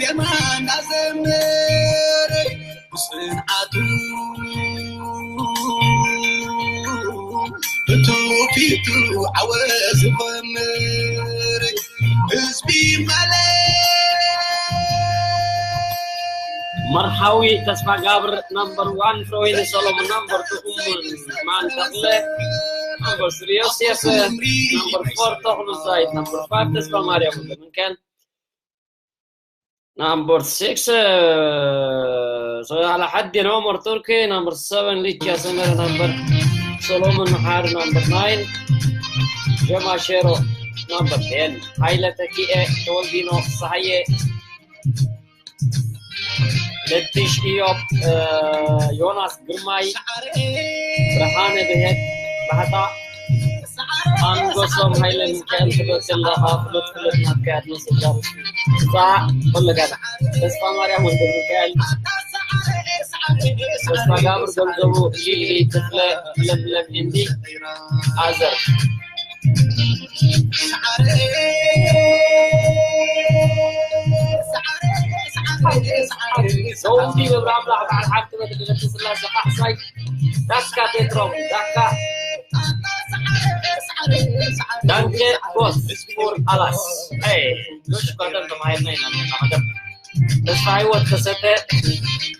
ዜማ እናዘመረ ብፅንዓቱ ብትውፊቱ ዓወት ዝኸምር ህዝቢ ማለት። መርሓዊ ተስፋ ጋብር ነምበር ዋን፣ ፍረወይኒ ሰሎሞን ነምበር ቱ፣ እሙን ማን ተኽለ ነምበር ስሪ፣ ዮሴፍ ነምበር ፎር፣ ተኽሉ ዛይድ ነምበር ፋይቭ፣ ተስፋ ማርያም ወልደሚካኤል ነምበር ሲክስ፣ ሰላሓዲ ነምበር ቱርኪ ነምበር ሰቨን፣ ሊቻ ሰመረ ነምበር፣ ሰሎሞን መሓሪ ነምበር ናይን፣ ጀማ ሼሮ ነምበር ቴን፣ ሃይለ ተኪኤ፣ ተወልዲኖ ሳሃየ፣ ለትሽ ኢዮብ፣ ዮናስ ግርማይ፣ ብርሃነ ብሄት ባህታ፣ ኣንጎሶም ሃይለ ሚካኤል፣ ክብረት ዘለኻ፣ ክብረት ክብረት ናትካ፣ ኣድነስ እዛ፣ እዛ ፈለጋት፣ ተስፋ ማርያም ወልደ ሚካኤል፣ ተስፋ ጋብር ገንዘቡ፣ ሊሊ ተኽለ፣ ለምለም ኤንዲ፣ ኣዘር። ዘውዲ ገብረኣምላኽ በዓል ሓንቲ በትሪ፣ ለተስላሴ ካሕሳይ፣ ዳካ ቴትሮም፣ ዳካ፣ ዳንከ ቦስ ፎር ኣላስ። ሄይ፣ ጆሽ ኳተን ተማሂርና ኢና ነርና ቀደም። ተስፋ ህይወት ተሰተ፣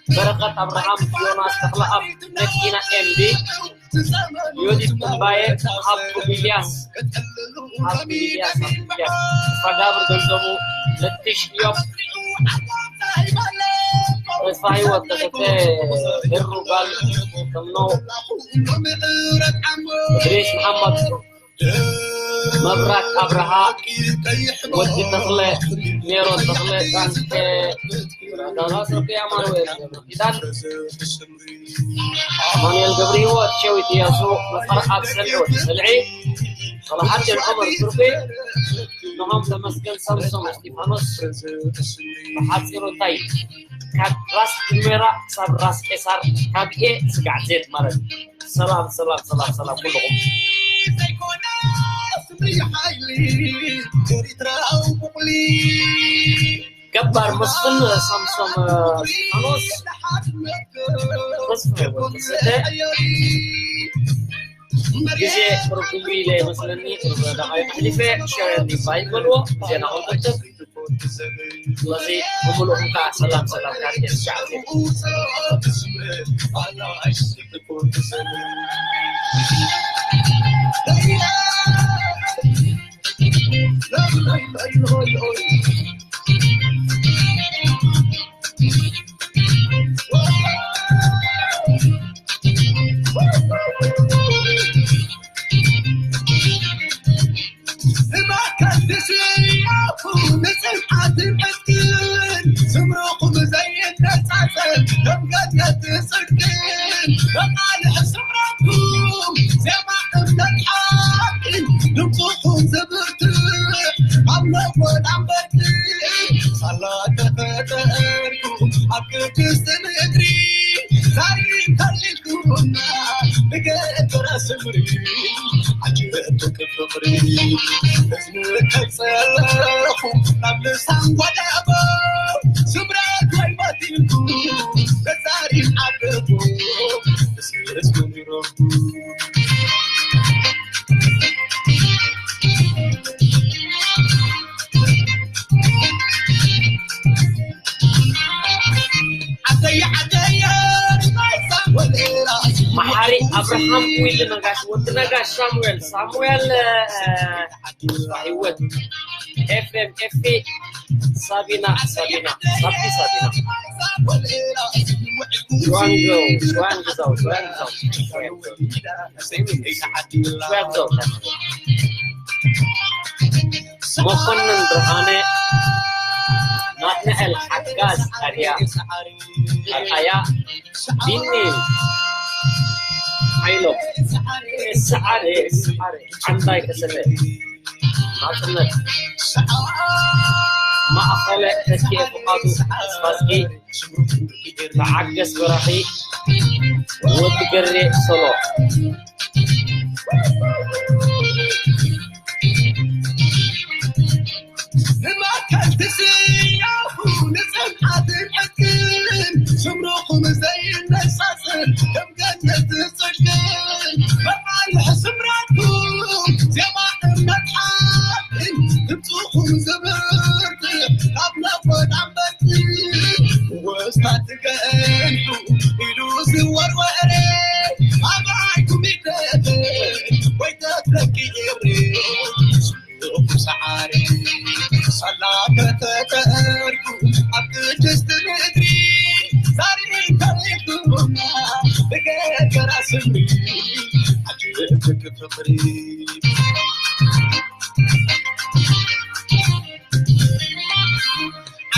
በረኸት ኣብርሃም፣ ዮናስ ተኽለኣብ፣ መኪና ኤምዲ፣ ዮዲት እምባየ፣ ሃብቱ ኢልያስ፣ ሃብቱ ኢልያስ፣ ሃብቱ ኢልያስ፣ ተስፋ ጋብር ገንዘቡ፣ ለትሽ ኢዮብ፣ ተስፋ ህይወት ተሰተ፣ ብሩ ጋል፣ ከምኖ፣ እድሪስ መሓመድ፣ መብራት ኣብርሃ፣ ወዲ ተኽለ፣ ሜሮን ተኽለ፣ ጣንተ፣ ዳላስ፣ ኦኬ፣ ኣማኑኤል ገብረኪዳን፣ ኣማኑኤል ገብረህይወት፣ ሸዊት እያሱ፣ መፈር ኣብ ሰልዒ፣ ወዲ ሰልዒ፣ ሰላሓዲን ዑመር ቱርኪ፣ ንሆም ተመስገን፣ ሳምሶም እስጢፋኖስ፣ ብሓፂሩ እንታይ፣ ካብ ራስ ዱሜራ ክሳብ ራስ ቄሳር፣ ካብ ኤ ስጋዕ ዜድ ማለት እዩ። ሰላም፣ ሰላም፣ ሰላም፣ ሰላም ኩልኹም። ዘይኮነ ስምሪ ሓይሊ ኤሪትራዊ ቁቕሊ። ገባር መስፍን ሳምሶም እስጢፋኖስ። ተስፋ ወልደሰተ። ግዜ ቁሩብ ድንጉይ ኢለ ይመስለኒ፣ ቁሩብ ደቓይቕ ኣሕሊፈ፣ ሸር ዲፋይ በልዎ፣ ግዜና ክንቁጥብ። ስለዚ ብምሉእኩም ከዓ ሰላም፣ ሰላም፣ ካብ ኤስ ሻዕብ። ብማእከል ትስያፉ ንጽንዓትን ዕጥቅን፣ ስምርኹም ዘይነጻጸል ከም ገጥገጥ ጽድቅን፣ መቃልሕ ስምረትኩም ዜማ እምነት ሓቅን፣ ድምፅኹም ዝብርትዕ ካብ ነጎድ ኣንበርትዕ፣ ሳላ ተፈጠርኩም ኣብ ቅድስቲ ምድሪ፣ ዛሬ እንተሊልኩምና ንገበራ ስምሪ፣ ዓጀብ ፍቕሪ። ንከይጸለኹ ናብ ልሳን ጓዳቦ፣ ስምረት ወይ ባቲልኩ፣ ተዛሪብ ዓገቦ፣ እስክስ ምንረቡ። መሓሪ ኣብርሃም ዊል ነጋሽ፣ ወዲ ነጋሽ ሳሙኤል፣ ሳሙኤል፣ እ፣ ህይወት፣ ኤፍሬም፣ ኤፊ፣ ሳቢና፣ ሳቢና፣ ሳቢ፣ ሳቢና። ሸዋንግዛው፣ ሸዋንግዛው፣ ሸዋንግዛው፣ ሸዋንግዛው። መኮንን ብርሃነ፣ ናትናኤል ሓጋዝ፣ ኣርያ ኣርኣያ፣ ቢኒ ሓይሎም፣ ሰዓረ፣ ሰዓረ፣ ዓንዳይ ከሰተ፣ ናጽነት፣ ማእኸለ ተኪኤ ፍቓዱ፣ ተስፋዝጊ፣ ተዓገስ በራኺ፣ ወዲ ገሬ ሶሎ። ሰላም ከተጠርኩ ኣብ ቅድስት ምድሪ ዛሬ ታሪኩና ብገበራ ስምሪ ኣድርግ ፍቅሪ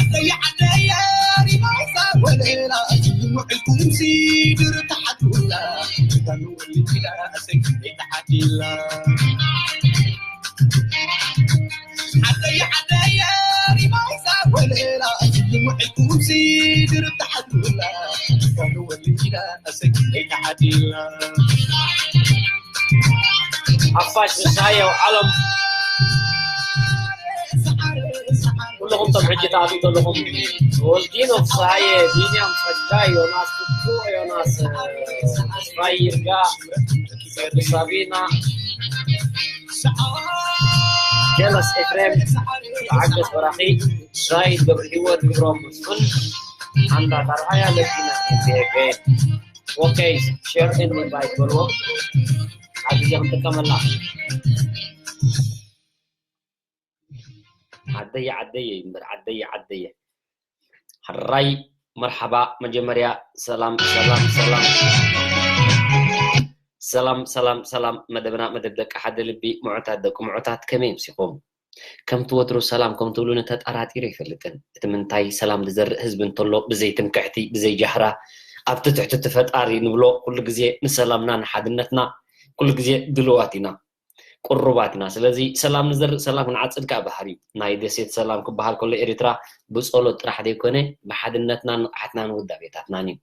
ዓደየ ዓደየ ሪማዛ ወለላ ውዕልኩም ሲድር ተሓቱላ ተንወልላ ሰግደይ ተሓቲላ ዓደየ ዓደየ ሪማዛ ወለላ ውዕልኩም ሲድር ተሓቱላ ተንወልላ ሰግደይ ተሓቲላ ሓፋሽ ንስሃየ ዓለም ኩለኹም ቶም ሕጂ ትኣትዉ ዘለኹም ወልዲኖ ፍስሃየ ቢንያም ጸጋይ ዮናስ ፍቱ ዮናስ ተስፋይ ይርጋ ሳቢና ጀለስ ኤፍሬም ተዓገስ በራኺ እስራኤል ገብረ ህይወት ክብሮም መስፍን ኣንታ ታርኣያ ለኪና ኦኬ ሼር ኤንድ ኢንቫይት በልዎ ኣብ ግዜ ክንጥቀመላ ዓደየ ዓደየ ይንበር ዓደየ ዓደየ ሕራይ መርሓባ መጀመርያ ሰላም ሰላም ሰላም ሰላም ሰላም ሰላም መደብና መደብ ደቂ ሓደ ልቢ ምዑታት ደቂ ምዑታት ከመይ ምሲኹም ከምቲ ወትሩ ሰላም ከም ትብሉኒ ተጠራጢሩ ኣይፈልጥን። እቲ ምንታይ ሰላም ዝዘርእ ህዝቢ እንተሎ ብዘይ ትምክሕቲ፣ ብዘይ ጃህራ፣ ኣብቲ ትሕቲ እቲ ፈጣሪ ንብሎ ኩሉ ግዜ ንሰላምና ንሓድነትና ኩሉ ግዜ ድልዋት ኢና፣ ቅሩባት ኢና። ስለዚ ሰላም ንዘርእ ሰላም ክንዓጽድ ከኣ ባህሪ እዩ። ናይ ደሴት ሰላም ክበሃል ከሎ ኤርትራ ብጸሎት ጥራሕ ዘይኮነ ብሓድነትናን ንቕሓትናን ውዳቤታትናን እዩ።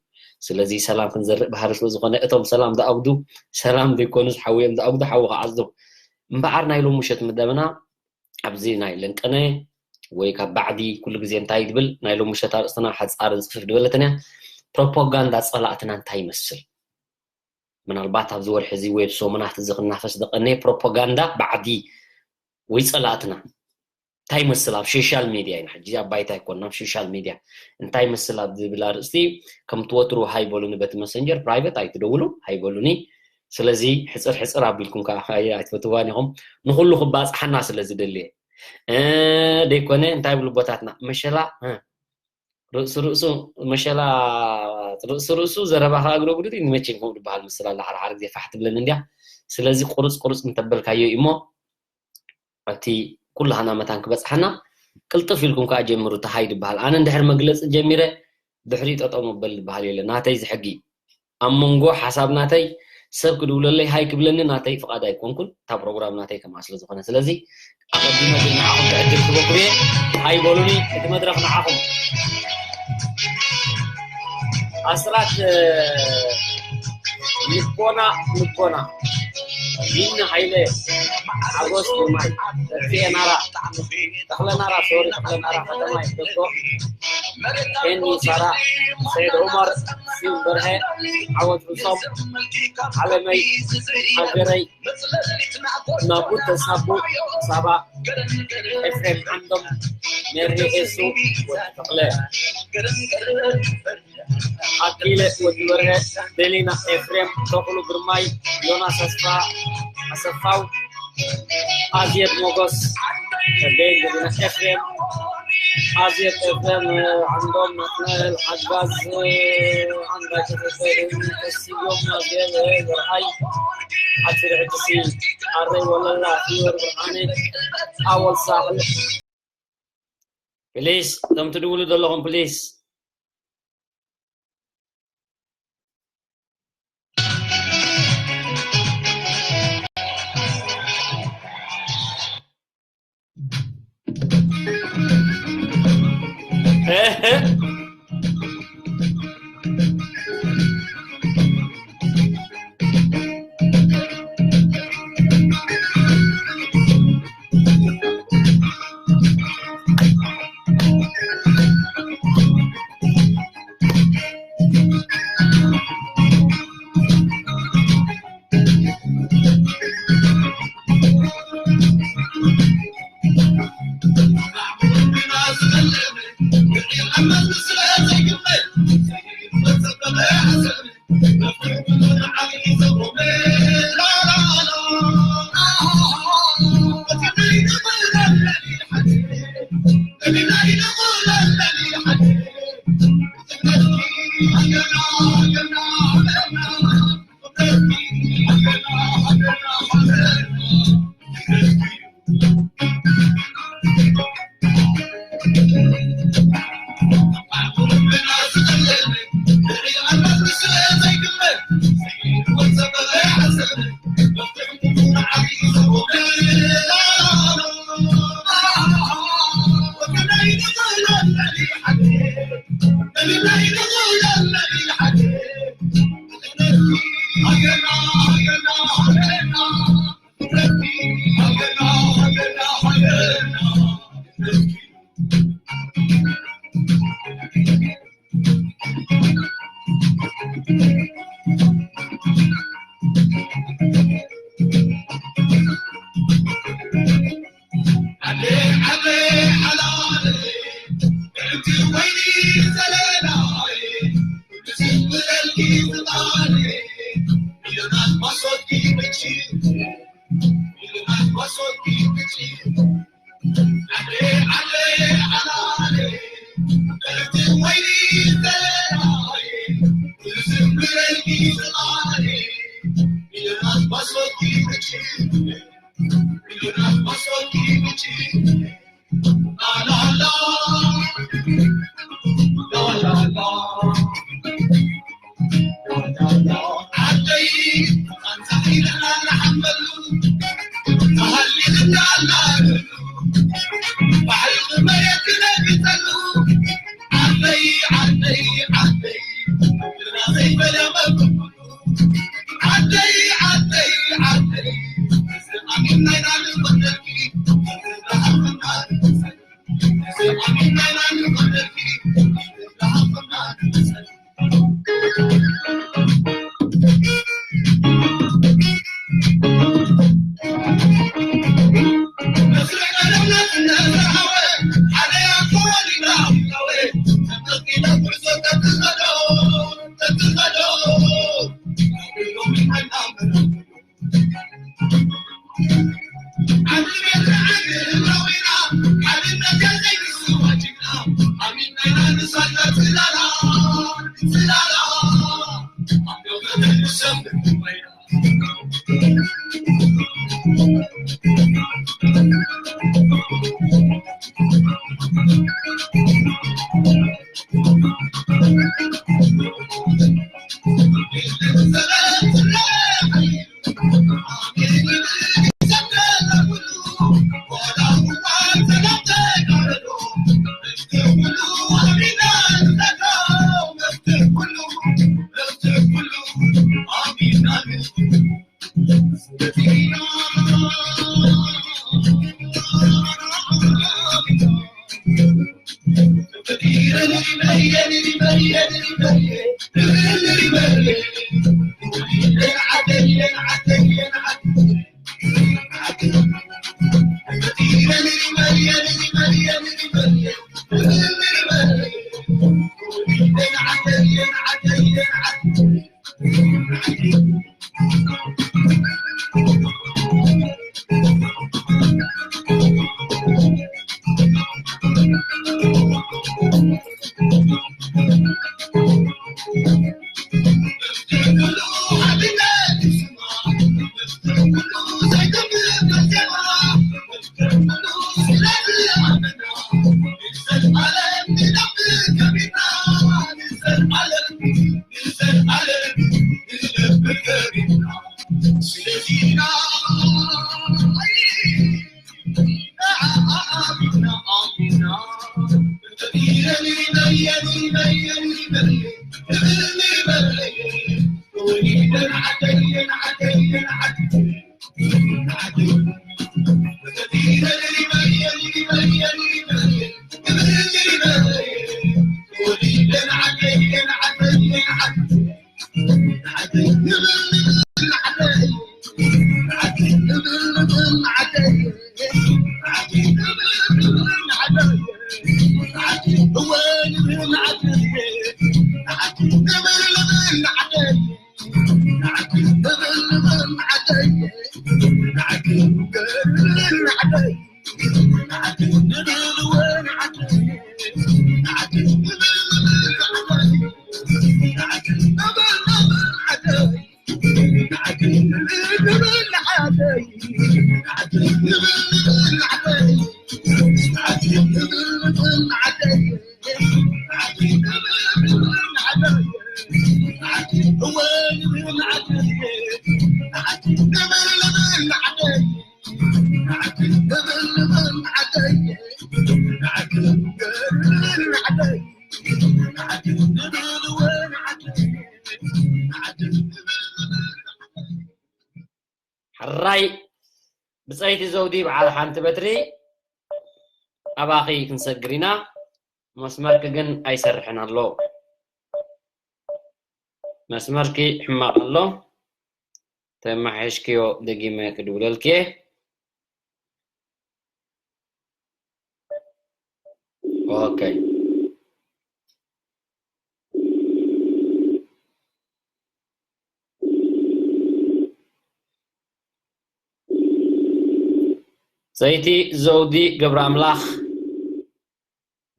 ስለዚ ሰላም ክንዘርእ ባህሪ ስለ ዝኾነ እቶም ሰላም ዝኣጉዱ ሰላም ዘይኮኑስ ሓዊ እዮም ዝኣጉዱ ሓዊ ክዓጽዱ። እምበኣር ናይ ሎሚ ምሸት መደብና ኣብዚ ናይ ለንቀነ ወይ ካብ ባዕዲ ኩሉ ግዜ እንታይ ትብል ናይ ሎሚ ምሸት ኣርእስትና ሓጻርን ጽፍፍ ዝበለትን እያ። ፕሮፓጋንዳ ጸላእትና እንታይ ይመስል? ምናልባት ኣብዚ ወርሒ እዚ ወይ ኣብ ሰሙናት እዚ ክናፈስ ዝቐነየ ፕሮፓጋንዳ ባዕዲ ወይ ጸላእትና እንታይ ይመስል ኣብ ሶሻል ሚድያ ኢና ሕጂ ኣብ ባይታ ኣይኮንና ኣብ ሶሻል ሚድያ እንታይ ይመስል ኣብ ዝብል ኣርእስቲ ከም ትወትሩ ሃይ በሉኒ በቲ መሰንጀር ፕራይቨት ኣይትደውሉ ሃይ በሉኒ ስለዚ ሕፅር ሕፅር ኣቢልኩም ከዓ ኣይትፈትዋን ኢኹም ንኩሉ ክባፅሓና ስለ ዝደሊ እየ ደይኮነ እንታይ ይብሉ ኣቦታትና መሸላ ርእሱ ርእሱ መሸላ ርእሱ ርእሱ ዘረባ ከዓ እግሪ እግሩ ድዩ ንመቸን ከምኡ ዝበሃል ምስላ ኣላ ሓርሓር ግዜ ፋሕ ትብለኒ እንድያ ስለዚ ቁርፅ ቁርፅ እንተበልካዮ እዩ እሞ ኣብቲ ኩላህና መታን ክበፅሓና ቅልጥፍ ኢልኩም ከዓ ጀምሩ ተሃይ ዝበሃል ኣነ እንድሕር መግለፂ ጀሚረ ድሕሪ ጠጠው ምበል ዝበሃል የለ ናተይ ዝሕጊ ኣብ መንጎ ሓሳብ ናተይ ሰብ ክድውለለይ ሃይ ክብለኒ ናተይ ፍቓድ ኣይኮንኩን እታ ፕሮግራም ናተይ ከምኣ ስለ ዝኾነ ስለዚ ኣቐዲመ ግን ንዓኹም ዕድል ክበኩም እየ ሃይ በሉኒ እቲ መድረኽ ንዓኹም ኣስራት ልቦና ልቦና ቢኒ ሃይለ ሓጎስ ግርማይ ተክኤ ናራ ተኽለ ናራ ሶሪ ተኽለ ናራ ከተማ ይደጎ ኤኒ ሳራ ሰይድ ዑመር ሲም በርሀ ዓወት ርሶም ዓለመይ ሃገረይ ናቡት ተሳቡ ሳባ ኤፍሬም ዓንዶም ሜሪ ኤሱ ወዲ ተኽለ ኣኪለ ወዲ በርሀ ደሊና ኤፍሬም ተኽሉ ግርማይ ዮናስ ኣስፋ ኣሰፋው ኣዜብ ሞጎስ ደሊና ኤፍሬም ኣዜብ ኤፍሬም ዓንዶም ናትናኤል ሓጋዝ ዓንዳ ከተሰ ተስዮም ኣዜብ ዘርኣይ ሓፂር ዕድሲ ኣረይ ወለላ ፊወር ብርሃነ ኣወል ሳሕል ፕሊስ እቶም ትድውሉ ዘለኹም ፕሊስ ሕራይ ብጸይቲ ዘውዲ በዓል ሓንቲ በትሪ ኣባኺ ክንሰግር ኢና። መስመርኪ ግን ኣይሰርሕን ኣሎ። መስመርኪ ሕማቕ ኣሎ። ተመሓየሽክዮ ደጊመ ክድውለልኪ እየ። ኦኬ። ሰይቲ ዘውዲ ገብረ ኣምላኽ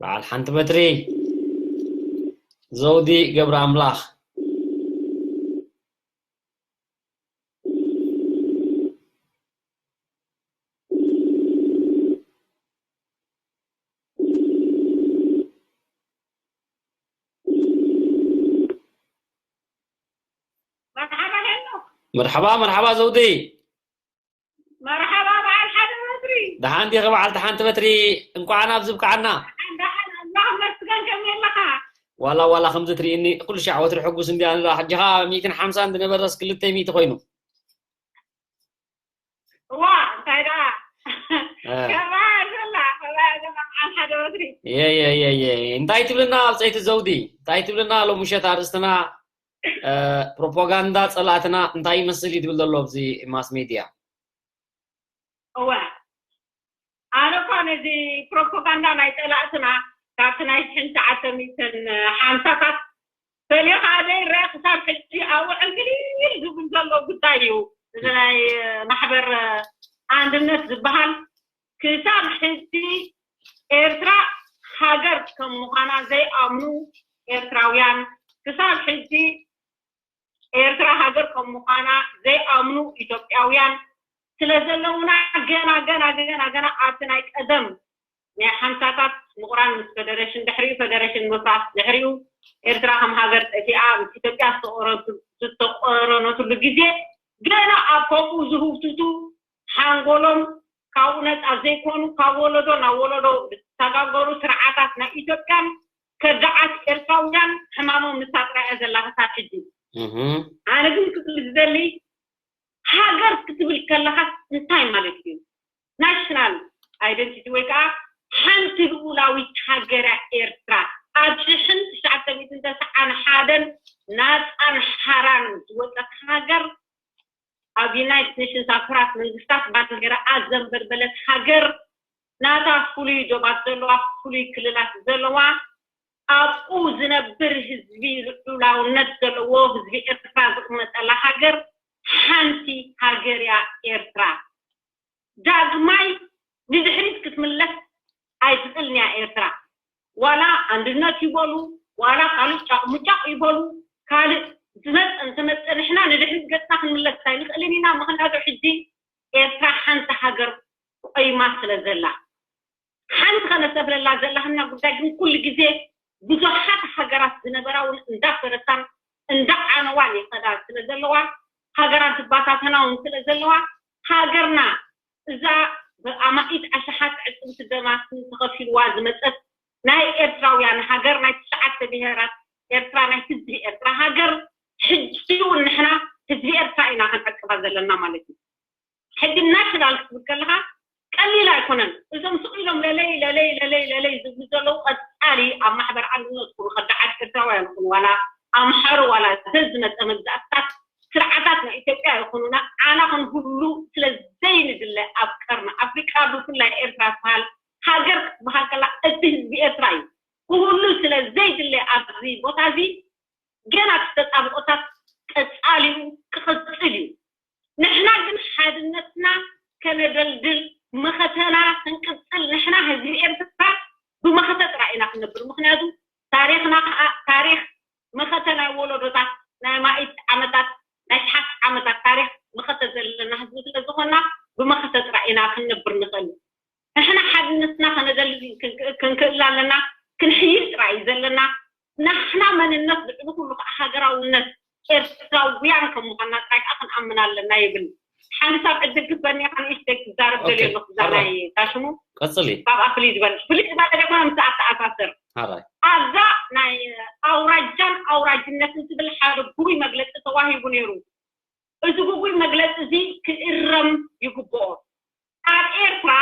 በዓል ሓንቲ በትሪ። ዘውዲ ገብረ ኣምላኽ። መርሓባ ሄኖክ። መርሓባ፣ መርሓባ ዘውዲ። መርሓባ በዓል ሓደ በትሪ። ደሓን ዲኺ በዓልቲ ሓንቲ በትሪ? እንኳዕ ናብዚ ብቅዓና። ደሓን፣ ደሓን፣ ኣምላኽ ይመስገን። ከመይ ኣለኻ? ዋላ፣ ዋላ ከምዚ ትርእይኒ ኩሉ ሻዕ ወትሪ ሕጉስ እንድያ ንላ። ሕጂ ኸኣ ሚእትን ሓምሳን ዝነበረስ ክልተ ሚእቲ ኮይኑ። እዋ፣ እንታይ ደኣ? እ። ከመይ ዘላ፣ ከመይ ዘላ በዓል ሓደ በትሪ። የ፣ የ፣ የ፣ የ። እንታይ ትብልና ብጸይቲ ዘውዲ? እንታይ ትብልና ሎም ምሸት ኣርእስትና፣ እ፣ ፕሮፓጋንዳ ጸላእትና እንታይ ይመስል እዩ ዝብል ዘሎ ኣብዚ ማስ ሜድያ? እወ፣ ኣነ እኳ ነዚ ፕሮፓጋንዳ ናይ ጸላእትና ካብቲ ናይ ሽሕን ትሽዓተ ሚእትን ሓምሳታት ፈሊኻ ዘይረአ ክሳብ ሕጂ ኣብኡ ዕንክሊል ዝብል ዘሎ ጉዳይ እዩ። እዚ ናይ ማሕበር ኣንድነት ዝበሃል ክሳብ ሕጂ ኤርትራ ሃገር ከም ምዃና ዘይኣምኑ ኤርትራውያን፣ ክሳብ ሕጂ ኤርትራ ሃገር ከም ምዃና ዘይኣምኑ ኢትዮጵያውያን ስለ ዘለውና፣ ገና፣ ገና፣ ገና፣ ገና ኣብቲ ናይ ቀደም ናይ ሓምሳታት ምቑራን ምስ ፈደረሽን፣ ድሕሪኡ ፈደረሽን ምፍራስ፣ ድሕሪኡ ኤርትራ ከም ሃገር ጠፊኣ ምስ ኢትዮጵያ ዝተቆረቱ-፣ ዝተቆረነትሉ ግዜ፣ ገና ኣብ ከምኡ ዝህውትቱ ሓንጎሎም ካብኡ ነጻ ዘይኮኑ፣ ካብ ወለዶ ናብ ወለዶ ዝተሰጋገሩ ስርዓታት ናይ ኢትዮጵያን ከዳዓት ኤርትራውያን ሕማሞም ንሳ ጥራይ እያ ዘላ ክሳብ ሕጂ። እህ። ኣነ ግን ክብል ዝደሊ፣ ሃገር ክትብል ከለኻስ እንታይ ማለት እዩ? ናሽናል ኣይደንቲቲ ወይ ከዓ ሓንቲ ልኡላዊት ሃገር እያ ኤርትራ። ኣብ ሽሕን ትሽዓተ ሚእትን ተስዓን ሓደን ናጻን ሓራን ዝወጸት ሃገር፣ ኣብ ዩናይትድ ኔሽንስ፣ ኣብ ሕቡራት መንግስታት ባንዴራኣ ዘንበልበለት ሃገር፣ ናታ ፍሉይ ዶባት ዘለዋ፣ ፍሉይ ክልላት ዘለዋ፣ ኣብኡ ዝነብር ህዝቢ፣ ልዑላውነት ዘለዎ ህዝቢ ኤርትራ ዝቕመጠላ ሃገር፣ ሓንቲ ሃገር እያ ኤርትራ። ዳግማይ ንድሕሪት ክትምለስ ኣይትኽእልን እያ ኤርትራ። ዋላ ኣንድነት ይበሉ፣ ዋላ ካልእ ጫቕ ሙጫቕ ይበሉ፣ ካልእ ዝመጸ እንትመጸ፣ ንሕና ንድሕሪት ገጽና ክንምለስ ኣይንኽእልን ኢና። ምኽንያቱ ሕጂ ኤርትራ ሓንቲ ሃገር ቆይማ ስለ ዘላ። ሓንቲ ከነስተብህለላ ዘለሃና ጉዳይ ግን፣ ኩሉ ግዜ ብዙሓት ሃገራት ዝነበራ እውን እንዳፈረሳን እንዳዓነዋን ይኸዳ ስለ ዘለዋ፣ ሃገራት ዝባታተና እውን ስለ ዘለዋ፣ ሃገርና እዛ ብኣማኢት ኣሽሓት ዕጽምቲ ደማት ተኸፊልዋ ዝመጸት ናይ ኤርትራውያን ሃገር፣ ናይ ትሽዓተ ብሄራት ኤርትራ፣ ናይ ህዝቢ ኤርትራ ሃገር፣ ሕጂ እውን ንሕና ህዝቢ ኤርትራ ኢና ክንዕቅባ ዘለና ማለት እዩ። ሕጂ ናሽናል ክትብል ከለኻ ቀሊል ኣይኮነን። እዞም ስቕ ኢሎም ለለይ፣ ለለይ፣ ለለይ፣ ለለይ ዝብሉ ዘለዉ ቀጻሊ ኣብ ማሕበር ኣንድነት ኩኑ ከዳዓት ኤርትራውያን ኩኑ ዋላ ኣምሓሩ ዋላ ዘዝመጸ መግዛእትታት ስርዓታት ናይ ኢትዮጵያ ይኹኑና፣ ዓና ክንህሉ ስለ ዘይንድለ ኣብ ቀርኒ ኣፍሪቃ ብፍላይ ኤርትራ ትበሃል ሃገር ክትበሃል ከላ እቲ ህዝቢ ኤርትራ እዩ ክህሉ ስለ ዘይድለ ኣብዚ ቦታ እዚ ገና እቲ ተጣብቆታት ቀጻሊኡ ክቕጽል እዩ። ንሕና ግን ሓድነትና ከነደልድል መኸተና ክንቅጽል ንሕና ህዝቢ ኤርትራ ብመኸተ ጥራይ ኢና ክንነብር። ምኽንያቱ ታሪኽና ከዓ ታሪኽ መኸተ ናይ ወለዶታት ናይ ማኢት ዓመታት ናይ ሽሓት ዓመታት ታሪኽ መኸተ ዘለና ህዝቢ ስለ ዝኾንና ብመኸተ ጥራይ ኢና ክንነብር ንኽእል። ንሕና ሓድነትና ከነደልድል ክንክ-፣ ክንክእል ኣለና። ክንሕይል ጥራይ እዩ ዘለና። ናሕና መንነት ልዕሊ ኩሉ ከዓ ሃገራውነት ኤርትራውያን ከም ምዃንና ጥራይ ከዓ ክንኣምን ኣለና ይብል። ሓንሳብ ዕድል ክበኒ ከዓ ንእሽተይ ክዛረብ ኦኬ፣ ደልየ ኣለኹ። እዛ ሓራይ። ናይ ዳሽሙ ቀጽሊ። ካብኣ ፍልይ ዝበለ፣ ፍልይ ዝበለ ደማ ምስ ኣተኣሳስር። ሓራይ። ኣብዛ ናይ ኣውራጃን ኣውራጅነትን ትብል ሓደ ግሩይ መግለጺ ተዋሂቡ ነይሩ። እዚ ግጉይ መግለጺ እዚ ክእረም ይግብኦ። ኣብ ኤርትራ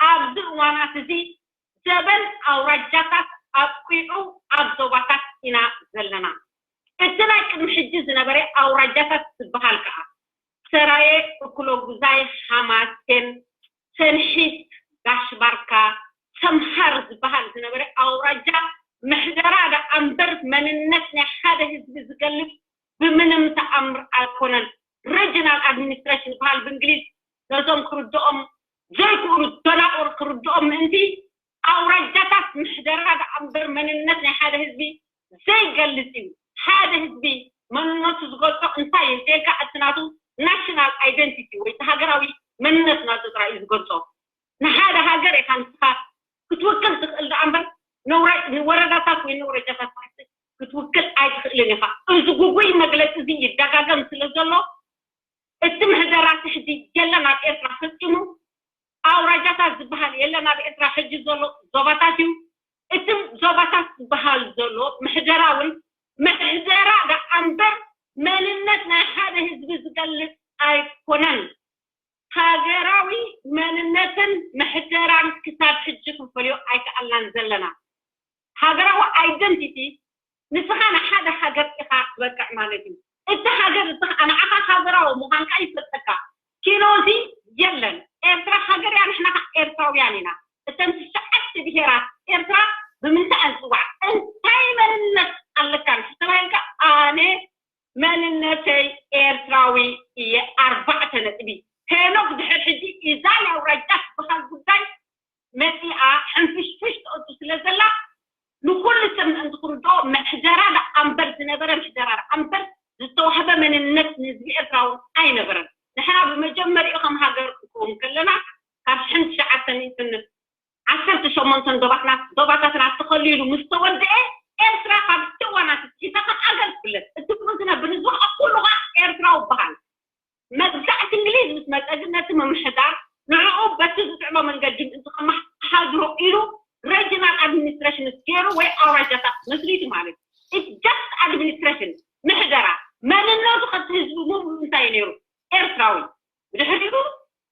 ኣብዚ እዋናት እዚ ዘበን ኣውራጃታት ኣብቂዑ ኣብ ዞባታት ኢና ዘለና። እቲ ናይ ቅድሚ ሕጂ ዝነበረ ኣውራጃታት ዝበሃል ከኣ ሰራየ፣ እኩለጉዛይ፣ ሃማሴን፣ ሰንሒት፣ ጋሽ ባርካ፣ ሰምሃር ዝበሃል ዝነበረ ኣውራጃ ምሕደራ ደኣ እምበር መንነት ናይ ሓደ ህዝቢ ዝገልጽ ብምንም ተኣምር ኣይኮነን። ሬጅናል ኣድሚኒስትሬሽን ዝበሃል ብእንግሊዝ ነዞም ክርድኦም ዘይክእሉ ተናቆር ክርድኦም ምእንቲ ኣውራጃታት ምሕደራ ደኣ እምበር መንነት ናይ ሓደ ህዝቢ ዘይገልጽ እዩ። ሓደ ህዝቢ መንነቱ ዝገልጾ እንታይ እዩ እንተልካ እቲ ናቱ ናሽናል ኣይደንቲቲ ወይ ሃገራዊ መንነት ናቱ ጥራይ እዩ ዝገልጾ። ንሓደ ሃገር ኢኻ ንስኻ ክትውክል ትኽእል ደኣ እምበር ንወረዳታት ወይ ንወረጃታት ክትውክል ኣይትኽእልን ኢኻ። እዚ ጉጉይ መግለፂ እዚ ይደጋገም ስለ ዘሎ እቲ ምሕደራ ትሕዲ የለን ኣብ ኤርትራ ፈጺሙ። ኣውራጃታት ዝበሃል የለን ኣብ ኤርትራ ሕጂ ዘሎ ዞባታት እዩ። እቲ ዞባታት ዝበሃል ዘሎ ምሕደራ እውን ምሕደራ ደኣ እምበር መንነት ናይ ሓደ ህዝቢ ዝገልጽ ኣይኮነን። ሃገራዊ መንነትን ምሕደራን ክሳብ ሕጂ ክንፈልዮ ኣይከኣልናን ዘለና። ሃገራዊ ኣይደንቲቲ ንስኻ ንሓደ ሃገር ኢኻ ትበቅዕ ማለት እዩ። እቲ ሃገር እቲ ንዓኻ ሃገራዊ ምዃንካ ይፈልጠካ። ኪኖዚ የለን። ኤርትራ ሃገር እያ፣ ንሕና ኤርትራውያን ኢና። እተን ትሽዓተ ብሄራት ኤርትራ ብምንታይ ንፅዋዕ? እንታይ መንነት ኣለካ ተባሂልካ ኣነ መንነተይ ኤርትራዊ እየ። ኣርባዕተ ነጥቢ። ሄኖክ ድሕር ሕጂ እዛ ናይ ኣውራጃ ዝበሃል ጉዳይ መፂኣ ሕንፍሽፍሽ ተእቱ ስለ ዘላ ንኩሉ ሰብ ምእንቲ ክርድኦ ምሕደራ ደኣ እምበር ዝነበረ ምሕደራ ደኣ እምበር ዝተዋህበ መንነት ንህዝቢ ኤርትራ እውን ኣይነበረን። ንሕና ብመጀመሪኡ ከም ሃገር ክንከውን ከለና ካብ ሽሕን ትሽዓተ ሚእትን ዓሰርተ ሸሞንተን ዶባትና ዶባታትና ተኸሊሉ ምስ ተወደአ ኤርትራ ካብ እቲ እዋናት ኣትሒዛ ከም ኣገር ትፍለጥ። እቲ ዝነብር ህዝቢ ከዓ ኩሉ ከዓ ኤርትራዊ ይበሃል። መግዛእቲ እንግሊዝ ምስ መጸ ግን ነቲ ምምሕዳር ንዕኡ በቲ ዝጥዕሞ መንገዲ ምእንቲ ከመሓድሮ ኢሉ ሬጅናል ኣድሚኒስትሬሽንስ ገይሩ ወይ ኣውራጃታት መስሪቱ ማለት እዩ። It's just administration፣ ምሕደራ። መንነቱ ከቲ ህዝቢ ሙሉ እንታይ እዩ ነይሩ? ኤርትራዊ። ብድሕሪኡ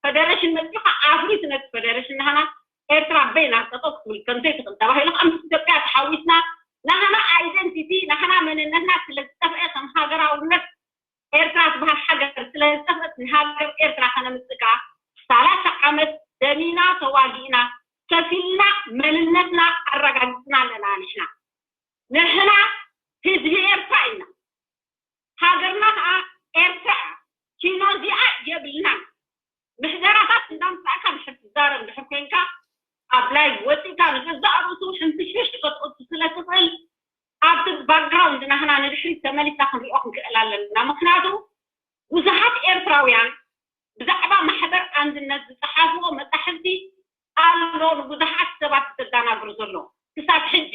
ፈደረሽን መጺኡ ከዓ ኣፍሪሱ ነቲ ፈደረሽን ናህና ኤርትራ በይና ጠጠው ክትብል ከምዘይትኽእል ተባሂሉ ከዓ ምስ ኢትዮጵያ ተሓዊስና ናህና ኣይደንቲቲ ናህና መንነትና ስለ ዝጠፍአ ከም ሃገራውነት ኤርትራ ትበሃል ሃገር ስለ ዝጠፍአት ንሃገር ኤርትራ ከነምጽእ ከዓ ሰላሳ ዓመት ደሚና ተዋጊእና ከፊልና መንነትና ኣረጋጊጽና ኣለና። ንሕና ንሕና ህዝቢ ኤርትራ ኢና። ሃገርና ከዓ ኤርትራ እያ። ኪኖ እዚኣ የብልናን። ምሕደራታት እንዳምጻእካ ድሕር ትዛረብ ድሕር ኮንካ ኣብ ላይቭ ወጺእካ ንገዛእ ርእሱ ሕንፍሽፍሽ ክትቅቱ ስለ ትኽእል ኣብቲ ባክግራውንድ ናህና ንድሕሪት ተመሊስና ክንሪኦ ክንክእል ኣለና። ምክንያቱ ብዙሓት ኤርትራውያን ብዛዕባ ማሕበር ኣንድነት ዝጸሓፍዎ መጻሕፍቲ ኣሎ ንብዙሓት ሰባት ዘዳናግር ዘሎ ክሳብ ሕጂ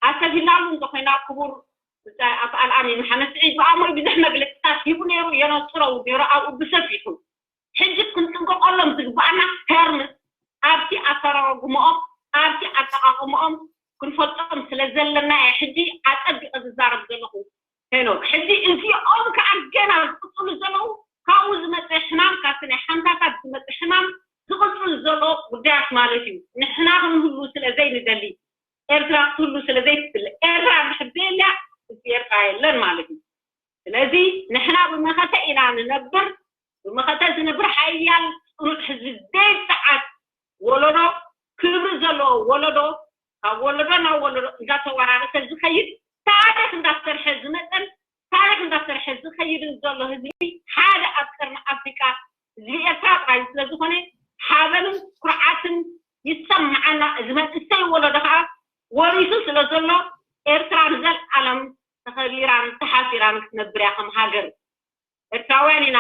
ኣሰቢላሉ እንተኮይና ክቡር ኣቶ ኣልኣሚን ሓመድ ስዒድ ብኣእምሮ ብዙሕ መግለፅታት ሂቡ ነይሩ፣ የነፅሮ ነይሩ ኣብኡ ብሰፊሑ። ሕጂ ክንጥንቀቀሎም ዝግባኣና ተርምስ ኣብቲ ኣተራረጉምኦም ኣብቲ ኣጠቃቅምኦም ክንፈልጦም ስለ ዘለና እየ ሕጂ ኣፀቢቀ ዝዛረብ ዘለኹ። ሄኖክ ሕጂ እዚኦም ከዓ ገና ዝቅፅሉ ዘለዉ ካብኡ ዝመፀ ሕማም ካብቲ ናይ ሓምሳታት ዝመፀ ሕማም ዝቅፅል ዘሎ ጉዳያት ማለት እዩ። ንሕና ክንህሉ ስለ ዘይንደሊ ኤርትራ ክትህሉ ስለ ዘይትክእል ኤርትራ እንድሕር ዘየልያ ህዝቢ ኤርትራ የለን ማለት እዩ። ስለዚ ንሕና ብመኸተ ኢና ንነብር። ብመኸተ ዝነብር ሓያል ፅኑዕ ህዝቢ ዘይፀዓት ወለዶ ክብሪ ዘለዎ ወለዶ ካብ ወለዶ ናብ ወለዶ እንዳተወራረሰ ዝኸይድ ታሪክ እንዳሰርሐ ዝመፀን ታሪክ እንዳሰርሐ ዝኸይድን ዘሎ ህዝቢ ሓደ ኣብ ቀርኒ ኣፍሪቃ ህዝቢ ኤርትራ ጥራይ ስለዝኾነ ሓበንን ኩርዓትን ይሰማዓና። እዚ መንእሰይ ወለዶ ከዓ ወሪሱ ስለ ዘሎ ኤርትራ ንዘለኣለም ተኸቢራን ተሓፊራን ክትነብር እያ ከም ሃገር። ኤርትራውያን ኢና።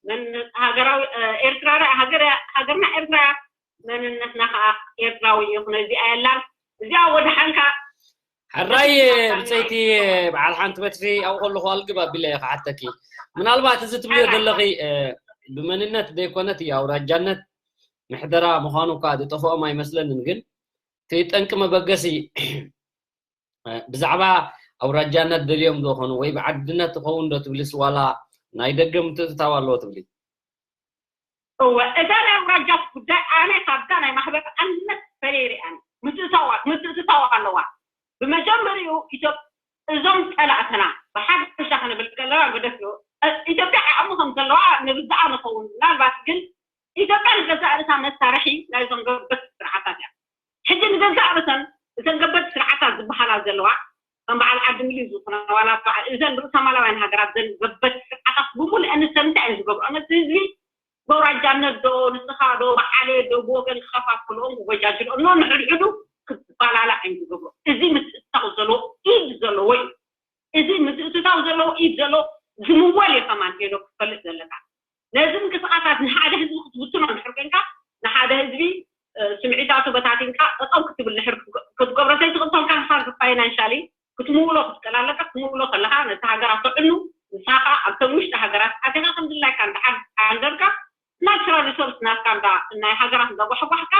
መን ሃገራዊ ኤርትራ ሃገርና ኤርትራ እያ። መንነትና ከዓ ኤርትራዊ እዩ። ነዚኣ የላን እዚኣ ወደ ሓንካ ሕራይ ብፀይቲ በዓል ሓንቲ በትሪ ኣብኡ ከለኹ ኣልግብ ኣቢለ እየ ክሓተኪ። ምናልባት እዚ ትብልዮ ዘለኺ ብመንነት ዘይኮነት እዩ ኣውራጃነት ምሕደራ ምዃኑ እኳ ዝጠፍኦም ኣይመስለንን። ግን እቲ ጠንቂ መበገሲ ብዛዕባ ኣውራጃነት ደልዮም ዝኾኑ ወይ ብዓድነት ትኸውን ዶ ትብልስ ዋላ ናይ ደገ ምትእትታው ኣለዎ ትብሊ? እወ እዛ ናይ ኣውራጃት ጉዳይ ኣነ ካብዛ ናይ ማሕበር ኣንድነት ፈለየ ሪኣኒ ምትእትታው ኣለዋ። ብመጀመሪኡ ኢትዮጵ እዞም ጸላእትና ብሓፈሻ ክንብል ከለና ግደፍዮ ኢትዮጵያ ዓቕሚ ከም ዘለዋ ንርዳኣ ንኸውን ምናልባት ግን ኢትዮጵያ ንገዛእ ርእሳ መሳርሒ ናይዞም ገበቲ ስርዓታት እያ። ሕጂ ንገዛእ ርእሰን እተን ገበቲ ስርዓታት ዝበሃላ ዘለዋ ከም በዓል ዓዲ ሚሊ ዝኾነ ዋላ በዓል እዘን ርእሰ ማላውያን ሃገራት ዘን ገበቲ ስርዓታት ብምሉአን ንሰን እንታይ እየን ዝገብርኦ ነቲ ህዝቢ በውራጃነት ዶ ንስኻ ዶ ብዓሌት ዶ ብወገን ክኸፋፍልኦም ክጎጃጅልኦም ኖ ንሕድሕዱ ክትባላላዕ እዩ ዝገብሮ። እዚ ምትእትታው ዘለዎ ኢድ ዘለዎ እዩ። እዚ ምትእትታው ዘለዎ ኢድ ዘለዎ ዝምወል እዩ ከማን ሄዶ ክትፈልጥ ዘለካ። ነዚ ምንቅስቃሳት ንሓደ ህዝቢ ክትብትኖ እንድሕር ኮንካ ንሓደ ህዝቢ ስምዒታቱ በታቲንካ ጠጠው ክትብል ድሕር ክትገብሮ ዘይትኽእል ቶንካ ንካ ፋይናንሻሊ ክትምውሎ ክትቀላለካ ክትምውሎ ከለካ ነቲ ሃገራት ተዕኑ ንሳኻ ኣብተን ውሽጢ ሃገራት ኣቲኻ ከም ድላይካ እንዳሓንደርካ ናቹራል ሪሶርስ ናትካ ናይ ሃገራት እንዳጓሕጓሕካ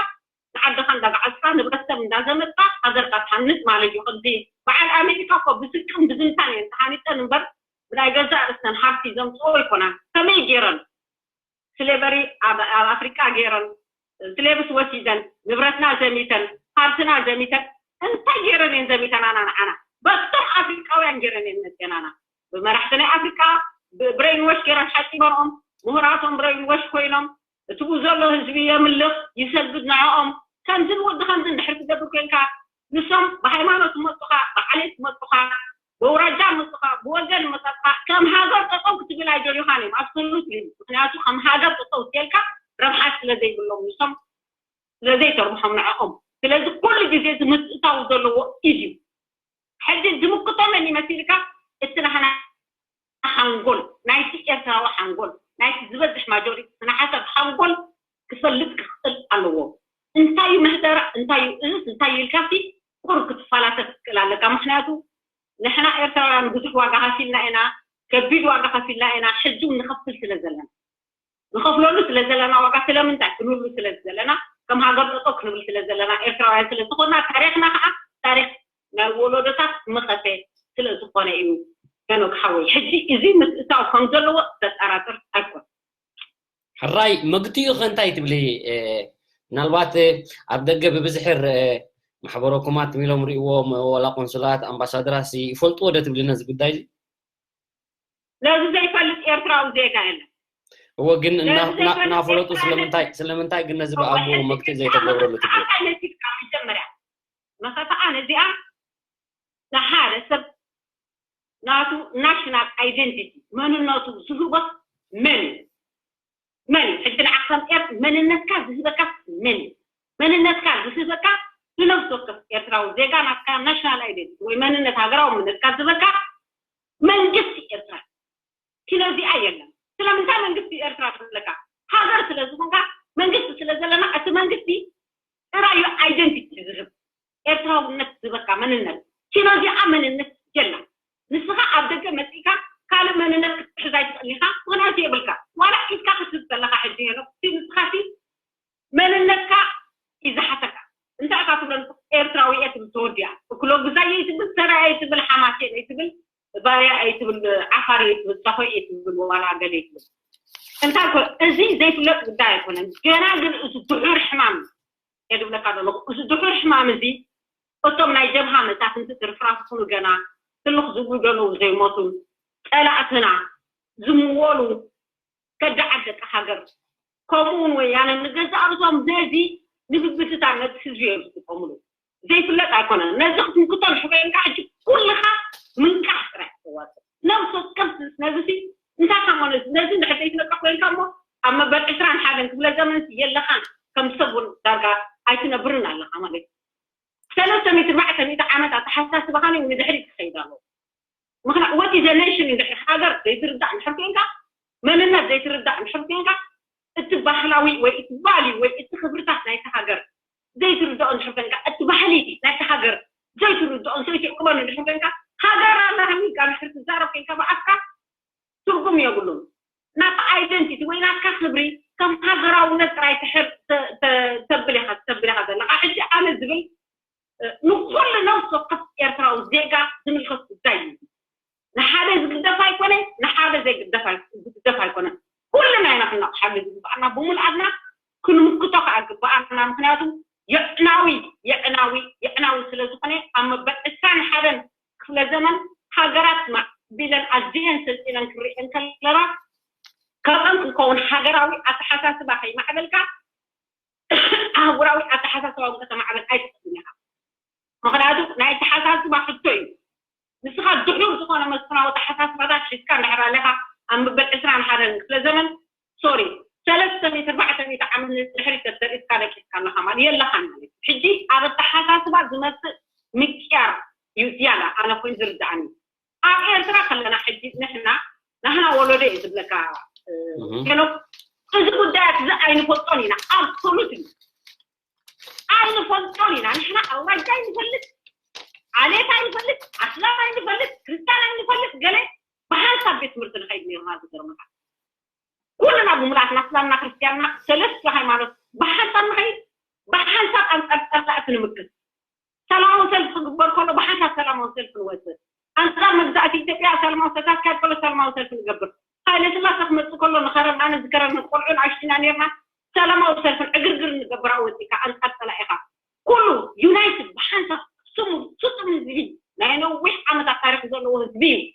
ንዓድኻ እንዳጋዓዝካ ንብረተሰብ እንዳዘመጥካ ሃገርካ ትሃንፅ ማለት እዩ። ከምዚ በዓል ኣሜሪካ እኮ ብስቅን ብዝምታን እየን ተሃኒፀን እምበር ብናይ ገዛእ ርእሰን ሃብቲ ዘምፅኦ ኣይኮናን። ከመይ ገይረን ስሌቨሪ ኣብ ኣፍሪቃ ገይረን ስሌቭስ ወሲደን ንብረትና ዘሚተን ሃብትና ዘሚተን እንታይ ገይረን እየን ዘሚተናና ንዓና በቶም ኣፍሪቃውያን ገይረን እየን መፅናና ብመራሕቲ ናይ ኣፍሪቃ ብብሬን ወሽ ገይረን ሓፂበንኦም ምሁራቶም ብሬን ወሽ ኮይኖም እቲ ብኡ ዘሎ ህዝቢ የምልኽ ይሰግድ ንዕኦም ከምዝን ወዲ ከምዝን ድሕር ትገብር ኮይንካ ንሶም ብሃይማኖት መጡኻ ብዓሌት መጡኻ ብውራጃ መጡኻ ብወገን መጠጥካ ከም ሃገር ጠጠው ክትብል ኣይደልዩኻን እዮም ኣብሶሉት ምክንያቱ ከም ሃገር ጠጠው ትልካ ረብሓ ስለዘይብሎም ንሶም ስለዘይተርብሖም ንዕኦም ስለዚ ኩሉ ግዜ ዝምትእታው ዘለዎ ኢድ እዩ ሕጂ ዝምክቶ መን ይመስልካ እቲ ናህና ሓንጎል ናይቲ ኤርትራዊ ሓንጎል ናይቲ ዝበዝሕ ማጆሪቲ ስነ ሓሳብ ሓንጎል ክፈልጥ ክኽእል ኣለዎ። እንታይ እዩ ምህደራ እንታይ እዩ እዝስ እንታይ እዩ ኢልካሲ ቁር ክትፈላሰፍ ትክእል ኣለካ። ምክንያቱ ንሕና ኤርትራውያን ብዙሕ ዋጋ ከፊልና ኢና፣ ከቢድ ዋጋ ከፊልና ኢና፣ ሕጂ እውን ንኸፍል ስለ ዘለና ንኸፍለሉ ስለ ዘለና ዋጋ ስለምንታይ ክንብሉ ስለ ዘለና ከም ሃገር ጠጠው ክንብል ስለ ዘለና ኤርትራውያን ስለ ዝኾና ታሪኽና ከዓ ታሪኽ ናይ ወለዶታት መኸተ ስለ ዝኾነ እዩ። ሄኖክ ሓወይ ሕጂ እዚ ምትእትታው ከም ዘለዎ ዘጠራጥር ኣይኮን። ሕራይ መግትኡ ከ እንታይ ትብሊ? ምናልባት ኣብ ደገ ብብዝሒ ማሕበረኩማት ሚሎም ሪእዎም ወላ ቆንሱላት ኣምባሳደራት ይፈልጥዎ ዶ ትብሊ ነዚ ጉዳይ እዚ? ነዚ ዘይፈልጥ ኤርትራዊ ዜጋ የለን። እወ ግን እናፈለጡ ስለምንታይ ስለምንታይ ግን ነዚ ብኣግኡ መግትኢ ዘይተገብረሉ ትብሉ? መጀመርያ መኸተኣ ነዚኣ ንሓደ ሰብ ናቱ ናሽናል ኣይደንቲቲ መንነቱ ዝህቦ መን እዩ? መን እዩ? ሕጂ ንዓካ ከም ኤር መንነትካ ዝህበካ መን እዩ? መንነትካ ዝህበካ ብነፍሲ ወከፍ ኤርትራዊ ዜጋ ናትካ ናሽናል ኣይደንቲቲ ወይ መንነት ሃገራዊ መንነትካ ዝህበካ መንግስቲ ኤርትራ ኪኖ እዚኣ የለን። ስለምንታይ መንግስቲ ኤርትራ ትብለካ? ሃገር ስለ ዝኾንካ መንግስቲ ስለ ዘለና እቲ መንግስቲ ጥራዩ ኣይደንቲቲ ዝህብ ኤርትራውነት ዝህበካ መንነት ኪኖ እዚኣ መንነት የላ። ንስኻ ኣብ ደገ መፂእካ ካልእ መንነት ክትሕዝ ኣይትኽእል ኢኻ። ምኽንያቱ የብልካ። ዋላ ሒዝካ ክትህብ ከለኻ ሕጂ ሄኖክ እቲ ንስኻ እቲ መንነትካ እዩ ዝሓተካ። እንታይ ኢኻ ትብሎ ንስኻ ኤርትራዊ እየ ትብል ተወዲኣ። እክሎ ግዛይ እየ ትብል ሰራየ እየ ትብል ሓማሴን እየ ትብል ባርያ እየ ትብል ዓፋር እየ ትብል ቻኾይ እየ ትብል ዋላ ገለ እየ ትብል። እንታይ ኮ እዚ ዘይፍለጥ ጉዳይ ኣይኮነን። ገና ግን እዚ ድሑር ሕማም እየ ዝብለካ ዘለኹ። እዚ ድሑር ሕማም እዚ እቶም ናይ ጀብሃ መሳፍንቲ ትርፍራፍ ኩኑ ገና ህልኽ ዝብሉ ዘለዉ ዘይሞቱ ጸላእትና ዝምወሉ ከዳዓት ደቂ ሃገር ከምኡ እውን ወያነ ንገዛእ ርእሶም ነዚ ንምብትታን ነቲ ህዝቢ እዮም ዝጥቀምሉ። ዘይፍለጥ ኣይኮነን። ነዚ ክትምክቶ ንሕበየን ከዓ ሕጂ ኩልኻ ምንቃሕ ጥራሕ ተዋፅእ። ነብሲ ወከፍ ነዚ ሲ እንታይ ካሞ ነዚ ነዚ እንድሕር ዘይትነቅሕ ኮይንካ እሞ ኣብ መበል ዕስራን ሓደን ክፍለ ዘመን ሲ የለኻን ከም ሰብ እውን ዳርጋ ኣይትነብርን ኣለኻ ማለት እዩ። ሰለስተ ሚእቲ ኣርባዕተ ሚእቲ ዓመት ኣተሓሳስባኻ ንድሕሪት ክኸይድ ኣለዎ። ምክንያቱ what is a nation እንድሕር ሃገር ዘይትርዳእ እንድሕር ኮይንካ መንነት ዘይትርዳእ እንድሕር ኮይንካ እቲ ባህላዊ ወይ እቲ ቫልዩ ወይ እቲ ክብርታት ናይቲ ሃገር ዘይትርድኦ እንድሕር ኮይንካ እቲ ባህሊ ናይቲ ሃገር ዘይትርድኦ ዘይትዕቅበሉ እንድሕር ኮይንካ ሃገር ኣለና ኢልካ እንድሕር ትዛረብ ኮይንካ ብኣፍካ ትርጉም የብሉን። ናትካ ኣይደንቲቲ ወይ ናትካ ክብሪ ከም ሃገራውነት ጥራይ ተብል ኢኻ ተብል ኢኻ ዘለካ። ሕጂ ኣነ ዝብል ንኩሉ ነብሲ ወከፍ ኤርትራዊ ዜጋ ዝምልከት ጉዳይ እዩ። ንሓደ ዝግደፍ ኣይኮነ፣ ንሓደ ዘይግደፍ ኣይ- ዝግደፍ ኣይኮነ። ኩልና ኢና ክነቕሓሉ ዝግባኣና፣ ብምልኣትና ክንምክቶ ከዓ ዝግባኣና። ምክንያቱ የዕናዊ የዕናዊ የዕናዊ ስለ ዝኾነ ኣብ መበል ዕስራን ሓደን ክፍለ ዘመን ሃገራት ማዕቢለን ኣዝየን ሰልጢነን ክንሪኤን ከለና ካብኣን ክንከውን ሃገራዊ ኣተሓሳስባ ከይማዕበልካ ኣህጉራዊ ኣተሓሳስባ እውን ከተማዕበል ኣይትኽእልን ኢኻ። ምኽንያቱ ናይ ኣተሓሳስባ ሕቶ እዩ። ንስኻ ድሑር ዝኾነ መስፍናዊ ኣተሓሳስባታት ሒዝካ እንድሕር ኣለኻ ኣብ መበል ዕስራን ሓደን ክፍለ ዘመን ሶሪ ሰለስተ ኣተሓሳስባ ዝመጽእ ምቅያር እዩ ዝያዳ ኣነ ኮይኑ ዝርድኣኒ። ኣብ ኤርትራ ከለና ሕጂ ንሕና ናህና ወለዶ እዩ ዝብለካ ሄኖክ፣ እዚ ጉዳያት እዚ ኣይንፈልጦን ኢና። ኣብሶሉት እዩ ኣይንፈልጦን ኢና። ንሕና ኣውራጃ ኣይንፈልጥ፣ ዓሌት ኣይንፈልጥ፣ ኣስላም ኣይንፈልጥ፣ ክርስቲያን ኣይንፈልጥ፣ ገለ ብሓንሳብ ቤት ትምህርቲ ንኸይድ ነርና። ዝገርመካ ኩልና ብሙላት ኣስላምና ክርስቲያንና ሰለስተ ሃይማኖት ብሓንሳብ ንኸይድ፣ ብሓንሳብ ኣንጻር ጸላእቲ ንምክት። ሰላማዊ ሰልፊ ክግበር ከሎ ብሓንሳብ ሰላማዊ ሰልፊ ንወፅእ። ኣንጻር መግዛእቲ ኢትዮጵያ ሰላማዊ ሰልፊ ኣካል ከሎ ሰላማዊ ሰልፊ ንገብር። ሃይለ ስላሴ ክመፅእ ከሎ ንኸረን ኣነ ዝከረን ቆልዑን ኣሽና ነርና ሰላማዊ ሰልፊን ዕግርግር ንገብር። ኣወፂካ ኣንጻር ፀላኢኻ ኩሉ ዩናይትድ ብሓንሳብ ስሙ ስጡም ህዝቢ ናይ ነዊሕ ዓመታት ታሪክ ዘለዎ ህዝቢ እዩ።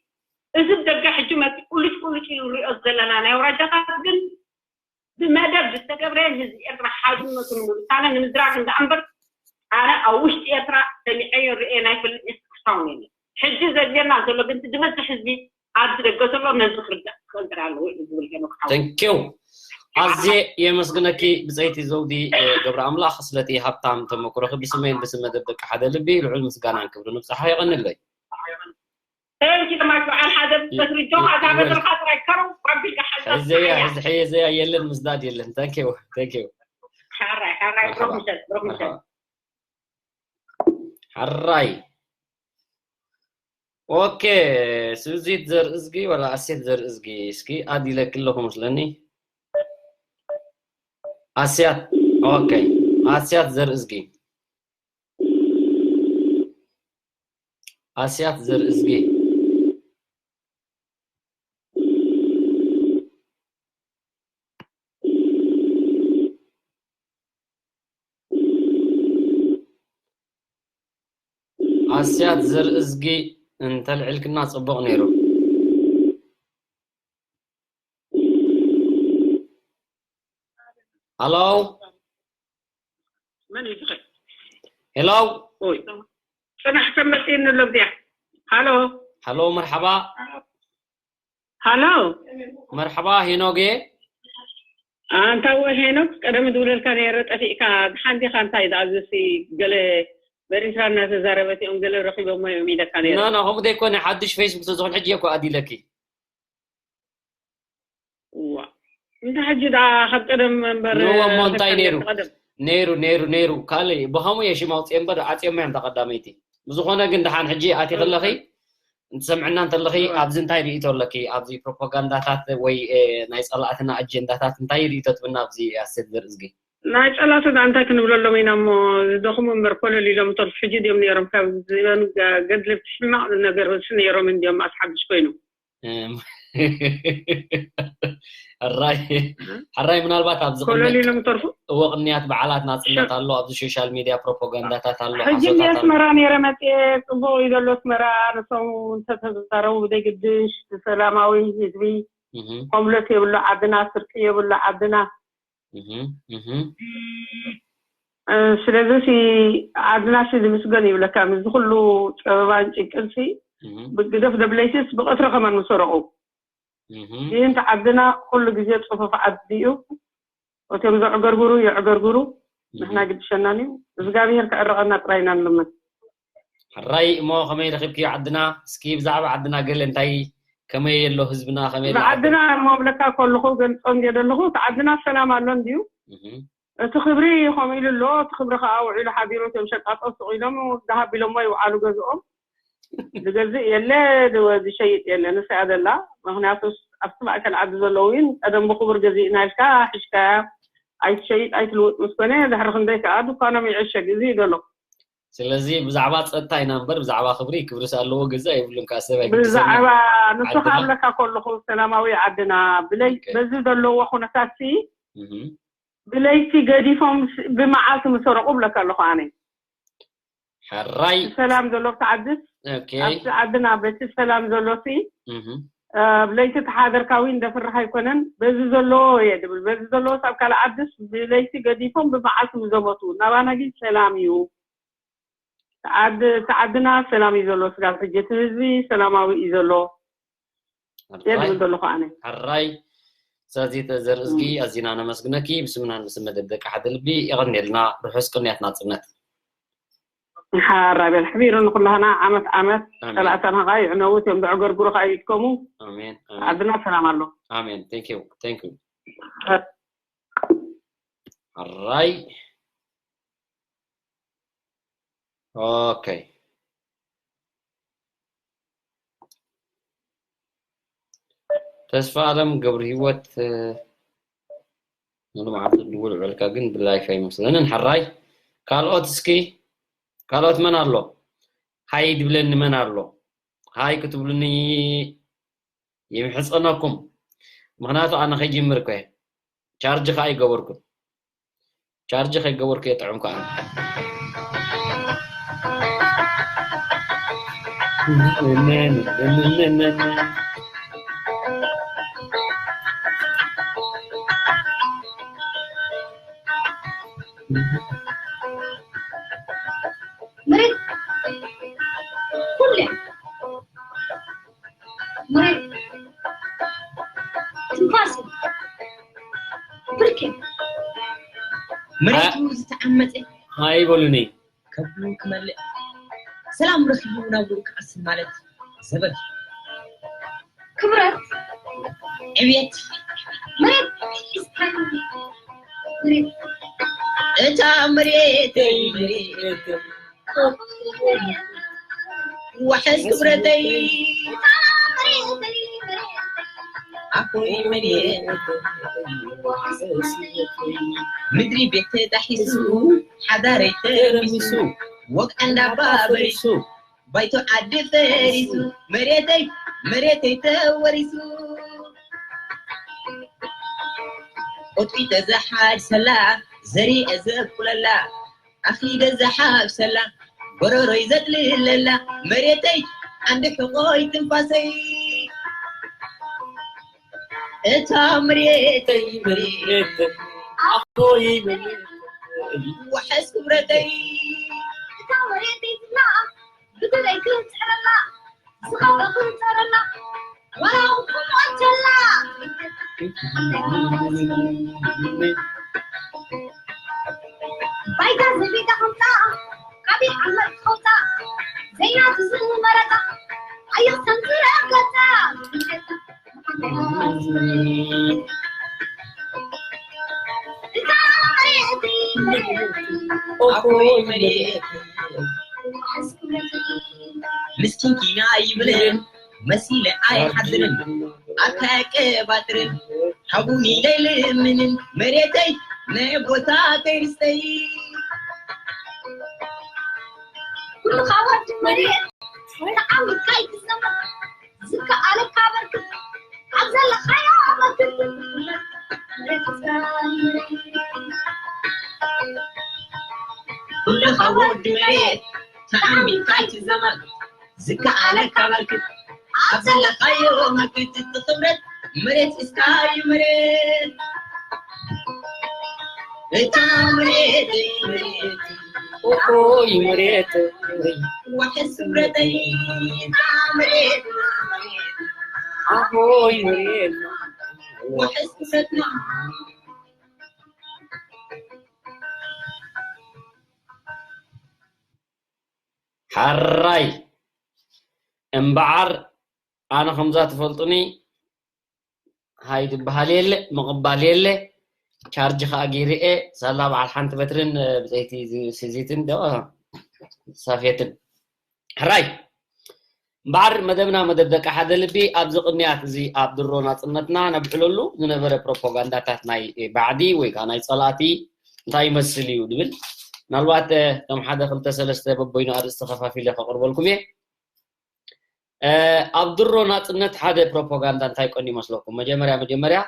እዚ ደገ ሕጂ መፂ ቁልጭ ቁልጭ ኢሉ ንሪኦ ዘለና ናይ ኣውራጃታት ግን ብመደብ ዝተገብረ ንህዝቢ ኤርትራ ሓድነቱ ንምብታነ ንምዝራግ እንዳ እምበር ኣነ ኣብ ውሽጢ ኤርትራ ሰሚዐዮ ርእየ ናይ ፈልጥ ክሳውን የለ። ሕጂ ዘድልየና ዘሎ ግን ዝበዝሕ ህዝቢ ኣብዚ ደገ ዘሎ ነዚ ክርዳእ ክኽእል ጥራይ ኣለዎ እዩ ዝብል ሄኖክ ሓወይ። ተንኪው ኣዝየ የመስግነኪ ብፀይቲ ዘውዲ ገብረ ኣምላኽ ስለቲ ሃብታም ተመክሮኺ ብስመይን ብስም መደብ ደቂ ሓደ ልቢ ልዑል ምስጋናን ክብሪ ንብፅሓ የቐንለይ። Thank you so much በዓል ሓደ በትሪ ጆኻ እዛ በትርኻ ጥራይ ከረው ኣቢልካ ሓዛ ሕዘያ ሕዚ ሕየዘያ የለን ምስዳድ የለን። Thank you thank you ሓራይ ሓራይ ብሩኽ ምሸት ብሩኽ ምሸት ሓራይ ኦኬ። ስብዚት ዘርእዝጊ ወላ ኣሴት ዘርእዝጊ እስኪ ኣድ ኢለኪ ኣለኹ መስለኒ። ኣስያት ኦኬ። ኣስያት ዘርእዝጊ ኣስያት ዘርእዝጊ ኣስያት ዘርእዝጊ እንተልዕልክና ጽቡቕ ነይሩ። ሃሎ መን እዩ ዝኸ ሄሎ ኦይ ጽናሕ ሰብ መጽእኒ ኣሎ እዚኣ። ሃሎ ሃሎ መርሓባ ሃሎ መርሓባ ሄኖጌ ኣንታ ወ ሄኖክ ቀደም ዝብለልካ ነይረ ጠፊእካ። ድሓን ዲኻ እንታይ ደኣ ዝሲ ገለ በሪስራ እናተዛረበት እዮም ገለ ረኺቦሞ እዮም ኢለካ ነይረ። ኖ ኖ ከምኡ ዘይኮነ ሓድሽ ፌስቡክ ተዝኾን ሕጂ እኮ ኣዲለኪ ዋ እንተ ሕጂ ደኣ ካብ ቀደም እምበር ንዎ እሞ እንታይ ነይሩ? ቀደም ነይሩ ነይሩ ነይሩ ካልእ ብኸምኡ እየ ሽም ኣውፅኤ እምበር ዓፅዮማ እዮም ተቐዳመይቲ። ብዝኾነ ግን ደሓን ሕጂ ኣትየ ከለኺ እንትሰምዕና እንተለኺ ኣብዚ እንታይ ርእይቶ ኣለኪ? ኣብዚ ፕሮፓጋንዳታት ወይ እ፣ ናይ ፀላእትና ኣጀንዳታት እንታይ ርእይቶ ትብና ኣብዚ ኣሴት ዘርእዝጊ? ናይ ጸላእቲ ደኣ እንታይ ክንብለሎም ኢና እሞ ዝደኽሙ እምበር ኮለል ኢሎም ተርፉ ሕጂ ድዮም ነይሮም ካብ ዝበን ገድሊ ሕማቕ ነገር ስ ነይሮም እንድዮም ኣስሓድሽ ኮይኑ እም፣ ሕራይ ሕራይ ምናልባት ኣብዚ ኮለል ቅድሚ ኢሎም ተርፉ እዎ ቅንያት በዓላት ናፅነት ኣሎ ኣብዚ ሶሻል ሚድያ ፕሮፓጋንዳታት ኣሎ ሕጂ ሓሶታት ኣሎ ኣስመራ ነይረ መፅየ ጽቡቅ እዩ ዘሎ ኣስመራ ንሶም እንተተዛረቡ ብደይ ግድሽ ብሰላማዊ ህዝቢ እህ፣ ሆምለስ የብሉ ዓድና ስርቂ የብሉ ዓድና እህ፣ እህ። እ፣ ስለዚ ሲ ዓድና ሲ ዝምስገን ይብለካ ምስዚ ኩሉ ፀበባን ጭንቅን ሲ እህ፣ ብግደፍ ደብለይትስ ብቀትሪ ከማን ምሰረቁ እህ። ይህንቲ ዓድና ኩሉ ግዜ ፅፉፍ ዓዲ እዩ እቶም ዘዕገርግሩ የዕገርግሩ ንሕና ግድሸናን እዩ እግዚኣብሄር ክዕረቐና ጥራይ ኢና ንልምን ሕራይ እሞ ከመይ ረኺብክዮ ዓድና? እስኪ ብዛዕባ ዓድና ገለ እንታይ ከመይ ኣሎ ህዝብና ከመይ ኣሎ ብዓድና እሞ ብለካ ከለኹ ገልፆ እንድየ ዘለኹ እቲ ዓድና ሰላም ኣሎ እንድዩ እህ፣ እቲ ክብሪ ከምኡ ኢሉ ኣሎ እቲ ክብሪ ከዓ ውዒሉ ሓዲሩ እቶም ሸቃጦ ስቕ ኢሎም ደሃብ ኢሎሞ ይውዓሉ ገዝኦም ዝገዝእ የለ ዝወ- ዝሸይጥ የለ ንስያ ዘላ ምክንያቱ ኣብቲ ማእከል ዓዲ ዘለዉ እውን ቀደም ብክቡር ገዚእና ኢልካ ሒዝካያ ኣይትሸይጥ ኣይትልውጥ ምስ ኮነ ድሕሪ ክንደይ ከዓ ድኳኖም ይዕሸግ እዚ እዩ ዘሎ ስለዚ ብዛዕባ ፀጥታ ኢና እምበር ብዛዕባ ክብሪ ክብርስ ኣለዎ ገዛ የብሉን ከዓ ሰብ ኣይግድሰና ብዛዕባ ንሱ ዓድና- ካብ ለካ ከለኹ ሰላማዊ ዓድና ብለይ ኦኬ። በዚ ዘለዎ ኩነታት ሲ እህ፣ ብለይቲ ገዲፎም ስ- ብመዓልቲ ምሰረቁ ብለካ ኣለኹ ኣነ ሕራይ ሰላም ዘሎ ኣብቲ ዓድስ ኦኬ ኣብቲ ዓድና በቲ ሰላም ዘሎ ሲ እህ፣ ኣብ ለይቲ ተሓደርካ እውን ደፍርሕ ኣይኮነን በዚ ዘለዎ እየ ድብል በዚ ዘለዎ ኣብ ካልእ ዓድስ ብለይቲ ገዲፎም ብመዓልቲ ምዘመቱ ናባና ግን ሰላም እዩ እቲ ዓዲ- እቲ ዓድና ሰላም እዩ ዘሎ ስጋብ ሕጂ እቲ ህዝቢ ሰላማዊ እዩ ዘሎ እየ ድብል ዘለኹ ኣነ ሕራይ ሰዚተ ዘርእዝጊ ኣዚና ነመስግነኪ ብስምናን ብስም መደብ ደቂ ሓደ ልቢ የቐንየልና ርሑስ ቅንያት ናፅነት ሓራቤል ሕቢሩ ንኩላህና ዓመት ዓመት ኣሜን። ጸላእተና ከኣ ይዕነውት እዮም፣ ዘዕገርግሩ ከኣ ይድከሙ። ኣሜን፣ ኣሜን። ዓድና ሰላም ኣሎ። ኣሜን። Thank you፣ thank you። ኣራይ። ኦኬ። ተስፋ ኣለም ገብረ ህይወት፣ እ፣ ንመዓልቲ ድውል ውዕልካ ግን ብላይፍ ኣይመስለንን። ሕራይ። ካልኦት እስኪ፣ ካልኦት መን ኣሎ? ሃይ ድብለኒ መን ኣሎ? ሃይ ክትብሉኒ ይምሕጸነኩም። ምኽንያቱ ኣነ ከይጅምር እኮ እየ። ቻርጅ ከኣ ኣይገበርኩን። ቻርጅ ከይገበርኩ እየ ጥዑም ከኣ። ምሬት ኩሉ እያ። ምሬት ትንፋስ እዩ። ብርክ እዩ። መሬቱ ዝተዓመፀ ኣይበሉኒ። ከብዱ ክመልእ ሰላም ረኺቡ ናብኡ ክቐስን ማለት ዘበት ክብረት ዕብየት መሬት ሒዝካኒ መሬት እታ መሬተይ መሬት ዋሕስ ክብረተይ ኣኮይ መሬት ምድሪ ቤት ተጣሒሱ ሓዳረይ ተረሚሱ ወግዐ እንዳባ በሪሱ ባይቶ ዓዲ ፈሪሱ መሬተይ መሬተይ ተወሪሱ ቆጥፊ ተዘሓድሰላ ዘሪአ ዘብቁለላ ኣኽሊለ ዘሓፍሰላ ጎረሮይ ዘጥልለላ መሬተይ ዓንዲ ሕቖይ ትንፋሰይ እታ መሬተይ መሬት ኣኾይ መሬት ዋሕስ ክብረተይ እታ መሬተይ ዝና ብደለይ ክፅዕረላ ዝኸብረ ክፀረላ ዋላ እውን ክሞት ጀላ ባይታ ዘቤታ ከምፃ ካቢል ዓመት ከውፃ ዘይናቱ ዝመረፃ ኣየኽተም ዝረገፃ ምስኪንኪና ይብልን መሲለ ኣይሓድርን ኣካቀባጥርን ሓቡኒ ለይልምንን መሬተይ ናይ ቦታ ከይርስተይ ኩሉ ካባቱ መሬት ተዓሚካ ይትሰማ ዝከኣለካ በርክት ኣብ ዘለኻዮ ኣበርክት ኩሉ ካብ ወዲ መሬት ተዓሚካ ይትዘመር ዝከኣለካ በርክት ኣብ ዘለኻዮ መክት ትኽብረት መሬት እስካዩ መሬት እታ መሬት መሬት ኦሆይ መሬት ዋሕስ ክብረተይ እታ መሬት ኣሆይ መሬት ዋሕስ ክብረትና ሓራይ እምበዓር ኣነ ከምዛ ትፈልጡኒ ሃይ ዝበሃል የለ ምቕባል የለ ቻርጅ ከዓ ገይረ እየ ሳላ በዓል ሓንቲ በትርን ብፀይቲ ስዚትን ዶ ሳፌትን ሕራይ እምበዓር መደብና መደብ ደቂ ሓደ ልቢ ኣብዚ ቅንያት እዚ ኣብ ድሮ ናፅነትና ነብዕለሉ ዝነበረ ፕሮፓጋንዳታት ናይ ባዕዲ ወይ ከዓ ናይ ፀላእቲ እንታይ ይመስል እዩ ዝብል ምናልባት ከም ሓደ ክልተ ሰለስተ በበይኑ ኣርእስቲ ከፋፊለ ከቕርበልኩም እየ ኣብ ድሮ ናፅነት ሓደ ፕሮፓጋንዳ እንታይ ቀንዩ ይመስለኩም መጀመርያ መጀመርያ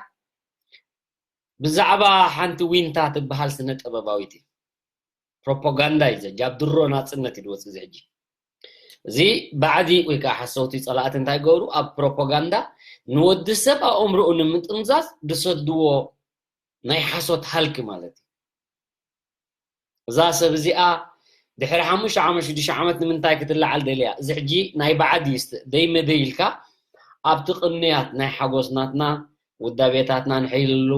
ብዛዕባ ሓንቲ ዊንታ ትበሃል ስነ ጥበባዊት ፕሮፓጋንዳ እዩ ዘጂ ኣብ ድሮ ናፅነት እዩ ዝወፅእ እዚ ሕጂ እዚ ባዕዲ ወይ ከዓ ሓሰውቲ ፀላእቲ እንታይ ገብሩ ኣብ ፕሮፓጋንዳ ንወዲ ሰብ ኣእምርኡ ንምጥምዛዝ ዝሰድዎ ናይ ሓሶት ሃልኪ ማለት እዩ እዛ ሰብ እዚኣ ድሕሪ ሓሙሽተ ዓመት ሽዱሽተ ዓመት ንምንታይ ክትለዓል ደልያ እዚ ሕጂ ናይ በዓድ እዩ ደይ መደይ ኢልካ ኣብቲ ቅንያት ናይ ሓጎስ ናትና ውዳቤታትና ንሕይልሉ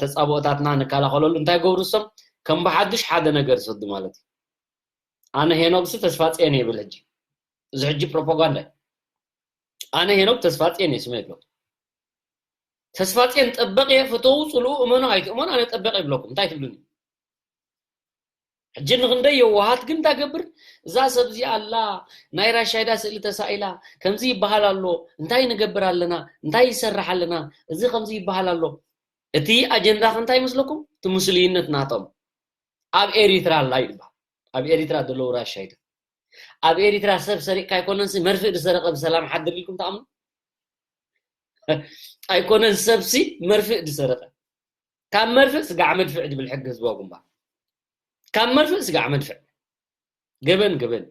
ተፃብኦታትና ንከላኸለሉ እንታይ ገብሩ እሶም ከም ብሓዱሽ ሓደ ነገር ዝሰዱ ማለት እዩ ኣነ ሄኖግሲ ተስፋጽዮን ይብል ሕጂ። እዚ ሕጂ ፕሮፓጋንዳ እዩ። ኣነ ሄኖግ ተስፋጽዮን እየ ስመ ይብሎ። ተስፋጽዮን ጠበቕ እየ፣ ፍተዉ፣ ጽልኡ፣ እመኑ ኣይትእመኑ፣ ኣነ ጠበቕ ይብለኩም። እንታይ ትብሉኒ? ሕጂ ንኽንደይ የዋሃት ግን እንታይ ገብር? እዛ ሰብ እዚኣ ኣላ፣ ናይ ራሻይዳ ስእሊ ተሳኢላ፣ ከምዚ ይበሃል ኣሎ፣ እንታይ ንገብር ኣለና፣ እንታይ ይሰርሕ ኣለና፣ እዚ ከምዚ ይበሃል ኣሎ። እቲ ኣጀንዳ ከ እንታይ ይመስለኩም? እቲ ምስሉይነት ናቶም። ኣብ ኤሪትራ ኣላ ይበሃል። ኣብ ኤሪትራ ዘለዉ ራሻይዳ። ኣብ ኤሪትራ ሰብ ሰሪቕካ ኣይኮነንሲ፣ መርፍእ ዝሰረቐ ብሰላም ሓድር ኢልኩም ትኣምኑ? ኣይኮነን፣ ሰብሲ መርፍእ ዝሰረቐ። ካብ መርፍእ ስጋዕ መድፍዕ ዝብል ሕጊ ህዝባዊ ግንባር። ካብ መርፍእ ስጋዕ መድፍዕ። ገበን፣ ገበን።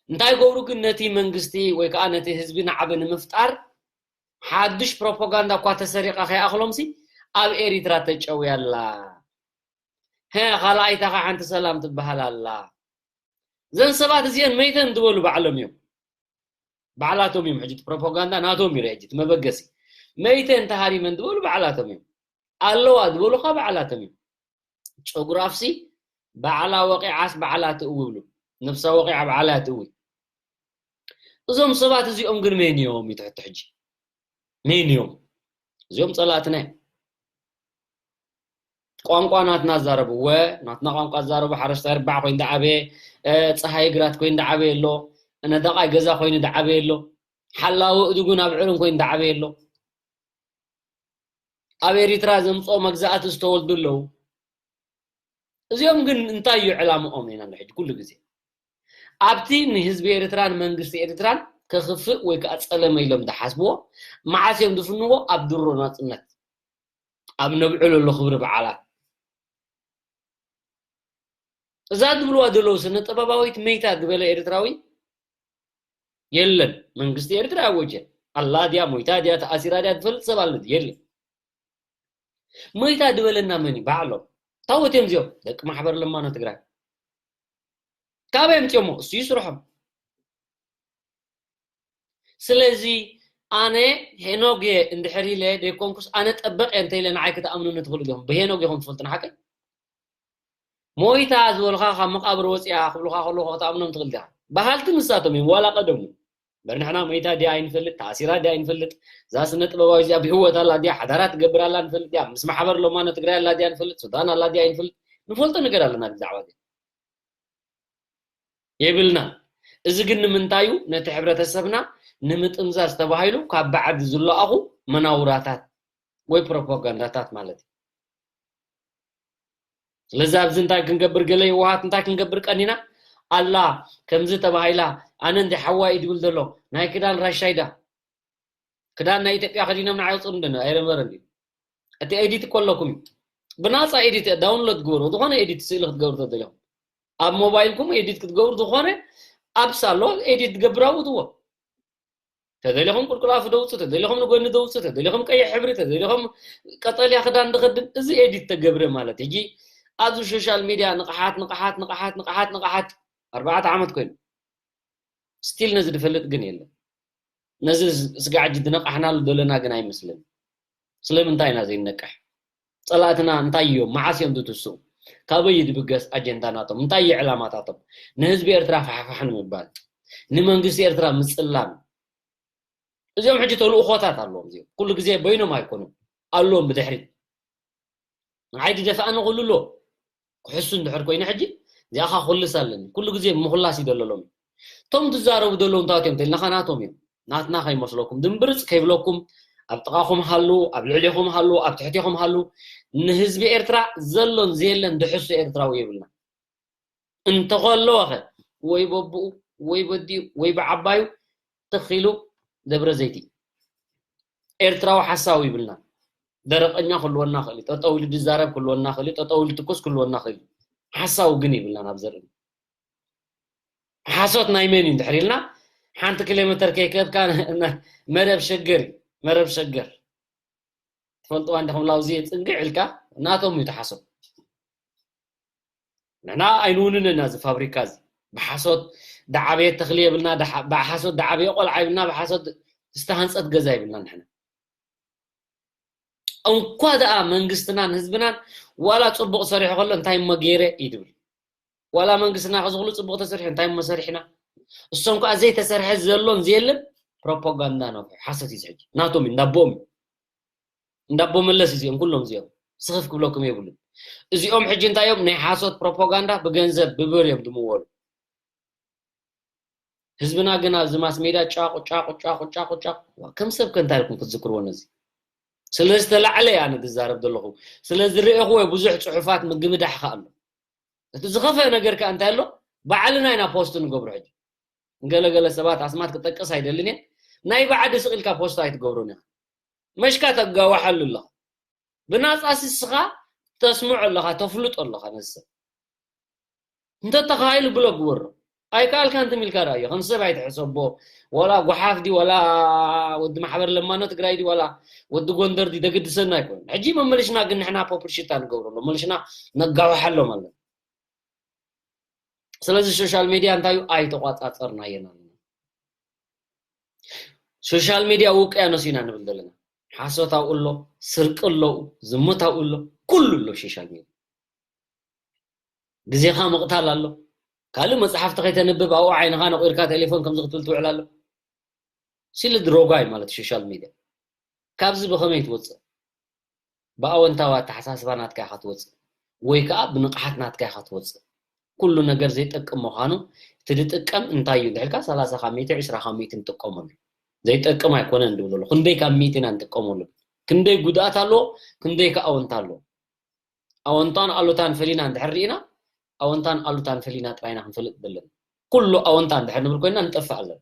እንታይ ገብሩ ግን ነቲ መንግስቲ ወይ ከዓ ነቲ ህዝቢ ናዕቢ ንምፍጣር ሓድሽ ፕሮፓጋንዳ እኳ ተሰሪቓ ከይኣኽሎምሲ ኣብ ኤሪትራ ተጨውያ ኣላ። ሀ፣ ካልኣይታ ኸ ሓንቲ ሰላም ትበሃል ኣላ። እዘን ሰባት እዚአን መይተን ዝበሉ ባዕሎም እዮም። ባዕላቶም እዮም። ሕጂ እቲ ፕሮፓጋንዳ ናቶም እዩ። ሕጂ እቲ መበገሲ መይተን ተሃሪመን ዝበሉ ባዕላቶም እዮም። ኣለዋ ዝበሉ ኸ ባዕላቶም እዮም። ጨጉራፍሲ ባዕላ ወቂዓስ ባዕላ ትእዊ ብሉ። ነብሳ ወቂዓ ባዕላ ትእዊ። እዞም ሰባት እዚኦም ግን መን እዮም ይትሕቱ ሕጂ? መን እዮም? እዚኦም ጸላእትና እዮም። ቋንቋ ናትና ዛረቡ፣ ወ ናትና ቋንቋ ዛረቡ፣ ሓረስታይ ርባዕ ኮይኑ ዳዓበየ፣ እ፣ ጸሃይ ግራት ኮይኑ ዳዓበየ ኣሎ፣ ነዳቓይ ገዛ ኮይኑ ዳዓበየ ኣሎ፣ ሓላዊ እድጉን ኣብ ዕርን ኮይኑ ዳዓበየ ኣሎ። ኣብ ኤሪትራ ዘምጽኦ መግዛእቲ ዝተወልዱ ኣለዉ። እዚኦም ግን እንታይ እዩ ዕላምኦም? ኢና ሕጂ ኩሉ ግዜ ኣብቲ ንህዝቢ ኤርትራን መንግስቲ ኤርትራን ከኽፍእ ወይ ከዓ ጸለመ ኢሎም ዝሓስብዎ፣ መዓስ እዮም ዝፍንዎ? ኣብ ድሮ ናጽነት፣ ኣብ ነብዕለሉ ክብሪ በዓላት። እዛ ዝብልዋ ዘለዉ ስነ ጥበባዊት መይታ ዝበለ ኤርትራዊ የለን። መንግስቲ ኤርትራ ኣወጀ። ኣላ ድያ፣ ሞይታ ድያ፣ ተኣሲራ ድያ ዝፈልጥ ሰብ ኣሎ ድዩ? የለን። ሞይታ ዝበለና መን እዩ? ባዕሎም። ታወት እዮም እዚኦም፣ ደቂ ማሕበር ለማኖ ትግራይ። ካበይ ኣምፅኦሞ? እሱ እዩ ስርሖም። ስለዚ ኣነ ሄኖግ እየ እንድሕር ኢለ ዘይኮንኩስ፣ ኣነ ጠበቕ እየ እንተኢለ ንዓይ ክትኣምኑኒ ትኽእሉ ዲኹም? ብሄኖግ ኢኹም ትፈልጡ ንሓቀይ? ሞይታ ዝበልኻ ካብ መቃብር ወፂኣ ክብሉኻ ከለዉ ክትኣምኖም ትኽእል ዲኻ? በሃልቲ ንሳቶም እዮም፣ ዋላ ቀደሙ። እምበር ንሕና ሞይታ ድያ ኣይንፈልጥ፣ ተኣሲራ ድያ ኣይንፈልጥ፣ እዛ ስነ ጥበባዊ እዚኣ ብህይወት ኣላ ድያ፣ ሓዳራ ትገብር ኣላ ንፈልጥ ድያ፣ ምስ ማሕበር ሎማኖ ትግራይ ኣላ ድያ ንፈልጥ፣ ሱዳን ኣላ ድያ ኣይንፈልጥ፣ ንፈልጦ ነገር ኣለና ብዛዕባ እዚኣ። የብልናን። እዚ ግን ንምንታይ እዩ? ነቲ ሕብረተሰብና ንምጥምዛዝ ተባሂሉ ካብ ባዕዲ ዝለኣኹ መናውራታት ወይ ፕሮፓጋንዳታት ማለት እዩ። ስለዚ ኣብዚ እንታይ ክንገብር፣ ገለ የዋሃት እንታይ ክንገብር ቀኒና? ኣላ ከምዚ ተባሂላ፣ ኣነ እንዲ ሓዋይ እዩ ድብል ዘሎ፣ ናይ ክዳን ራሻይዳ። ክዳን ናይ ኢትዮጵያ ከዲኖም ንዓይ ይውፅኡ እንደ ኣይነበረን ድዩ? እቲ ኤዲት እኮ ኣለኩም እዩ። ብናፃ ኤዲት ዳውንሎድ ግበሩ። ዝኾነ ኤዲት ስእሊ ክትገብሩ ተደሊኹም፣ ኣብ ሞባይልኩም ኤዲት ክትገብሩ፣ ዝኾነ ኣፕስ ኣሎ፣ ኤዲት ትገብሩ፣ ኣውትዎ። ተደሊኹም ቁልቁል ኣፉ ደውፁ፣ ተደሊኹም ንጎኒ ደውፁ፣ ተደሊኹም ቀይሕ ሕብሪ፣ ተደሊኹም ቀጠልያ ክዳን ድኸድን፣ እዚ ኤዲት ተገብረ ማለት። ሕጂ ኣብዚ ሶሻል ሚድያ ንቕሓት፣ ንቕሓት፣ ንቕሓት፣ ንቕሓት፣ ንቕሓት፣ ኣርባዕተ ዓመት ኮይኑ። ስቲል ነዚ ድፈልጥ ግን የለን። ነዚ ስጋዕ ሕጂ ድነቃሕናሉ ደለና ግን ኣይመስልን። ስለምንታይ ኢና ዘይነቅሕ? ጸላእትና እንታይ እዮም? መዓስ እዮም ዝትስኡ? ካበይ እዩ ዝብገስ ኣጀንዳ ናቶም? እንታይ እዩ ዕላማታቶም? ንህዝቢ ኤርትራ ፋሕፋሕ ንምባል፣ ንመንግስቲ ኤርትራ ምጽላም። እዚኦም ሕጂ ተልእኾታት ኣለዎም። እዚኦም ኩሉ ግዜ በይኖም ኣይኮኑን፣ ኣለዎም ብድሕሪት። ንዓይ ድደፍኣኒ ኩሉ ኣሎ። ክሕሱ እንድሕር ኮይኑ ሕጂ እዚኣ ኸኣ ክኹልስ ኣለኒ። ኩሉ ግዜ ምኹላስ እዩ ዘሎ ሎሚ። እቶም ዝዛረቡ ዘለዉ እንታይ እዮም ተልናኻ ናቶም እዮም። ናትና ከይመስለኩም። ድምብርጽ ከይብለኩም፣ ኣብ ጥቓኹም ሃሉ፣ ኣብ ልዕሌኹም ሃሉ፣ ኣብ ትሕቴኹም ሃሉ፣ ንህዝቢ ኤርትራ ዘሎን ዘየለን ድሕሱ ኤርትራዊ የብልና። እንተኸለወኸ ወይ በብኡ፣ ወይ በዲኡ፣ ወይ ብዓባዩ ትኽ ኢሉ ደብረ ዘይቲ። ኤርትራዊ ሓሳዊ ይብልና። ደረቐኛ ክህልወና ክእል እዩ። ጠጠው ኢሉ ዝዛረብ ክህልወና ክእል እዩ። ጠጠው ኢሉ ትኩስ ክህልወና ክእል እዩ። ሓሳዊ ግን ይብልናን ኣብ ዘርኢ። ሓሶት ናይ መን እዩ እንድሕር ኢልና፣ ሓንቲ ኪሎ ሜተር ከይከድካ መረብ ሸገር እዩ። መረብ ሸገር። ትፈልጥዋ እንዲኹም ላውዚ ጽንግዕ ኢልካ፣ ናቶም እዩ እቲ ሓሶት። ንሕና ኣይንውንን ኢና እዚ ፋብሪካ እዚ። ብሓሶት ደዓበየ ተኽሊ የብልና፣ ደሓ-፣ ብሓሶት ደዓበየ ቆልዓ የብልና፣ ብሓሶት ዝተሃንጸት ገዛ የብልና ንሕና። እንኳ ደኣ መንግስትናን ህዝብናን ዋላ ጽቡቕ ሰሪሑ ከሎ እንታይ እሞ ገይረ እዩ ድብል። ዋላ መንግስትና ከዝኽሉ ጽቡቕ ተሰርሑ እንታይ መሰሪሕና? እሶም ከዓ ዘይተሰርሐ ዘሎን ዘየለን ፕሮፓጋንዳ ነው። ሓሰት እዩ ሕጂ ናቶም እዩ፣ እንዳቦም እዩ። እንዳቦ መለስ እዚኦም ኩሎም እዚኦም ስኽፍ ክብለኩም የብሉን። እዚኦም ሕጂ እንታይ እዮም? ናይ ሓሶት ፕሮፓጋንዳ ብገንዘብ ብብር እዮም ድምወሉ። ህዝብና ግን ኣብዚ ማስ ሜዳ ጫቑ ጫቑ ጫቑ ጫቑ ጫቑ። ዋ፣ ከም ሰብ ከ እንታይ ኢልኩም ክትዝክርዎ ነዚ? ስለ ዝተላዕለ እየ ኣነ ዝዛረብ ዘለኹ። ስለ ዝረእኹዎ ብዙሕ ጽሑፋት ምግምዳሕ ከኣ ኣሎ። እቲ ዝኸፍአ ነገር ከኣ እንታይ ኣሎ? ባዕልና ኢና ፖስት ንገብሮ ሕጂ። ገለገለ ሰባት ኣስማት ክጠቅስ ኣይደልን እየ። ናይ ባዕዲ ስቕ ኢልካ ፖስት ኣይትገብሮን ኢኻ። መሽካ ተጋዋሓሉ ኣለኻ። ብናጻ ስስኻ ተስምዖ ኣለኻ፣ ተፍልጦ ኣለኻ ነዚ ሰብ። እንተተኻኢሉ ብሎክ ግበሮ። ኣይከኣልካን ትም ኢልካ ርኣዮ። ከም ሰብ ኣይትሕሰቦ። ዋላ ጓሓፍ ዲ፣ ዋላ ወዲ ማሕበር ለማኖ ትግራይ ዲ፣ ዋላ ወዲ ጎንደር ዲ፣ ደግድሰና ኣይኮነን። ሕጂ መመልሽና ግን ንሕና ፖፕርሽታ ንገብረሎም፣ መልሽና ነጋውሓሎም ኣለና። ስለዚ ሶሻል ሚድያ እንታይ እዩ? ኣይተቋጻጸርናየን ኣለና። ሶሻል ሚድያ ውቅያኖስ ኢና ንብል ዘለና። ሓሶት ኣብኡ ኣሎ፣ ስርቂ ኣለዉ፣ ዝሙት ኣብኡ ኣሎ፣ ኩሉ ኣሎ ሶሻል ሚድያ። ግዜኻ ምቕታል ኣሎ። ካልእ መጽሓፍቲ ከይተንብብ ኣብኡ ዓይንኻ ነቑርካ ቴሌፎን ከምዚ ክትብል ትውዕል ኣሎ። ሲልድ ሮጓይ ማለት ሶሻል ሚድያ። ካብዚ ብኸመይ ትወጽእ? ብኣወንታዊ ኣተሓሳስባ ናትካ ኢኻ ትወጽእ፣ ወይ ከኣ ብንቕሓት ናትካ ኢኻ ትወጽእ። ኩሉ ነገር ዘይጠቅም ምዃኑ፣ እቲ ዝጥቀም እንታይ እዩ እንድሕልካ፣ ሰላሳ ካብ ሚእቲ፣ ዕስራ ካብ ሚእቲ ንጥቀመሉ። ዘይጠቅም ኣይኮነን ድብል ኣሎ። ክንደይ ካብ ሚእቲ ኢና ንጥቀመሉ? ክንደይ ጉድኣት ኣለዎ፣ ክንደይ ከ ኣወንታ ኣለዎ? ኣወንታን ኣሉታን ፈሊና እንድሕር ርኢና፣ ኣወንታን ኣሉታን ፈሊና ጥራይና ክንፈልጥ ዘለና። ኩሉ ኣወንታ እንድሕር ንብል ኮይና ንጠፍእ ኣለና።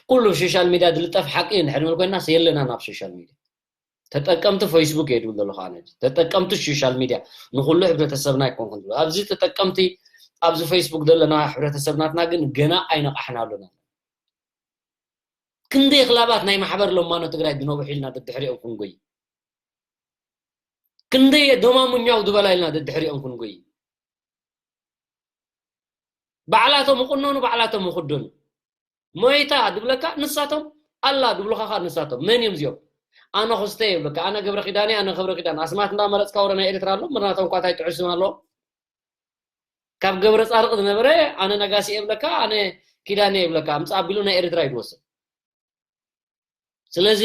ኩሉ ሶሻል ሚድያ ዝልጠፍ ሓቂ እንድሕር ንብል ኮይና የለና ናብ ሶሻል ሚድያ። ተጠቀምቲ ፌስቡክ እየ ድብል ዘለኹ ኣነ። ተጠቀምቲ ሶሻል ሚድያ ንኩሉ ሕብረተሰብና ኣይኮንኩን ድብል። ኣብዚ ተጠቀምቲ ኣብዚ ፌስቡክ ዘለና ሕብረተሰብ ናትና ግን ገና ኣይነቃሕና ኣለና። ክንደይ ክላባት ናይ ማሕበር ለማኖ ትግራይ ድነብሑ ኢልና ደድሕሪኦም ክንጎይ። ክንደይ ዶማሙኛው ዝበላ ኢልና ደድሕሪኦም ክንጎይ። ባዕላቶም ይቁነኑ፣ ባዕላቶም ይኽደኑ። ሞይታ ድብለካ ንሳቶም፣ ኣላ ድብሉኻ ኸኣ ንሳቶም። መን እዮም እዚኦም? ኣነ ክስተ ይብለካ፣ ኣነ ገብረ ኪዳን እየ፣ ኣነ ገብረ ኪዳን። ኣስማት እንዳመረጽካ ወረ ናይ ኤርትራ ኣሎ፣ ምርናቶም እኳ እንታይ ጥዑይ ስም ኣለዎም? ካብ ገብረ ጻድቕ ዝነበረ ኣነ ነጋሲ እየ ይብለካ፣ ኣነ ኪዳን እየ ይብለካ። ኣምጽእ ኣቢሉ ናይ ኤርትራ እዩ ዝወስድ። ስለዚ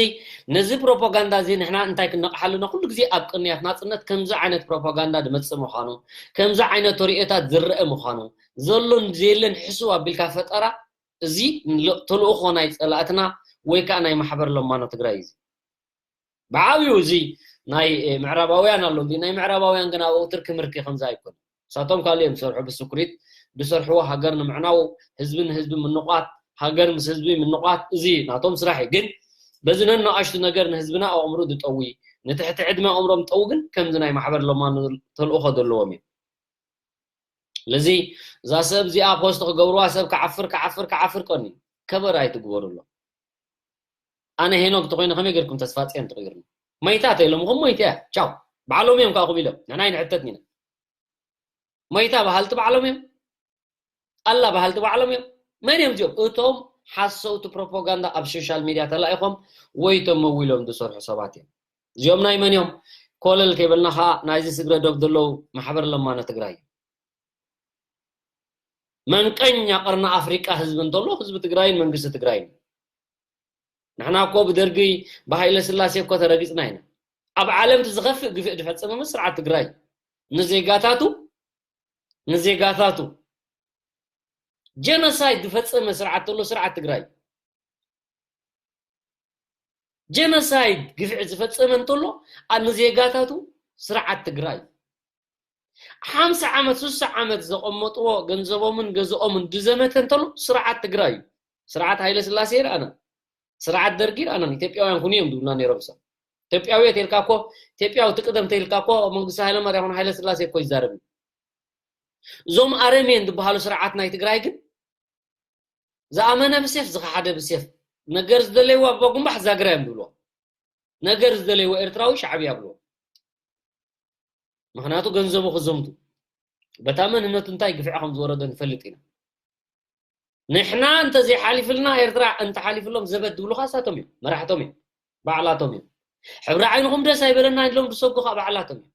ነዚ ፕሮፓጋንዳ እዚ ንሕና እንታይ ክነቕሓሉ ኢና? ኩሉ ግዜ ኣብ ቅንያት ናጽነት ከምዚ ዓይነት ፕሮፓጋንዳ ዝመጽእ ምዃኑ፣ ከምዚ ዓይነት ተርእዮታት ዝረአ ምዃኑ፣ ዘሎን ዘየለን ሕስው ኣቢልካ ፈጠራ፣ እዚ ል-፣ ተልእኾ ናይ ጸላእትና ወይ ከኣ ናይ ማሕበር ለማኖ ትግራይ እዩ። ብዓብዩ እዚ ናይ፣ እ፣ ምዕራባውያን ኣሎ። ናይ ምዕራባውያን ግን ኣብኡ ትርኪ ምርኪ ከምዚ ኣይኮነን። ንሳቶም ካልእ እዮም ዝሰርሑ፣ ብስኩሪት ዝሰርሕዎ፣ ሃገር ንምዕናው፣ ህዝቢ ንህዝቢ ምንቋት፣ ሃገር ምስ ህዝቢ ምንቋት፣ እዚ ናቶም ስራሕ እዩ። ግን በዚ ነናኣሽቱ ነገር ንህዝብና ኣእምሮ ዝጠዊ፣ ንትሕቲ ዕድመ ኣእምሮም ዝጠዊ ግን ከምዚ ናይ ማሕበር ለማኖ ተልእኾ ዘለዎም እዮም። ስለዚ እዛ ሰብ እዚኣ ፖስት ክገብርዋ ሰብ ክዓፍር፣ ክዓፍር፣ ክዓፍር ቀኒ ከበር ኣይትግበሩሎ። ኣነ ሄኖክ ተኮይነ ከመይ ጌርኩም ተስፋ ጽዮን ትቕይሩኒ? መይታ ተኢሎምኹም መይታ እያ። ቻው። ባዕሎም እዮም ከኣ ክብሉ ኢሎም። ንሕና ኣይንሕተትን ኢና። መይታ በሃልቲ ባዕሎም እዮም። ኣላ በሃልቲ ባዕሎም እዮም። መን እዮም እዚኦም? እቶም ሓሰውቲ ፕሮፓጋንዳ ኣብ ሶሻል ሚድያ ተላኢኾም ወይ እቶም መዊሎም ዝሰርሑ ሰባት እዮም። እዚኦም ናይ መን እዮም? ኮለል ከይበልና ኸዓ ናይዚ ስግረ ዶብ ዘለዉ ማሕበር ለማኖ ትግራይ እዩ። መንቀኛ ቀርኒ ኣፍሪቃ ህዝቢ እንተሎ ህዝቢ ትግራይን መንግስቲ ትግራይን። ንሕና እኮ ብደርጊ ብሃይለ ስላሴ እኮ ተረጊጽና ኢና። ኣብ ዓለም እቲ ዝኸፍእ ግፍዒ ዝፈጸመ ስርዓት ትግራይ ንዜጋታቱ፣ ንዜጋታቱ ጀኖሳይድ ዝፈጸመ ስርዓት ተሎ ስርዓት ትግራይ። ጀኖሳይድ ግፍዒ ዝፈጸመ እንተሎ ኣ-፣ ንዜጋታቱ ስርዓት ትግራይ። ሓምሳ ዓመት፣ ስሳ ዓመት ዘቐመጥዎ ገንዘቦምን ገዝኦምን ዝዘመተ እንተሎ ስርዓት ትግራይ እዩ። ስርዓት ሃይለ ስላሴ ይረኣና፣ ስርዓት ደርጊ ይረኣና። ኢትዮጵያውያን ኩኑ እዮም ዝብሉና ነይሮም። ሰብ ኢትዮጵያዊ እየ ተልካ እኮ፣ ኢትዮጵያዊ ትቅደም ተልካ እኮ መንግስቲ ሃይለማርያም ሃይለ ስላሴ እኮ ይዛረብ እዩ። እዞም ኣረሜን ዝበሃሉ ስርዓት ናይ ትግራይ ግን ዝኣመነ ብሴፍ፣ ዝኸሓደ ብሴፍ፣ ነገር ዝደለይዎ ኣባ ጉንባሕ ዛግራ እዮም ዝብልዎ። ነገር ዝደለይዎ ኤርትራዊ ሻዕብያ ይብልዎ። ምኽንያቱ ገንዘቡ ክዘምቱ፣ በታ መንነቱ እንታይ ግፍዒ ከም ዝወረዶ ንፈልጥ ኢና። ንሕና እንተዘይሓሊፍልና ኤርትራ እንተሓሊፍሎም ዘበት ዝብሉኻ እሳቶም እዮም፣ መራሕቶም እዮም፣ ባዕላቶም እዮም። ሕብሪ ዓይንኹም ደስ ኣይበለና ኢሎም ዝሰጉኻ ባዕላቶም እዮም።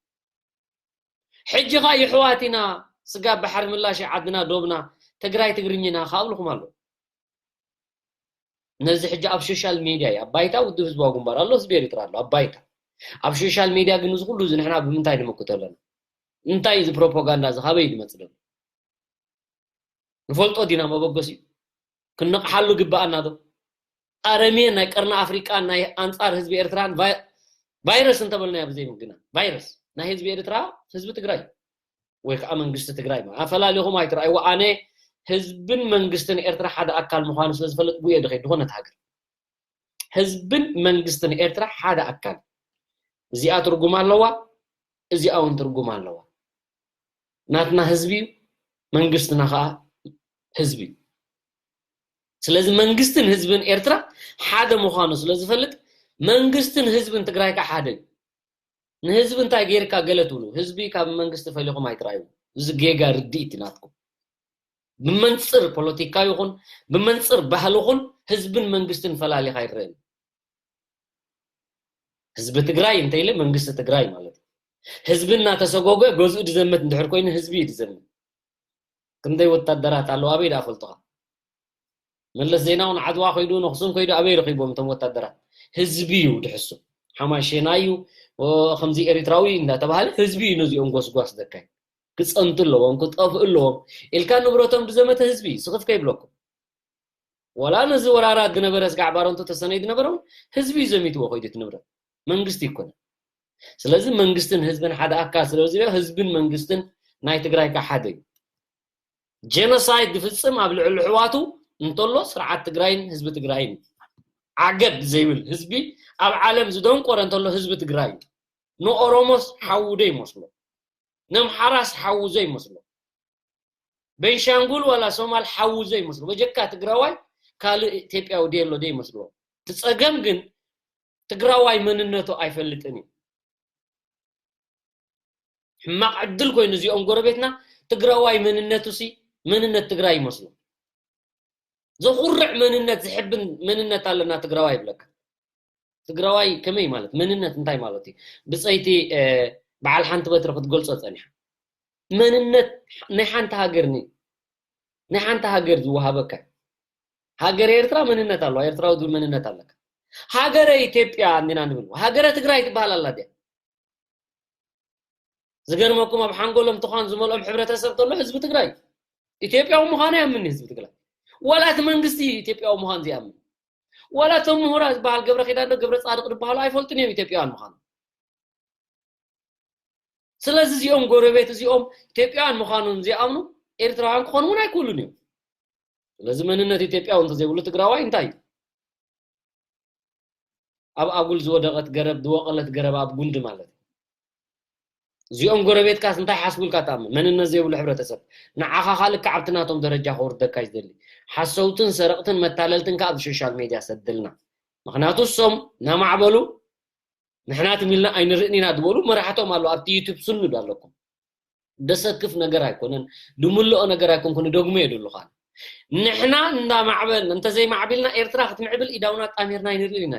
ሕጂ ኸኣ የሕዋት ኢና፣ ስጋብ ባሕሪ ምላሽ ዓድና ዶብና ትግራይ ትግርኝና ካብልኹም ኣሎ። ነዚ ሕጂ ኣብ ሶሻል ሜድያ እዩ ኣብ ባይታ ውድብ ህዝባዊ ግንባር ኣሎ፣ ህዝቢ ኤርትራ ኣሎ ኣብ ባይታ። ኣብ ሶሻል ሜድያ ግን እዚ ኩሉ እዚ ንሕና ብምንታይ ንምክቶ ኣለና? እንታይ እዚ ፕሮፓጋንዳ እዚ ካበይ ዝመጽእ ዘሎ? ንፈልጦ ዲና መበገሲኡ? ክንነቕሓሉ ግብኣና ዶ? ኣረሜን ናይ ቀርኒ ኣፍሪቃን ናይ ኣንጻር ህዝቢ ኤርትራን ቫይ-፣ ቫይረስ እንተበልናዮ ብዘይ ምግናን፣ ቫይረስ ናይ ህዝቢ ኤርትራ ህዝቢ ትግራይ ወይ ከዓ መንግስቲ ትግራይ ማለት ኣፈላሊኹም ኣይትረኣይዎ። ኣነ ህዝብን መንግስትን ኤርትራ ሓደ ኣካል ምዃኑ ስለ ዝፈልጥ ጉየ ድኸይድ ዝኾነት ሃገር ህዝብን መንግስትን ኤርትራ ሓደ ኣካል። እዚኣ ትርጉም ኣለዋ፣ እዚኣ እውን ትርጉም ኣለዋ። ናትና ህዝቢ እዩ፣ መንግስትና ከዓ ህዝቢ እዩ። ስለዚ መንግስትን ህዝብን ኤርትራ ሓደ ምዃኑ ስለ ዝፈልጥ መንግስትን ህዝብን ትግራይ ከዓ ሓደ እዩ። ንህዝቢ እንታይ ገይርካ ገለ ትብሉ? ህዝቢ ካብ መንግስቲ ፈሊኹም ኣይትረኣዩ። እዚ ጌጋ ርድኢት እዩ ናትኩም። ብመንፅር ፖለቲካ ይኹን ብመንፅር ባህሊ ይኹን ህዝብን መንግስትን ፈላሊኻ ኣይረኣን። ህዝቢ ትግራይ እንተኢለ መንግስቲ ትግራይ ማለት እዩ። ህዝቢ እናተሰጎገ ገዝኡ ድዘምት እንድሕር ኮይኑ ህዝቢ እዩ ድዘምት። ክንደይ ወታደራት ኣለዉ ኣበይ ደኣ ፈልጡኻ? መለስ ዜናዊ ንዓድዋ ከይዱ ነኽሱን ከይዱ ኣበይ ረኺቦም እቶም ወታደራት? ህዝቢ እዩ ድሕሱ። ሓማሼና እዩ ከምዚ ኤሪትራዊ እንዳተባሃለ ህዝቢ እዩ ነዚኦም ጎስጓስ ዘካይ ክፀንቱ ኣለዎም ክጠፍኡ ኣለዎም ኢልካ ንብረቶም ድዘመተ ህዝቢ እዩ ስኽፍ ከይብለኩም። ወላ ነዚ ወራራት ዝነበረ ስጋዕ ባረንቱ ተሰነይ ዝነበረ እውን ህዝቢ እዩ ዘሚትዎ ከይዱ እቲ ንብረት መንግስቲ ይኮነ። ስለዚ መንግስትን ህዝብን ሓደ ኣካል ስለ ዝብል ህዝብን መንግስትን ናይ ትግራይ ከዓ ሓደ እዩ። ጀኖሳይድ ዝፍፅም ኣብ ልዕሊ ኣሕዋቱ እንተሎ ስርዓት ትግራይን ህዝቢ ትግራይን ዓገብ ዘይብል ህዝቢ ኣብ ዓለም ዝደንቆረ እንተሎ ህዝቢ ትግራይ እዩ። ንኦሮሞስ ሓዉ ዘይመስሎ፣ ነምሓራስ ሓዉ ዘይመስሎ፣ ቤንሻንጉል ዋላ ሶማል ሓዉ ዘይመስሎ፣ በጀካ ትግራዋይ ካልእ ኢትዮጵያዊ ደየሎ ዘይመስልዎ። እቲ ፀገም ግን ትግራዋይ መንነቱ ኣይፈልጥን እዩ። ሕማቕ ዕድል ኮይኑ እዚኦም ጎረቤትና ትግራዋይ መንነቱ ሲ መንነት ትግራይ ይመስሉ። ዘኹርዕ መንነት ዝሕብን መንነት ኣለና ትግራዋይ ይብለካ። ትግራዋይ ከመይ ማለት መንነት እንታይ ማለት እዩ? ብፀይቲ በዓል ሓንቲ በትሪ ክትገልፆ ፀኒሓ። መንነት ናይ ሓንቲ ሃገር ኒ ናይ ሓንቲ ሃገር ዝወሃበካ ሃገር ኤርትራ መንነት ኣለዋ። ኤርትራዊ ዝብል መንነት ኣለካ። ሃገረ ኢትዮጵያ እንዲና ንብል ሃገረ ትግራይ ትበሃል ኣላ ድያ? ዝገርመኩም ኣብ ሓንጎሎም ትዃን ዝመልኦም ሕብረተሰብ ተሎ ህዝቢ ትግራይ ኢትዮጵያዊ ምዃኑ ያምን ህዝቢ ትግራይ። ዋላ እቲ መንግስቲ ኢትዮጵያዊ ምዃን ዝያምን ዋላ እቶም ምሁራ ዝበሃል ገብረ ኪዳን ዶ ገብረ ፃድቅ ዝበሃሉ ኣይፈልጡን እዮም ኢትዮጵያውያን ምዃኑ። ስለዚ እዚኦም ጎረቤት እዚኦም ኢትዮጵያውያን ምዃኖም ዘይኣምኑ ኤርትራውያን ክኾኑ እውን ኣይክእሉን እዮም። ስለዚ መንነት ኢትዮጵያዊ እንተዘይብሉ ትግራዋይ እንታይ እዩ? ኣብ ኣጉል ዝወደቐት ገረብ ዝወቐለት ገረብ ኣብ ጉንዲ ማለት እዩ። እዚኦም ጎረቤትካስ እንታይ ሓስቡልካ ትኣምን? መንነት ዘይብሉ ሕብረተሰብ ንዓኻ ካልእ ክዓብቲ ናቶም ደረጃ ከውርደካ እዩ ዝደሊ። ሓሰውትን ሰረቕትን መታለልትን ከኣ ኣብ ሶሻል ሜድያ ሰድልና። ምክንያቱ እሶም እናማዕበሉ ንሕና ትም ኢልና ኣይንርእን ኢና ዝበሉ መራሕቶም ኣለዉ ኣብቲ ዩቱብ ስኑድ ኣለኩም። ደሰክፍ ነገር ኣይኮነን። ድምልኦ ነገር ኣይኮንኩን ደግሞ የድሉ ካን ንሕና እንዳማዕበልና እንተዘይማዕቢልና ኤርትራ ክትምዕብል ኢዳውና ጣሚርና ኣይንርእን ኢና።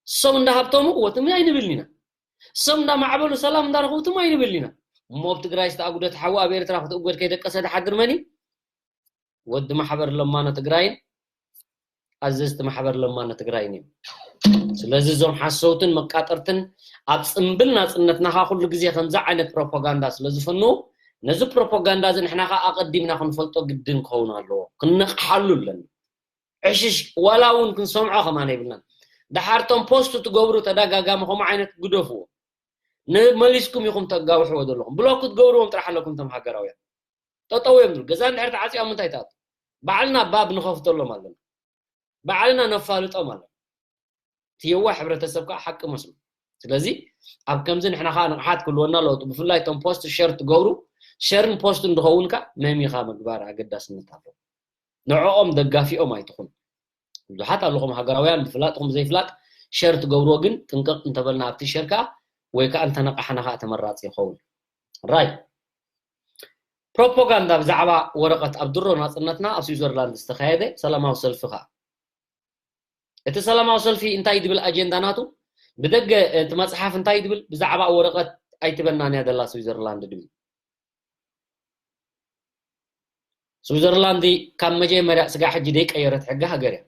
እሶም እንዳሃብቶሙ እወ ትም ኣይንብልን ኢና። እሶም እንዳማዕበሉ ሰላም እንዳረኽቡ ትም ኣይንብልን ኢና። እሞ ኣብ ትግራይ ዝተኣጉደት ሓዊ ኣብ ኤርትራ ክትእጎድ ከይደቀሰ ድሓድር መን እዩ? ወዲ ማሕበር ለማኖ ትግራይን ኣዘዝቲ ማሕበር ለማኖ ትግራይን እዮም። ስለዚ እዞም ሓሰውትን መቃጠርትን ኣብ ፅምብል ናፅነትናኻ ኩሉ ግዜ ከምዚ ዓይነት ፕሮፓጋንዳ ስለ ዝፈንዉ ነዚ ፕሮፓጋንዳ እዚ ንሕና ከዓ ኣቐዲምና ክንፈልጦ ግድን ክኸውን ኣለዎ። ክንነቕሓሉ ኣለና። ዕሽሽ ዋላ እውን ክንሰምዖ ከማን የብልናን። ደሓርቶም ፖስት ትገብሩ ተደጋጋሚ ከምኡ ዓይነት ግደፍዎ። ንመሊስኩም ኢኹም ተጋውሕዎ ዘለኹም ብሎክ ክትገብርዎም ጥራሕ ኣለኩም እቶም ሃገራውያን። ጠጠው እዮም ዝብሉ። ገዛ እንድሕር ተዓፅዮም እንታይ ትኣቱ? ባዕልና ባብ ንኸፍተሎም ኣለና። ባዕልና ነፋልጦም ኣለና። እቲ የዋህ ሕብረተሰብ ከዓ ሓቂ መስሉ። ስለዚ ኣብ ከምዚ ንሕና ከዓ ንቕሓት ክህልወና ኣለዎ። ብፍላይ እቶም ፖስት ሸር ትገብሩ ሸርን ፖስት እንድኸውን ከዓ መሚኻ ምግባር ኣገዳስነት ኣለዎ። ንዕኦም ደጋፊኦም ኣይትኹን። ብዙሓት ኣለኹም ሃገራውያን ብፍላጥኹም ዘይፍላጥ ሸር ትገብርዎ ግን ጥንቅቕ እንተበልና ኣብቲ ሸር ከዓ ወይ ከዓ እንተነቃሕና ከዓ ተመራፂ ይኸውን። ራይ ፕሮፓጋንዳ ብዛዕባ ወረቐት ኣብ ድሮ ናፅነትና ኣብ ስዊዘርላንድ ዝተኻየደ ሰላማዊ ሰልፊ ከዓ እቲ ሰላማዊ ሰልፊ እንታይ ድብል ኣጀንዳ ናቱ ብደገ እቲ መፅሓፍ እንታይ ድብል ብዛዕባ ወረቐት ኣይትበናን እያ ደላ ስዊዘርላንድ ድብል ስዊዘርላንድ ካብ መጀመርያ ስጋዕ ሕጂ ዘይቀየረት ሕጊ ሃገር እያ።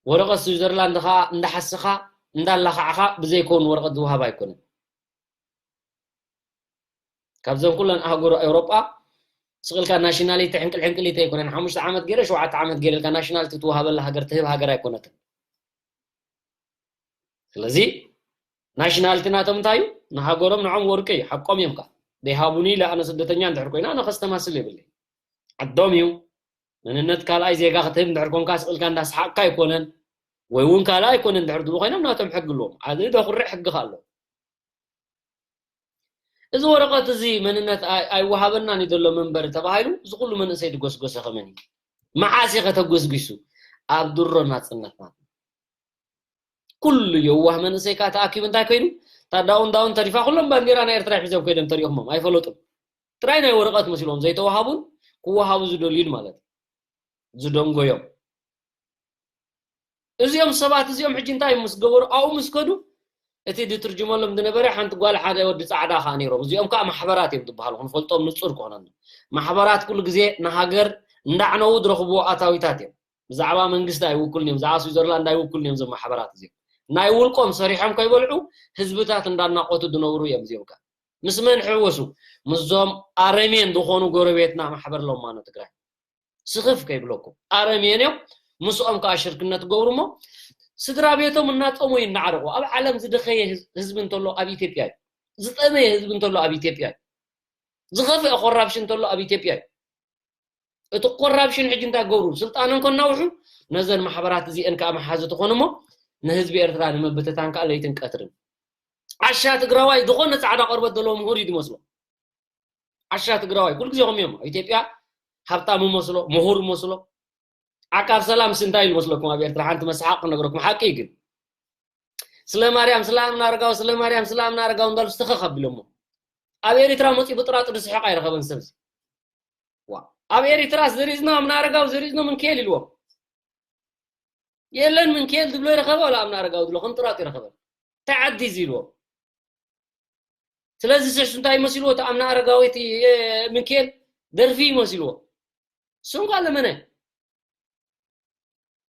ወረቐት ስዊዘርላንድ ከዓ እንዳሓስኻ እንዳላኻዕኻ ብዘይከውን ወረቐት ዝወሃብ ኣይኮነን። ካብዘን ኩለን ኣህጉር ኤውሮጳ ስቕልካ ናሽናሊቲ ሕንቅል ሕንቅሊቲ ኣይኮነን። ሓሙሽተ ዓመት ገይረ ሸውዓተ ዓመት ገይረ ኢልካ ናሽናሊቲ ትወሃበላ ሃገር ትህብ ሃገር ኣይኮነትን። ስለዚ ናሽናሊቲ ናቶም እንታይ እዩ? ንሃገሮም ንዖም ወርቂ እዩ፣ ሓቆም እዮም። ካ ዘይሃቡኒ ኢለ ኣነ ስደተኛ እንድሕር ኮይነ ኣነ ከስተማስል የብለይ። ዓዶም እዩ። መንነት ካልኣይ ዜጋ ክትህብ እንድሕር ኮንካ ስቕልካ እንዳሰሓቕካ ኣይኮነን፣ ወይ እውን ካልኣይ ኣይኮነን እንድሕር ዝብሉ ኮይኖም ናቶም ሕጊ ኣለዎም። ኣነ ደኹርዕ ሕጊ ኣሎ። እዚ ወረቐት እዚ መንነት ኣይ- ኣይወሃበናን እዩ ዘሎ መንበሪ ተባሂሉ እዚ ኩሉ መንእሰይ ዝጎስጎሰ ከመን እዩ? መዓስ እዩ ከተጎስጒሱ? ኣብ ድሮ ናጽነትና ኩሉ የዋህ መንእሰይ ከዓ ተኣኪቡ እንታይ ኮይኑ? እታ ዳውን ዳውን ተሪፋ ኩሎም ባንዲራ ናይ ኤርትራ ሒዞም ኮይዶም ተሪኦሞም ኣይፈለጡን። ጥራይ ናይ ወረቐት መሲሎም ዘይተዋሃቡን ክወሃቡ ዝደልዩን ማለት እዩ። ዝደንጎዮም እዚኦም ሰባት እዚኦም ሕጂ እንታይ ምስ ገበሩ ኣብኡ ምስ ከዱ እቲ ዝትርጅመሎም ዝነበረ ሓንቲ ጓል ሓደ ወዲ ጻዕዳ ከዓ ነይሮም። እዚኦም ከዓ ማሕበራት እዮም ዝበሃሉ ክንፈልጦም ንጹር ክኾነና። ማሕበራት ኩሉ ግዜ ንሃገር እንዳዕነዉ ዝረኽብዎ ኣታዊታት እዮም። ብዛዕባ መንግስቲ ኣይውክሉን እዮም፣ ብዛዕባ ስዊዘርላንድ ኣይውክሉን እዮም። እዞም ማሕበራት እዚኦም ናይ ውልቆም ሰሪሖም ከይበልዑ ህዝብታት እንዳናቆቱ ዝነብሩ እዮም። እዚኦም ከ ምስ መን ሕወሱ? ምስዞም ኣረሜን ዝኾኑ ጎረቤትና ማሕበር ለማኖ ትግራይ። ስኽፍ ከይብለኩም ኣረሜን እዮም። ምስኦም ከዓ ሽርክነት ገብሩ እሞ ስድራ ቤቶም እናጠሙ ይናዓረቑ። ኣብ ዓለም ዝደኸየ ህዝ- ህዝቢ እንተሎ ኣብ ኢትዮጵያ እዩ። ዝጠመየ ህዝቢ እንተሎ ኣብ ኢትዮጵያ እዩ። ዝኸፍአ ኮራፕሽን እንተሎ ኣብ ኢትዮጵያ እዩ። እቲ ኮራፕሽን ሕጂ እንታይ ገብሩ? ስልጣን እንኮናውሑ ነዘን ማሕበራት እዚአን ከዓ መሓዚ ትኾኑ እሞ ንህዝቢ ኤርትራ ንምብትታን ከዓ ለይትን ቀትርን ዓሻ ትግራዋይ ዝኾነ ጻዕዳ ቆርበት ዘለዎ ምሁር እዩ ዝመስሎ። ዓሻ ትግራዋይ ኩሉ ግዜ ከምኡ እዮም። ኣብ ኢትዮጵያ ሃብታም መስሎ፣ ምሁር መስሎ። ዓቃብ ሰላም ሲ እንታይ ኢሉ መስለኩም? ኣብ ኤርትራ ሓንቲ መሰሓቕ ክነግረኩም ሓቂ እዩ ግን ስለ ማርያም ስለ ኣምና ኣረጋዊ ስለ ማርያም ስለ ኣምና ኣረጋዊ እንዳሉ ዝተኸኽ ኣቢሎሞ ኣብ ኤሪትራ መፂኡ ብጥራጡ ዝስሕቕ ኣይረኸበን ሰብ እዚ። ዋ ኣብ ኤሪትራ ዘሪዝኖ ኣምና ኣረጋዊ ዘሪዝኖ ምንኬል ኢልዎም የለን ምንኬል ዝብሎ ይረኸበ ወላ ኣምና ኣረጋዊ ዝብሎ ከም ጥራጡ ይረኸበ እንታይ ዓዲ እዚ ኢልዎም ስለዚ ስሕሱ እንታይ መሲልዎ እቲ ኣምና ኣረጋዊ እቲ ምንኬል ደርፊ መሲልዎ እሱም ኳ ለመነ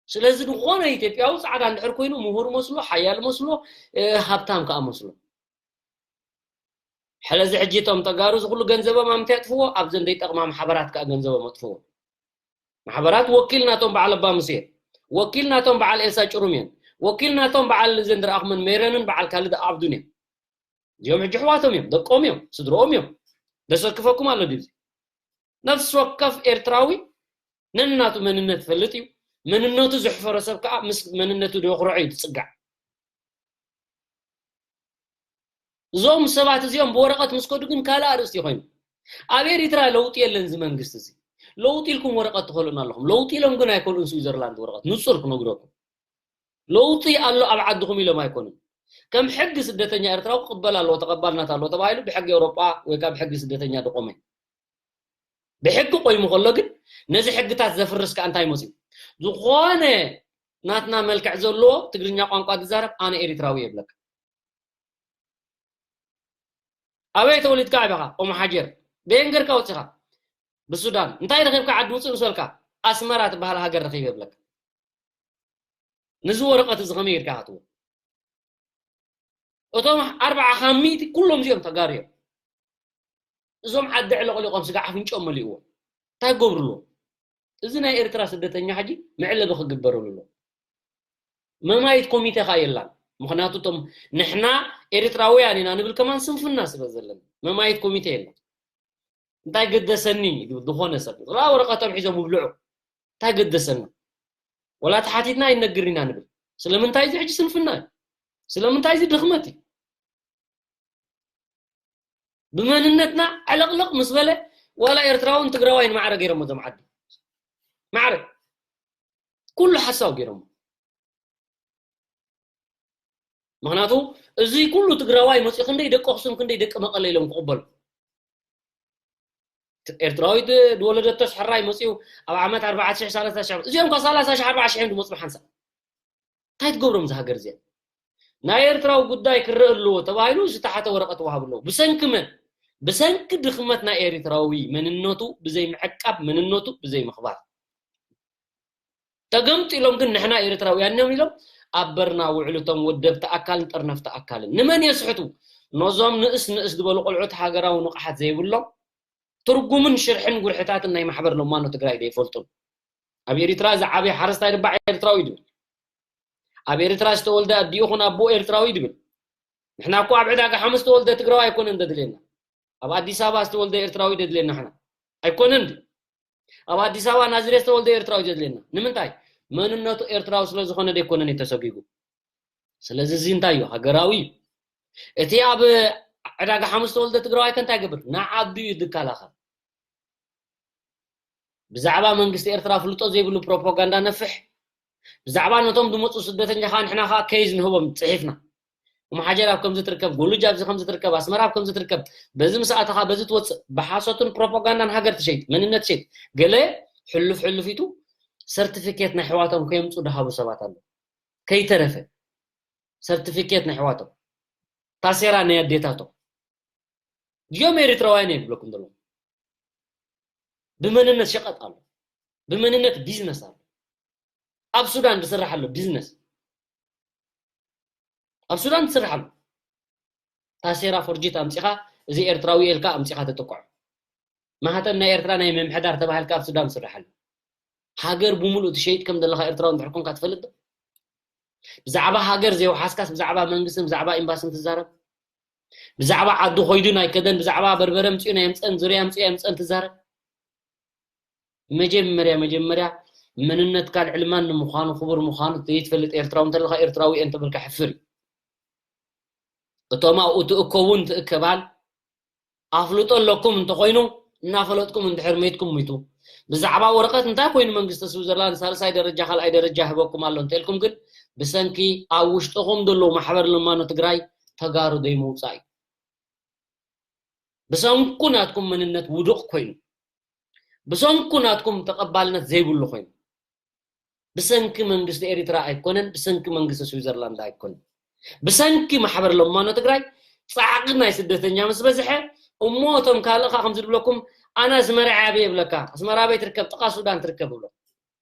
ስለዚ ዝኾነ ኢትዮጵያዊ ፃዕዳ እንድሕር ኮይኑ ምሁር መስሎ ሓያል መስሎ ሃብታም ከዓ መስሎ ሕለዚ ሕጂ እቶም ተጋሩ እዚ ኩሉ ገንዘቦም ኣምተ የጥፍዎ ኣብዘን ዘይጠቕማ ማሕበራት ከዓ ገንዘቦም ኣጥፍዎ ማሕበራት ወኪል ናቶም በዓል ኣባ ሙሴ ወኪል ናቶም በዓል ኤልሳ ጭሩም እየን ወኪል ናቶም በዓል ዘን ዝረኣኹመን ሜረንን በዓል ካልድ ኣብዱን እዮም እዚኦም ሕጂ ኣሕዋቶም እዮም ደቆም እዮም ስድርኦም እዮም ደሰክፈኩም ኣሎ ድዚ ነፍሲ ወከፍ ኤርትራዊ ነናቱ መንነት ፈልጥ እዩ መንነቱ ዘሕፈረ ሰብ ከዓ ምስ መንነቱ ደኩርዖ እዩ ዝፅጋዕ እዞም ሰባት እዚኦም ብወረቐት ምስ ከዱ ግን ካልእ ኣርእስቲ ኮይኑ ኣብ ኤሪትራ ለውጢ የለን እዚ መንግስቲ እዚ ለውጢ ኢልኩም ወረቐት ትኸልኡና ኣለኹም ለውጢ ኢሎም ግን ኣይከልኡን ስዊዘርላንድ ወረቐት ንፁር ክነግረኩም ለውጢ ኣሎ ኣብ ዓድኹም ኢሎም ኣይኮኑን ከም ሕጊ ስደተኛ ኤርትራዊ ክቕበል ኣለዎ ተቐባልነት ኣለዎ ተባሂሉ ብሕጊ ኤውሮጳ ወይ ካብ ሕጊ ስደተኛ ዝቆመ ብሕጊ ቆይሙ ከሎ ግን ነዚ ሕግታት ዘፍርስ ከኣ እንታይ መፅዩ ዝኾነ ናትና መልክዕ ዘለዎ ትግርኛ ቋንቋ ዝዛረብ ኣነ ኤሪትራዊ የብለካ ኣበይ ተወሊድካ ዓበኻ ኦም ሓጀር በየን ገርካ ወፅኻ ብሱዳን እንታይ ረኺብካ ዓዲ ውፅእ ምስ በልካ ኣስመራ ትበሃል ሃገር ረኺብ የብለካ ንዚ ወረቐት እዚ ከመይ ኢልካ ሃትዎ እቶም ኣርባዓ ካብ ሚእቲ ኩሎም እዚኦም ተጋሩ እዮም እዞም ዓዲ ዕለቕሊቖም ስጋ ዓፍንጮም መሊእዎ እንታይ ገብርዎ እዚ ናይ ኤርትራ ስደተኛ ሕጂ መዕለቢ ክግበረሉ ኣሎ መማይት ኮሚቴ ካ የላን ምክንያቱ እቶም ንሕና ኤርትራውያን ኢና ንብል ከማን ስንፍና ስለ ዘለና መማይት ኮሚቴ የለን እንታይ ገደሰኒ ዝብል ዝኾነ ሰብ ዝላ ወረቀቶም ሒዞም ይብልዑ እንታይ ገደሰኒ ወላ ተሓቲትና ኣይነግር ኢና ንብል ስለምንታይ እዚ ሕጂ ስንፍና እዩ ስለምንታይ እዚ ድኽመት እዩ ብመንነትና ዕልቕልቕ ምስ በለ ዋላ ኤርትራውን ትግራዋይን ማዕረ ገይሮሞ እዞም ዓዲ ማዕረ ኩሉ ሓሳው ገይሮሞ ምክንያቱ እዚ ኩሉ ትግራዋይ መፅኡ ክንደይ ደቂ ኣክሱም ክንደይ ደቂ መቐለ ኢሎም ክቕበሉ ኤርትራዊት ዝወለደቶስ ሕራይ መፅኡ ኣብ ዓመት ኣርባዓ ሽሕ ሰላሳ ሽሕ እዚኦም ኳ ሰላሳ ሽሕ ኣርባዓ ሽሕ እዮም ዝመፁ ሓንሳብ እንታይ ትገብሮም እዚ ሃገር እዚኣ ናይ ኤርትራዊ ጉዳይ ክረአ ኣለዎ ተባሂሉ ዝተሓተ ወረቐት ወሃብ ኣለዎ ብሰንኪ መን ብሰንኪ ድኽመት ናይ ኤርትራዊ መንነቱ ብዘይ ምዕቃብ፣ መንነቱ ብዘይ ምኽባር። ተገምጢሎም ግን ንሕና ኤርትራውያን እዮም ኢሎም ኣብ በርና ውዕሉቶም ወደብቲ ኣካልን ጠርነፍቲ ኣካልን። ንመን የስሕቱ? ነዞም ንእስ ንእስ ዝበሉ ቆልዑት ሃገራዊ ንቕሓት ዘይብሎም፣ ትርጉምን ሽርሕን ጉርሕታትን ናይ ማሕበር ለማኖ ትግራይ ዘይፈልጡን። ኣብ ኤርትራ ዝዓበየ ሓረስታይ ድባዕ ኤርትራዊ ድብል። ኣብ ኤርትራ ዝተወልደ ኣዲኡ ኹን ኣቦኡ ኤርትራዊ ድብል። ንሕና እኮ ኣብ ዕዳጋ ሓሙስ ዝተወልደ ትግራዊ ኣይኮነን ደድልየና። ኣብ ኣዲስ ኣበባ ዝተወልደ ኤርትራዊ ደድልየና። ሕና ኣይኮነን ድ ኣብ ኣዲስ ኣበባ ናዝሬት ዝተወልደ ኤርትራዊ ደድልየና። ንምንታይ? መንነቱ ኤርትራዊ ስለ ዝኾነ ደይኮነን እዩ ተሰጊጉ። ስለዚ እዚ እንታይ እዩ? ሃገራዊ እዩ። እቲ ኣብ ዕዳጋ ሓሙስ ዝተወልደ ትግራዋይ ከ እንታይ ይገብር? ንዓዱ እዩ ዝከላኸል። ብዛዕባ መንግስቲ ኤርትራ ፍልጦ ዘይብሉ ፕሮፓጋንዳ ነፍሕ። ብዛዕባ ነቶም ዝመፁ ስደተኛ ከዓ ንሕና ከዓ ኬዝ ንህቦም ፅሒፍና። እሞ ሓጀር ኣብ ከምዚ ትርከብ፣ ጎሉጅ ኣብዚ ከምዚ ትርከብ፣ ኣስመራ ኣብ ከምዚ ትርከብ፣ በዚ ምስ ኣተኻ በዚ ትወፅእ፣ ብሓሶትን ፕሮፓጋንዳን ሃገር ትሸይጥ፣ መንነት ትሸይጥ። ገለ ሕሉፍ ሕሉፍ ኢቱ ሰርቲፊኬት ናይ ኣሕዋቶም ከየምፁ ድሃቡ ሰባት ኣሎ። ከይተረፈ ሰርቲፊኬት ናይ ኣሕዋቶም፣ ታሴራ ናይ ኣዴታቶም። እዚኦም ኤርትራውያን እዮም ዝብለኩም ዘለኹ። ብመንነት ሸቐጥ ኣሎ፣ ብመንነት ቢዝነስ ኣሎ። ኣብ ሱዳን ዝስራሕ ኣሎ ቢዝነስ፣ ኣብ ሱዳን ዝስራሕ ኣሎ። ታሴራ ፎርጂት ኣምፂኻ፣ እዚ ኤርትራዊ ኢልካ ኣምፂኻ ተጥቅዖ። ማህተም ናይ ኤርትራ ናይ ምምሕዳር ተባሂልካ ኣብ ሱዳን ዝስራሕ ኣሎ። ሃገር ብምሉእ ትሸይጥ ከም ዘለኻ ኤርትራዊ እንድሕር ኮንካ ትፈልጥ ዶ? ብዛዕባ ሃገር ዘይወሓስካስ ብዛዕባ መንግስትን ብዛዕባ ኤምባስን ትዛረብ? ብዛዕባ ዓዱ ኮይዱ ናይ ከደን፣ ብዛዕባ በርበረ ኣምፂኡ ናይ ኣምፀን፣ ዙርያ ኣምፂኡ ኣምፀን ትዛረብ? መጀመርያ፣ መጀመርያ መንነትካ ልዕሊ ማንም ምዃኑ፣ ክቡር ምዃኑ ዘይትፈልጥ ኤርትራዊ እንተለኻ፣ ኤርትራዊ እየ እንተበልካ ሕፍር እዩ። እቶም ኣብኡ ትእከቡን ትእከባን ኣፍልጦ ኣለኩም እንተኾይኑ፣ እናፈለጥኩም እንድሕር መይትኩም ሙይቱ። ብዛዕባ ወረቐት እንታይ ኮይኑ መንግስቲ ስዊዘርላንድ ሳልሳይ ደረጃ፣ ካልኣይ ደረጃ ህበኩም ኣሎ እንተልኩም ግን፣ ብሰንኪ ኣብ ውሽጥኹም ዘለዉ ማሕበር ለማኖ ትግራይ ተጋሩ ዘይምውፃእ እዩ። ብሰንኩ ናትኩም መንነት ውዱቕ ኮይኑ፣ ብሰንኩ ናትኩም ተቐባልነት ዘይብሉ ኮይኑ፣ ብሰንኪ መንግስቲ ኤሪትራ ኣይኮነን፣ ብሰንኪ መንግስቲ ስዊዘርላንድ ኣይኮነን። ብሰንኪ ማሕበር ለማኖ ትግራይ ጻዕቂ ናይ ስደተኛ ምስ በዝሐ፣ እሞ እቶም ካልእ ኸኣ ከምዚ ዝብለኩም፣ ኣነ ኣስመራ ዓብየ ይብለካ፣ ኣስመራ ኣበይ ትርከብ? ጥቓ ሱዳን ትርከብ ይብሎ።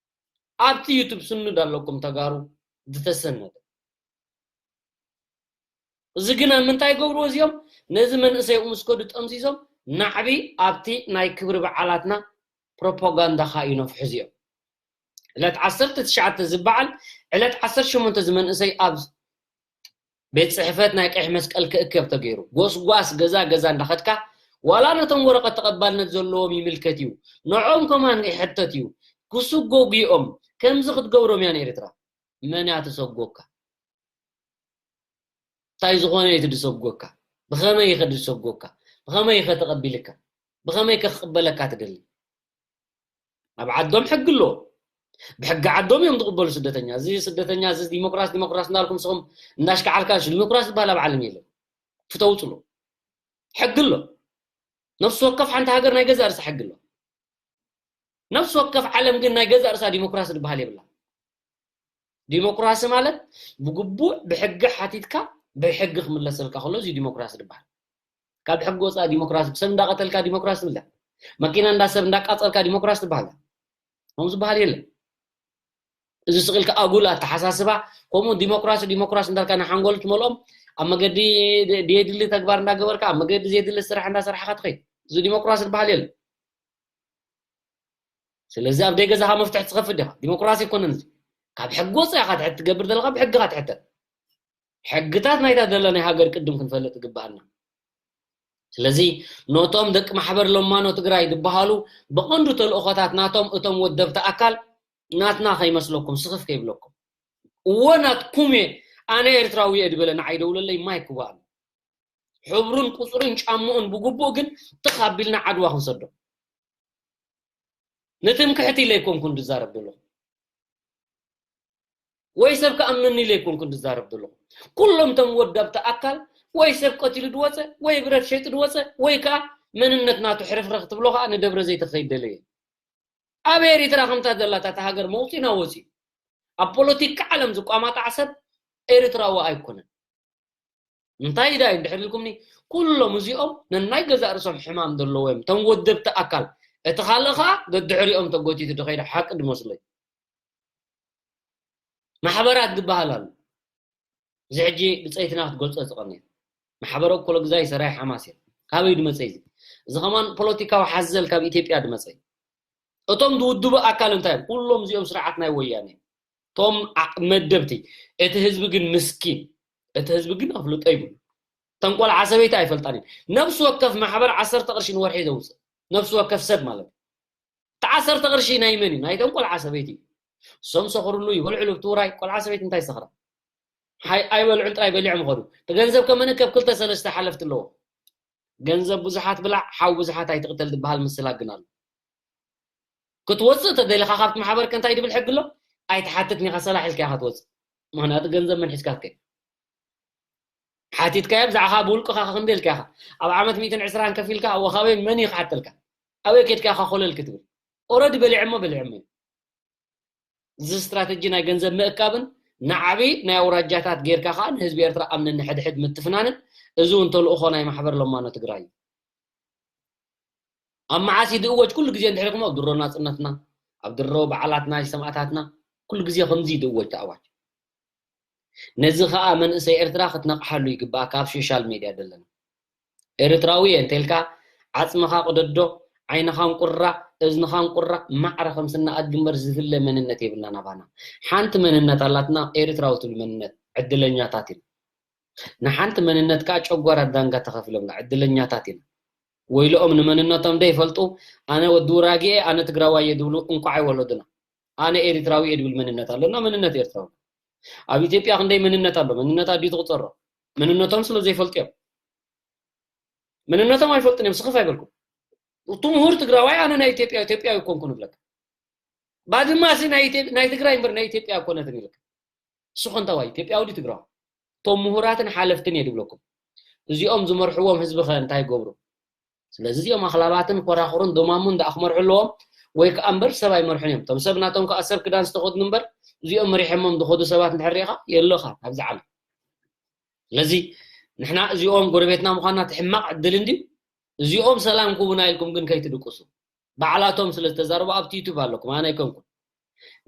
ኣብቲ ዩቱብ ስኑድ ኣለኩም ተጋሩ ዝተሰነደ። እዚ ግን ኣብ ምንታይ ይገብርዎ እዚኦም? ነዚ መንእሰይ ኡምስኮ ድጠምዚዞም ናዕቢ ኣብቲ ናይ ክብሪ በዓላትና ፕሮፓጋንዳ ኸኣ ይነፍሑ እዚኦም። ዕለት ዓሰርተ ትሽዓተ ዝበዓል፣ ዕለት ዓሰርተ ሸሞንተ እዚ መንእሰይ ኣብ ቤት ጽሕፈት ናይ ቀይሕ መስቀል ክእከብ ተገይሩ። ጎስጓስ ገዛ ገዛ እንዳኸድካ፣ ዋላ ነቶም ወረቐት ተቐባልነት ዘለዎም ይምልከት እዩ። ንዕኦም ከማን ይሕተት እዩ። ክስጎጉ እዮም። ከምዚ ክትገብሮም እያ ንኤርትራ። መን እያ ትሰጎካ? እንታይ ዝኾነ እዩ ድሰጎካ? ብኸመይ ኢኸ ድሰጎካ? ብኸመይ ኢኸ ተቐቢልካ? ብኸመይ ከ ክቕበለካ ትደሊ? ኣብ ዓዶም ሕጊ ኣሎ። ብሕጊ ዓዶም እዮም ዝቕበሉ ስደተኛ። እዚ ስደተኛ፣ እዚ ዲሞክራሲ፣ ዲሞክራሲ እንዳልኩም ንስኹም እንዳሽካዓልካ፣ ዲሞክራሲ ዝበሃል ኣብ ዓለም የለን። ፍተውፅሉ። ሕጊ ኣሎ። ነፍሲ ወከፍ ሓንቲ ሃገር ናይ ገዛእ ርእሳ ሕጊ ኣሎ። ነፍሲ ወከፍ ዓለም ግን ናይ ገዛእ ርእሳ ዲሞክራሲ ዝበሃል የብላ። ዲሞክራሲ ማለት ብግቡእ ብሕጊ ሓቲትካ ብሕጊ ክምለሰልካ ከሎ እዚ ዲሞክራሲ ዝበሃል። ካብ ሕጊ ወፃኢ ዲሞክራሲ፣ ሰብ እንዳቐተልካ ዲሞክራሲ ትብላ። መኪና እንዳ ሰብ እንዳቃፀልካ ዲሞክራሲ ትበሃል። ከምኡ ዝበሃል የለን። እዚ ስቕ ኢልካ ኣጉል ኣተሓሳስባ፣ ከምኡ ዲሞክራሲ፣ ዲሞክራሲ እንዳልካ ንሓንጎል ትመልኦም፣ ኣብ መገዲ ድ-፣ ዘየድሊ ተግባር እንዳገበርካ፣ ኣብ መገዲ ዘየድሊ ስራሕ እንዳሰራሕካ ትኸይድ። እዚ ዲሞክራሲ ዝበሃል የለን። ስለዚ ኣብ ደይ ገዛኻ መፍትሒ ትኸፍት ዲኻ? ዲሞክራሲ ኣይኮነን እዚ። ካብ ሕጊ ወፂእኻ ትሕት ትገብር ዘለኻ ብሕግኻ ትሕተት። ሕግታት ናይታ ዘላ ናይ ሃገር ቅድም ክንፈልጥ ይግበኣና። ስለዚ ነቶም ደቂ ማሕበር ለማኖ ትግራይ ዝበሃሉ ብቐንዱ ተልእኾታት ናቶም እቶም ወደብቲ ኣካል ናትና ከይመስለኩም፣ ስኽፍ ከይብለኩም። እወ ናትኩም እየ፣ ኣነ ኤርትራዊ እየ ዝበለ ንዓይ ደውለለይ ማይክ ክዋኣሉ። ሕብሩን ቁፅሩን ጫምኡን ብግቡእ ግን ትኽ ኣቢልና ዓድዋ ክንሰዶ። ንትምክሕቲ ኢለ ኣይኮንኩን ዝዛረብ ዘለኹ። ወይ ሰብ ክኣምነኒ ኢለ ኣይኮንኩን ዝዛረብ ዘለኹ። ኩሎም እቶም ወዳብቲ ኣካል ወይ ሰብ ቀቲሉ ዝወፀ፣ ወይ ብረት ሸይጡ ዝወፀ፣ ወይ ከዓ መንነት ናቱ ሕርፍርኽ ትብሎ ከዓ ንደብረ ዘይት ክኸይድ ደለየ። ኣብ ኤሪትራ ከምታ ዘላታ እታ ሃገር መውፂና ወፂኡ። ኣብ ፖለቲካ ዓለም ዝቋማጣዕ ሰብ ኤሪትራዊ ኣይኮነን። እንታይ ኢዳ እዩ እንድሕር ኢልኩምኒ፣ ኩሎም እዚኦም ነናይ ገዛእ ርእሶም ሕማም ዘለዎም እዮም። እቶም ወደብቲ ኣካል፣ እቲ ካልእ ኸዓ ደድሕሪኦም ተጎቲቱ ዝኸይድ ሓቂ ዝመስሎ እዩ። ማሕበራት ዝበሃል ኣሎ። እዚ ሕጂ ብጸይትና ክትገልጾ ዝቐንየ። ማሕበረ እኮሎግዛይ ሰራይ ሓማስ እዮም። ካበይ ድመጸ እዚ? እዚ ኸማን ፖለቲካዊ ሓዘል ካብ ኢትዮጵያ ድመጸ እዩ። እቶም ዝውድቡ ኣካል እንታይ እዮም? ኩሎም እዚኦም ስርዓት ናይ ወያነ እዮም። እቶም ዓ-፣ መደብቲ። እቲ ህዝቢ ግን ምስኪን። እቲ ህዝቢ ግን ኣፍልጦ ይብሉ። እቶም ቆልዓ ሰበይቲ ኣይፈልጣን እየን። ነፍሲ ወከፍ ማሕበር ዓሰርተ ቅርሺ ንወርሒ ዘውፅእ። ነፍሲ ወከፍ ሰብ ማለት እዩ። እቲ ዓሰርተ ቅርሺ ናይ መን እዩ? ናይቶም ቆልዓ ሰበይቲ እዩ። እሶም ሰኽርሉ ይበልዕሉ ብቲ ውራይ ቆልዓ ሰበይቲ እንታይ ሰኽራ? ሓይ-፣ ኣይበልዑን ጥራይ በሊዖም ይኸዱ። እቲ ገንዘብ ከመነከብ ክልተ ሰለስተ ሓለፍቲ ኣለዎ። ገንዘብ ብዙሓት ብላዕ፣ ሓው ብዙሓት ኣይትቕተል ዝበሃል ምስላ ግን ኣሎ። ክትወፅእ ተደሊኻ ካብቲ ማሕበር ከ እንታይ ድብል ሕጊ ኣሎ? ኣይትሓትትን ኢኻ፣ ሰላሕ ኢልካ ኢኻ ትወፅእ። ምኽንያቱ ገንዘብ መን ሒዝካ ትከይድ? ሓቲትካዮ ብዛዕኻ ብውልቅኻ ክንደ ኢልካ ኢኻ? ኣብ ዓመት ሚእትን ዕስራን ከፊልካ ኣብ ወኻበይ መን እዩ ክሓተልካ? ኣበይ ኬድካ ኢኻ ኮለል ክትብል? ኦረዲ በሊዖሞ በሊዖሞ እዩ። እዚ ስትራተጂ ናይ ገንዘብ ምእካብን ንዓቢ ናይ ኣውራጃታት ጌርካ ከዓ ንህዝቢ ኤርትራ ኣብ ነንሕድሕድ ምትፍናንን፣ እዚ እውን ተልእኾ ናይ ማሕበር ለማኖ ትግራይ እዩ። ኣብ መዓስ ይድእወጅ? ኩሉ ግዜ እንድሕር ኢልኩም ኣብ ድሮ ናጽነትና፣ ኣብ ድሮ በዓላት ናይ ሰማእታትና ኩሉ ግዜ ከምዚ ይድእወጅ ተኣዋጅ። ነዚ ከዓ መንእሰይ ኤርትራ ክትነቕሓሉ ይግባኣ። ካብ ሶሻል ሜድያ ዘለና ኤርትራዊ እየ እንተልካ ዓጽምኻ ቅደዶ፣ ዓይንኻን ቁራ፣ እዝንኻን ቁራ፣ ማዕረ ከም ስና ኣድጊ እምበር ዝፍለ መንነት የብልናን ኣባና። ሓንቲ መንነት ኣላትና፣ ኤርትራዊ ትብል መንነት። ዕድለኛታት ኢና። ንሓንቲ መንነት ከዓ ጨጓራ ዳንጋ ተኸፊሎምና። ዕድለኛታት ኢና። ወይልኦም ንመንነቶም ደይፈልጡ፣ ኣነ ወዲ ውራጌ እየ፣ ኣነ ትግራዋይ እየ ድብሉ እንኳዕ ኣይወለዱና። ኣነ ኤርትራዊ እየ ድብል መንነት ኣለና፣ መንነት ኤርትራዊ። ኣብ ኢትዮጵያ ክንደይ መንነት ኣሎ፣ መንነት ኣድዩ ትቁፀሮ። መንነቶም ስለ ዘይፈልጡ እዮም። መንነቶም ኣይፈልጡን እዮም፣ ስኽፍ ኣይበልኩም። እቲ ምሁር ትግራዋይ ኣነ ናይ ኢትዮጵያ፣ ኢትዮጵያዊ ኣይኮንኩን ይብለካ። ባድማ ሲ ናይ ኢትዮ-፣ ናይ ትግራይ እምበር ናይ ኢትዮጵያ ኣይኮነትን ይብለካ። ንስኹ እንታዋይ ኢትዮጵያዊ ድዩ ትግራዋይ? እቶም ምሁራትን ሓለፍትን እየ ድብለኩም። እዚኦም ዝመርሕዎም ህዝቢ ኸ እንታይ ይገብሩ? ስለዚ እዚኦም ኣኽላባትን ኮራኹርን ዶማሙን ደኣ ክመርሑ ኣለዎም ወይ ከኣ እምበር ሰብ ኣይመርሑን እዮም። እቶም ሰብ ናቶም ከኣ ሰብ ክዳን ዝተኸድኑ እምበር እዚኦም መሪሖሞም ዝኸዱ ሰባት እንድሕር ርኢኻ የሎኻ ኣብዚ ዓለም። ስለዚ ንሕና እዚኦም ጎረቤትና ምዃንና እቲ ሕማቕ ዕድል እንድዩ። እዚኦም ሰላም ክህቡና ኢልኩም ግን ከይትድቅሱ። ባዕላቶም ስለ ዝተዛረቡ ኣብቲ ዩቱብ ኣለኩም፣ ኣነ ኣይኮንኩን።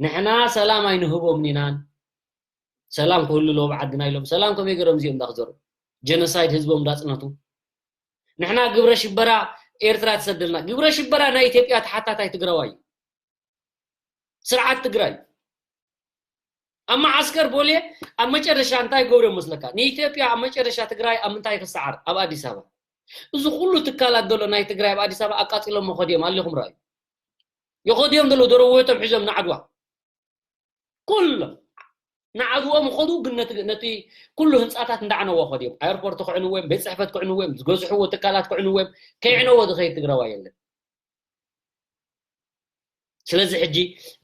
ንሕና ሰላም ኣይንህቦምን ኢናን። ሰላም ክህሉ ኣለዎ ኣብ ዓድና ኢሎም። ሰላም ከመይ ገይሮም እዚኦም እንዳክዘሩ? ጀኖሳይድ ህዝቦም እንዳጽነቱ። ንሕና ግብረ ሽበራ ኤርትራ ትሰደልና። ግብረ ሽበራ ናይ ኢትዮጵያ ተሓታታይ ትግራዋይ እዩ። ስርዓት ትግራይ። ኣብ መዓስከር ቦሌ ኣብ መጨረሻ እንታይ ገብሮም መስለካ? ንኢትዮጵያ ኣብ መጨረሻ ትግራይ ኣብ ምንታይ ክሰዓር? ኣብ ኣዲስ ኣበባ። እዚ ኩሉ ትካላት ዘሎ ናይ ትግራይ ኣብ ኣዲስ ኣበባ ኣቃጺሎም መኸድዮም ኣለኹም ረኣዩ። የኸድዮም ዘሎ ደረወቶም ሒዞም ንዓድዋ። ኩሎም ንዓድዎም ኸዱ፣ ግን ነቲ፣ ነቲ ኩሉ ህንጻታት እንዳዕነዎ ኸድዮም። ኣየርፖርት ክዕንዎ እዮም፣ ቤት ጽሕፈት ክዕንዎ እዮም፣ ዝገዝሕዎ ትካላት ክዕንዎ እዮም። ከይዕነዎ ዝኸይድ ትግራዋይ የለን። ስለዚ ሕጂ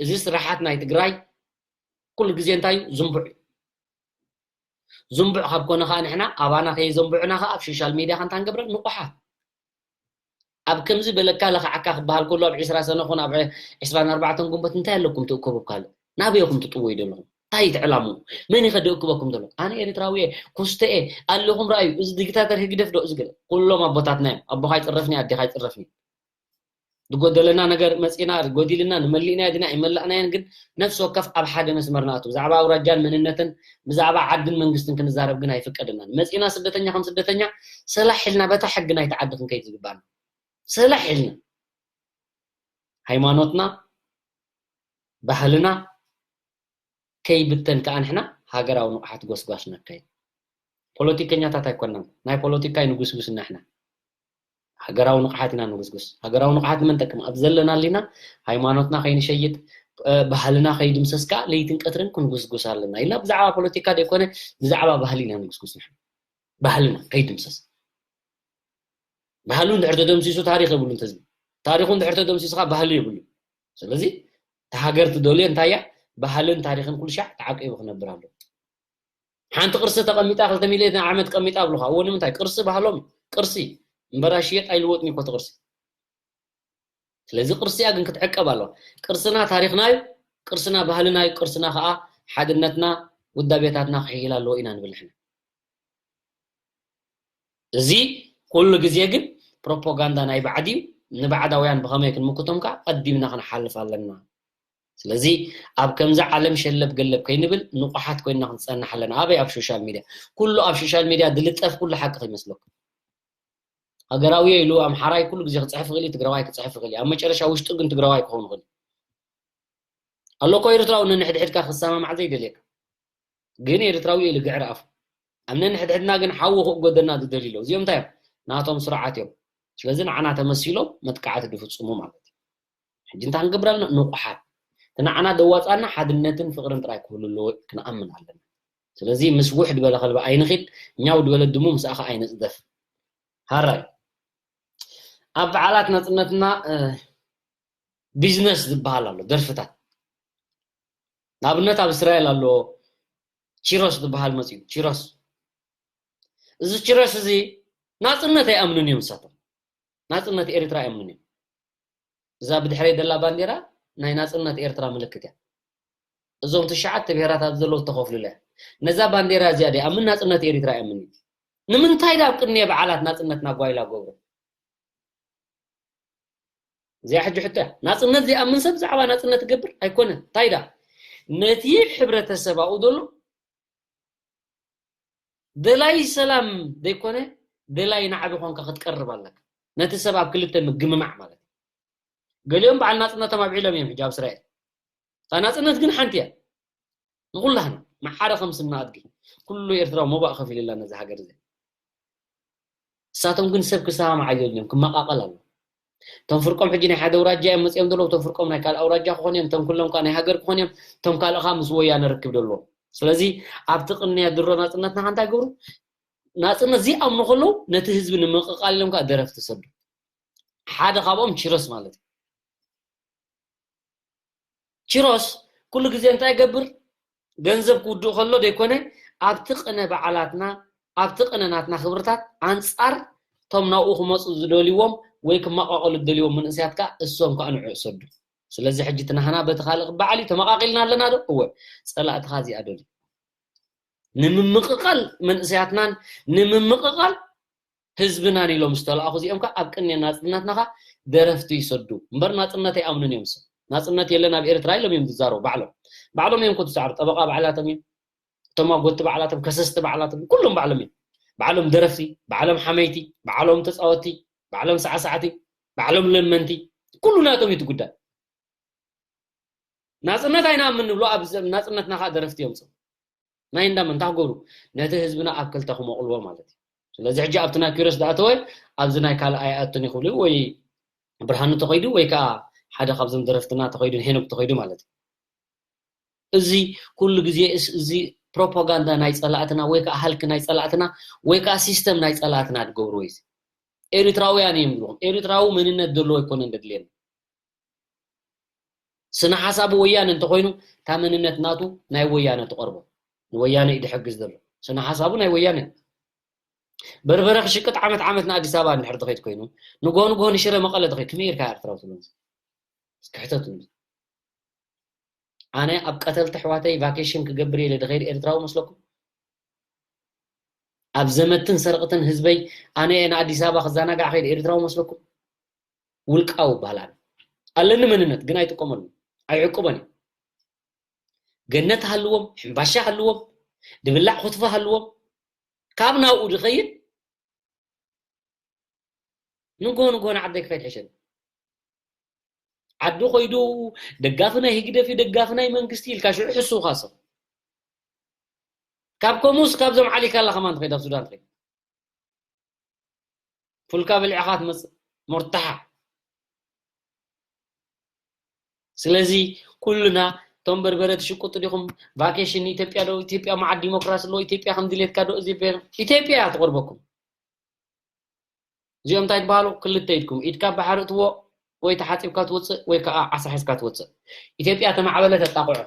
እዚ ስራሓት ናይ ትግራይ ኩሉ ግዜ እንታይ እዩ? ዝንቡዕ እዩ። ዝንቡዕ ካብ ኮነ ኸዓ ንሕና ኣባና ከይዘንብዑና ኸዓ ኣብ ሶሻል ሜድያ ከንታ ንገብረን ንቑሓት። ኣብ ከምዚ በለካ ለኽዓካ ክበሃል ከሎ ኣብ ዕስራ ሰነ ኹን ኣብ ዕስራን ኣርባዕተን ግንቦት እንታይ ኣለኩም ትእከቡ ካልእ? ናበይ ኢኹም ትጥወዩ ዘለኹም? እንታይ እቲ ዕላምኡ? መን እዩ ከ ድእክበኩም ዘሎ? ኣነ ኤርትራዊ እየ፣ ኩስተ እየ፣ ኣለኹም ረኣዩ፣ እዚ ዲክታተር ህግደፍ ዶ እዚ ገለ? ኩሎም ኣቦታትና እዮም። ኣቦኻ ይጽረፍኒ፣ ኣዴኻ ይጽረፍኒ። ዝጎደለና ነገር መጺና፣ ጎዲልና፣ ንመሊእናዮ ዲና ኣይመላእናዮን፣ ግን ነፍሲ ወከፍ ኣብ ሓደ መስመር ንኣቱ። ብዛዕባ ኣውራጃን መንነትን፣ ብዛዕባ ዓድን መንግስትን ክንዛረብ ግን ኣይፍቀደናን። መጺና ስደተኛ ከም ስደተኛ ሰላሕ ኢልና በታ ሕጊ ናይቲ ዓዲ ክንከይድ ዝግባኣና። ሰላሕ ኢልና። ሃይማኖትና፣ ባህልና፣ ከይብተን ከኣ ንሕና ሃገራዊ ንቕሓት ጎስጓስ ነካይድ። ፖለቲከኛታት ኣይኮናን። ናይ ፖለቲካ ኣይንጉስጉስ ንሕና። ሃገራዊ ንቕሓት ኢና ንጉስጉስ። ሃገራዊ ንቕሓት ንመን ጠቅም? ኣብ ዘለና ኣሊና ሃይማኖትና ከይንሸይጥ፣ እ፣ ባህልና ከይድምሰስ ከኣ ለይትን ቀትርን ክንጉስጉስ ኣለና። ኢልና ብዛዕባ ፖለቲካ ዘይኮነ ብዛዕባ ባህሊ ኢና ንጉስጉስ ንሕና። ባህልና ከይድምሰስ። ባህሉ እንድሕር ተደምሲሱ ታሪኽ የብሉን ተዝብል። ታሪኹ እንድሕር ተደምሲሱ ከኣ ባህሊ የብሉን። ስለዚ እታ ሃገር ትደልዮ እንታይ እያ? ባህልን ታሪኽን ኩሉ ሻዕ ተዓቂቡ ክነብር ኣለዎ። ሓንቲ ቅርሲ ተቐሚጣ ክልተ ሚልዮን ዓመት ቀሚጣ ኣብሉኻ። እዎ ንምንታይ? ቅርሲ ባህሎም እዩ። ቅርሲ እምበራ ሽየጥ ኣይልወጥን እዩ እኮ እቲ ቅርሲ። ስለዚ ቅርስያ ግን ክትዕቀብ ኣለዋ። ቅርስና ታሪኽና እዩ፣ ቅርስና ባህልና እዩ፣ ቅርስና ኸዓ ሓድነትና ውዳቤታትና ክሕይል ኣለዎ ኢና ንብል ንሕና። እዚ ኩሉ ግዜ ግን ፕሮፓጋንዳ ናይ ባዕዲ እዩ። ንባዕዳውያን ብኸመይ ክንምክቶም ከኣ ቀዲምና ክንሓልፍ ኣለና። ስለዚ ኣብ ከምዚ ዓለም ሸለብ ገለብ ከይንብል ንቑሓት ኮይንና ክንጸንሕ ኣለና። ኣበይ? ኣብ ሶሻል ሚድያ። ኩሉ ኣብ ሶሻል ሚድያ ዝልጠፍ ኩሉ ሓቂ ከይመስለኩም። ሃገራዊ ኢሉ ኣምሓራይ ኩሉ ግዜ ክጽሕፍ ይኽእል እዩ፣ ትግራዋይ ክጽሕፍ ይኽእል እዩ። ኣብ መጨረሻ ውሽጡ ግን ትግራዋይ ክኸውን ይኽእል እዩ። ኣሎ እኮ ኤርትራዊ ነንሕድሕድካ ክሰማማዕ ዘይደልየካ። ግን ኤርትራዊ ኢሉ ግዕር ኣፉ። ኣብ ነንሕድሕድና ግን ሓዊ ክእጎደና ዝደልዩ ኣለዉ። እዚኦም እንታይ እዮም? ናቶም ስርዓት እዮም። ስለዚ ንዓና ተመሲሎም መጥቃዕቲ ዝፍጽሙ ማለት እዩ። ሕጂ እንታይ ክንገብር ኣለና? ንቑሓት። እቲ ንዓና ዘዋጻና ሓድነትን ፍቕርን ጥራይ ክህሉ ኣለዎ ክንኣምን ኣለና። ስለዚ ምስ ውሕ ዝበለ ከልቢ ኣይንኺድ፣ ኛው ዝበለ ድሙ ምስኣኻ ኣይንጽደፍ። ሃራይ። ኣብ በዓላት ናጽነትና፣ እ፣ ቢዝነስ ዝበሃል ኣሎ፣ ደርፍታት። ንኣብነት ኣብ እስራኤል ኣሎ፣ ቺሮስ ዝበሃል መጽዩ፣ ቺሮስ። እዚ ቺሮስ እዚ ናጽነት ኣይኣምኑን እዮም ንሳቶም። ናጽነት ኤርትራ ኣይኣምኑን እዮም። እዛ ብድሕረይ ዘላ ባንዴራ ናይ ናጽነት ኤርትራ ምልክት እያ። እዞም ትሽዓተ ብሄራት ኣብ ዘለዉ ዝተኸፍሉላ እያ። ነዛ ባንዴራ እዚኣ ደይኣምን ናጽነት ኤርትራ ኣይኣምን እዩ። ንምንታይ ዳ ኣብ ቅድሚየ በዓላት ናጽነትና ጓይላ ገብሮ? እዚኣ ሕጂ ሕቶ እያ። ናጽነት ዘይኣምን ሰብ ብዛዕባ ናጽነት ይገብር ኣይኮነን። እንታይ ዳ? ነቲ ሕብረተሰብ ኣብኡ ዘሎ ደላይ ሰላም ዘይኮነ፣ ደላይ ናዕቢ ኮንካ ክትቀርብ ኣለካ። ነቲ ሰብ ኣብ ክልተ ምግምማዕ ማለት እዩ። ገሊኦም በዓል ናጽነቶም ኣብዒሎም እዮም ሕጂ ኣብ እስራኤል። እታ ናጽነት ግን ሓንቲ እያ። ንኹላህና፣ ማዕረ ከም ስና ኣድጊ። ኩሉ ኤርትራዊ መባእ ከፊሉላ ነዛ ሃገር እዚኣ። ንሳቶም ግን ሰብ ክሰማማዕ ኣይደልዮም፣ ክመቃቀል ኣሎ። እቶም ፍርቆም ሕጂ ናይ ሓደ ኣውራጃ እዮም መጺኦም ዘለዉ፣ እቶም ፍርቆም ናይ ካልእ ኣውራጃ ክኾኑ እዮም፣ እቶም ኩሎም ከኣ ናይ ሃገር ክኾኑ እዮም፣ እቶም ካልእ ከኣ ምስ ወያነ ርክብ ዘለዎም። ስለዚ ኣብቲ ቅንያ ድሮ ናጽነትና ከ እንታይ ይገብሩ? ናጽነት ዘይኣምኑ ከለዉ ነቲ ህዝቢ ንምቅቃል ኢሎም ከኣ ደረፍቲ ይሰዱ። ሓደ ካብኦም ቺሮስ ማለት እዩ። ቺሮስ ኩሉ ግዜ እንታይ ይገብር? ገንዘብ ክውድእ ከሎ ዘይኮነ፣ ኣብቲ ቅነ በዓላትና፣ ኣብቲ ቅነ ናትና ክብርታት ኣንጻር እቶም ናብኡ ክመጹ ዝደልይዎም ወይ ክመቃቀሉ ዝደልይዎም መንእሰያት ከኣ እሶም ከኣ ንዕኡ ይሰዱ። ስለዚ ሕጂ እቲ ናህና በቲ ካልእ ክበዓል እዩ፣ ተመቃቂልና ኣለና ዶ? እወ። ጸላእትኻ እዚኣ ደልዩ። ንምምቅቃል መንእሰያትናን ንምምቅቃል ህዝብናን ኢሎም ዝተላእኹ እዚኦም ከኣ ኣብ ቅንየ ናጽነትና ከኣ ደረፍቲ ይሰዱ። እምበር ናጽነት ኣይኣምኑን እዮም። ሰብ ናጽነት የለን ኣብ ኤርትራ ኢሎም እዮም ዝዛረቡ ባዕሎም። ባዕሎም እዮም እኮ ዝሰዕሩ። ጠበቃ ባዕላቶም እዮም። እቶም ኣጎቲ ባዕላቶም፣ ከሰስቲ ባዕላቶም፣ ኩሎም ባዕሎም እዮም። ባዕሎም ደረፍቲ፣ ባዕሎም ሓመይቲ፣ ባዕሎም ተጻወትቲ፣ ባዕሎም ሳዕሳዕቲ፣ ባዕሎም ለመንቲ፣ ኩሉ ናቶም እዩ እቲ ጉዳይ። ናጽነት ኣይንኣምን ንብሎ፣ ኣብ ዘ-፣ ናጽነትና ከኣ ደረፍቲ የምጽኡ። ናይ እንዳ መን እንታይ ክገብሩ? ነቲ ህዝብና ኣብ ክልተ ክመቕልዎ ማለት እዩ። ስለዚ ሕጂ ኣብቲ ናይ ኪሮስ ዝኣተወ ኣብዚ ናይ ካልእ ኣይኣቱን ይኽእሉ ወይ ብርሃኑ ተኸይዱ ወይ ከኣ ሓደ ካብዞም ደረፍትና ተኸይዱ፣ ሄኖክ ተኸይዱ ማለት እዩ። እዚ ኩሉ ግዜ እስ-፣ እዚ ፕሮፓጋንዳ ናይ ጸላእትና ወይ ከኣ ሃልኪ ናይ ጸላእትና ወይ ከኣ ሲስተም ናይ ጸላእትና ትገብርዎ እዩ። ኤሪትራውያን እዮም ዝብልኹም። ኤሪትራዊ መንነት ዘለዎ ኣይኮነን ዘድልየና። ስነ ሓሳቡ ወያነ እንተኾይኑ፣ እታ መንነት ናቱ ናይ ወያነ ትቐርቦ። ንወያነ እዩ ዝሕግዝ ዘሎ። ስነ ሓሳቡ ናይ ወያነ። በርበረ ክሽቅጥ ዓመት ዓመት ንኣዲስ ኣበባ እንድሕር ትኸይድ ኮይኑ፣ ንግሆ ንግሆ ንሽረ መቐለ ትኸይድ፣ ከመይ ጌርካ ኤርትራዊ ትብሎ? እስኪ ሕተቱኒ። ኣነ ኣብ ቀተልቲ ኣሕዋተይ ቫኬሽን ክገብር ኢለ ድኸይድ ኤርትራዊ መስለኩም? ኣብ ዘመትን ሰርቕትን ህዝበይ ኣነ እየ ንኣዲስ ኣበባ ክዘናጋዕ ከይድ ኤርትራዊ መስለኩም? ውልቃዊ ይበሃል ኣነ። ኣለኒ መንነት ግን ኣይጥቀመሉን፣ ኣይዕቅቦን እየ። ገነት ሃልዎም፣ ሕምባሻ ሃልዎም፣ ድብላዕ ክትፎ ሃልዎም፣ ካብ ናብኡ ድኸይድ ንግሆ ንግሆ ንዓደይ ክኸይድ ሕሸኒ። ዓዲ ኾይዱ ደጋፊ ናይ ህግደፍ እዩ፣ ደጋፊ ናይ መንግስቲ ኢልካ ሽዑ ሕስውኻ ሰብ። ካብ ከምኡስ ካብዞም ዓሊካላ ከማን ትኸይድ፣ ኣብ ሱዳን ትኸይድ። ፉልካ በሊዕኻ ትመጽእ፣ ሞርታሓ። ስለዚ ኩልና እቶም በርበረ ትሽቅጡ ዲኹም? ቫኬሽን ኢትዮጵያ ዶ? ኢትዮጵያ መዓት ዲሞክራሲ ኣለዎ? ኢትዮጵያ ከም ድሌትካ ዶ? እዚ ቤ-፣ ኢትዮጵያ እያ ትቐርበኩም። እዚኦም እንታይ ትበሃሉ? ክልተ ኢድኩም፣ ኢድካ ባሕሪ እትዎ ወይ ተሓጺብካ ትወጽእ ወይ ከኣ ዓሳ ሒዝካ ትወጽእ። ኢትዮጵያ ተማዕበለ ተጣቕዑ።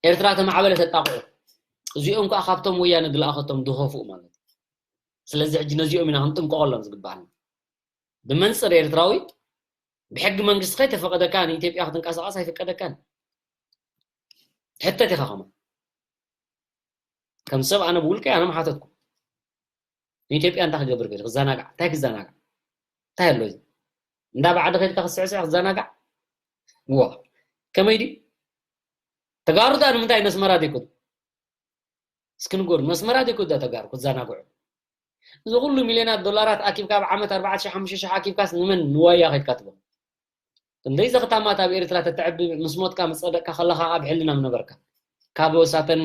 ኤርትራ ተማዕበለ ተጣቕዑ። እዚኦም ከኣ ካብቶም ወያነ ዝለኣኸቶም ዝኸፍኡ ማለት እዩ። ስለዚ ሕጂ ነዚኦም ኢና ክንጥንቀቐሎም ዝግባኣና። ብመንጽር ኤርትራዊ ብሕጊ መንግስቲ ከይተፈቐደካ ንኢትዮጵያ ክትንቀሳቐስ ኣይፍቀደካን። ሕተት ኢኻ ከማን። ከም ሰብ ኣነ ብውልቀይ ኣነ ምሓተትኩ። ንኢትዮጵያ እንታይ ክገብር ገለ ክዘናጋዕ እንታይ ክዘናጋዕ እንታይ ኣሎ እዚ እንዳ ባዕዲ ከድካ ክስዕስዕ ክዘናጋዕ ዋ ከመይ ድዩ ተጋሩ ዳ ንምንታይ ነስመራ ዘይኮኑ እስኪ ንገሩ ነስመራ ዘይኮኑ ዳ ተጋሩ ክዘናግዑ እዚ ኩሉ ሚልዮናት ዶላራት ኣኪብካ ኣብ ዓመት ኣርባዕተ ሺሕ ሓሙሽተ ሺሕ ኣኪብካስ ንመን ንዋያ ከድካ ትቦ ክንደይ ዘኽታማት ኣብ ኤርትራ ተትዕቢ ምስ ሞትካ ምስ ጸደቅካ ከለኻ ኣብ ሕልና ምነበርካ ካብ ወሳተን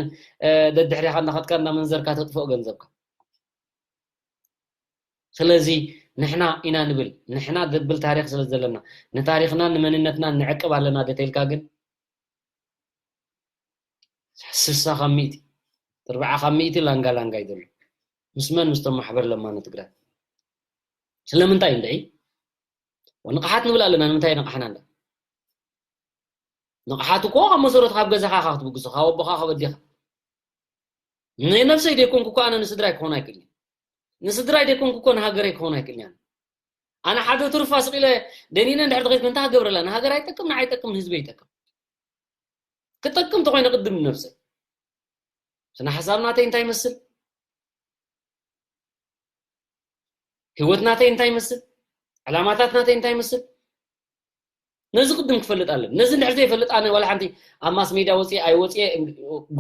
ደድሕሪኻ እናኸድካ እናመንዘርካ ተጥፍኦ ገንዘብካ ስለዚ ንሕና ኢና ንብል ንሕና ዘብል ታሪክ ስለ ዘለና ንታሪክናን ንመንነትናን ንዕቅብ ኣለና ደተልካ ግን ስሳ ካብ ሚእቲ ኣርብዓ ካብ ሚእቲ ላንጋ ላንጋ እዩ ዘሎ ምስ መን ምስቶም ማሕበር ለማኖ ትግራይ ስለምንታይ እንድዒ ንቕሓት ንብል ኣለና ንምንታይ ንቕሓና እንዳ ንቕሓት እኮ ካብ መሰረቱ ካብ ገዛኻ ኢኻ ክትብግሶ ካብ ኣቦኻ ካብ ኣዴኻ ንነብሰይ ደይኮንኩ እኮ ኣነ ንስድራይ ክኾን ኣይክእልን ንስድራይ ደይኮንኩ እኮ ንሃገረይ ክኾን ኣይክእልን ኣነ ሓደ ትርፋ ስቕ ኢለ ደኒነ እንድሕር ተኸይድኩ እንታይ ክገብረላ ንሃገር ኣይጠቅም ንዓይ ይጠቅም ንህዝበይ ይጠቅም ክጠቅም ተኾይነ ቅድም ንነብሰይ ስነ ሓሳብ ናተይ እንታይ ይመስል ህይወት ናተይ እንታይ ይመስል ዕላማታት ናተይ እንታይ ይመስል ነዚ ቅድም ክፈልጥ ኣለኒ ነዚ እንድሕር ዘይፈልጥ ኣነ ዋላ ሓንቲ ኣብ ማስ ሜድያ ወፅየ ኣይወፅየ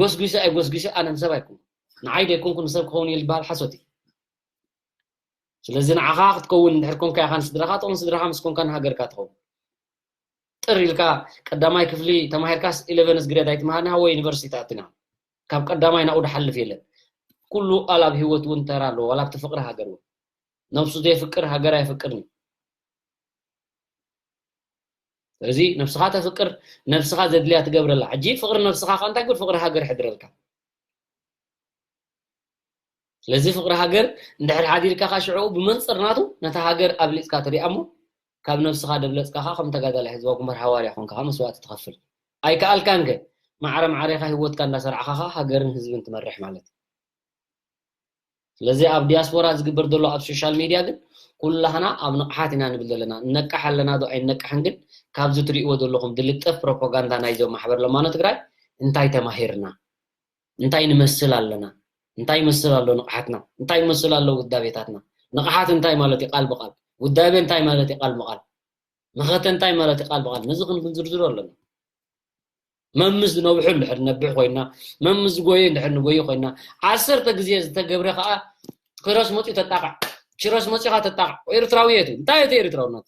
ጎስጒሰ ኣይጎስጒሰ ኣነ ንሰብ ኣይኮንኩ ንዓይ ደይኮንኩ ንሰብ ክኸውን እየ ዝበሃል ሓሶት እዩ ስለዚ ንዓኻ ክትከውን እንድሕር ኮንካ ኢኻ ንስድራኻ ጥቕሚ ስድራኻ ምስ ኮንካ ንሃገርካ ትኸውን ጥር ኢልካ ቀዳማይ ክፍሊ ተማሂርካስ ኢለቨንስ ግሬድ ኣይትምሃርኒ ሃወ ዩኒቨርሲቲ ኣትና ካብ ቀዳማይ ናብኡ ድሓልፍ የለን ኩሉ ኣል ኣብ ህይወት እውን ተራ ኣለዎ ዋላ ኣብቲ ፍቅሪ ሃገር እውን ነብሱ ዘየፍቅር ሃገር ኣየፍቅርን ስለዚ ነብስኻ ተፍቅር ነብስኻ ዘድልያ ትገብረላ ሕጂ ፍቅሪ ነብስኻ ከ እንታይ ግር ፍቅሪ ሃገር ሕድረልካ ስለዚ ፍቅሪ ሃገር እንድሕር ሓዲርካ ካ ሽዑ ብመንፅር ናቱ ነታ ሃገር ኣብሊፅካ ትሪኣ እሞ ካብ ነብስኻ ደብለፅካ ካ ከም ተጋዳላይ ህዝባዊ ግንባር ሃዋርያ ኮንካ ካ መስዋእቲ ትኸፍል ኣይከኣልካን ከ ማዕረ ማዕሬኻ ህይወትካ እንዳሰርዓኻ ካ ሃገርን ህዝብን ትመርሕ ማለት እዩ ስለዚ ኣብ ዲያስፖራ ዝግበር ዘሎ ኣብ ሶሻል ሚድያ ግን ኩላህና ኣብ ንቕሓት ኢና ንብል ዘለና እነቅሕ ኣለና ዶ ኣይነቅሕን ግን ካብዚ ትሪእዎ ዘለኹም ዝልጠፍ ፕሮፓጋንዳ ናይዞም ማሕበር ለማኖ ትግራይ እንታይ ተማሂርና እንታይ ንመስል ኣለና እንታይ ይመስል ኣሎ ንቕሓትና እንታይ ይመስል ኣሎ ውዳቤታትና ንቕሓት እንታይ ማለት እዩ ቃል ብቃል ውዳቤ እንታይ ማለት እዩ ቃል ብቃል መኸተ እንታይ ማለት እዩ ቃል ብቃል ነዚ ክንዝርዝሮ ኣለና መምስ ዝነብሑ እንድሕር ነብሕ ኮይና መምስ ዝጎየ እንድሕር ንጎይ ኮይና ዓሰርተ ግዜ ዝተገብረ ከዓ ክሮስ መፅኡ ተጣቃዕ ችሮስ መፂኻ ተጣቃዕ ኤርትራዊ የቱ እንታይ እቲ ኤርትራውነት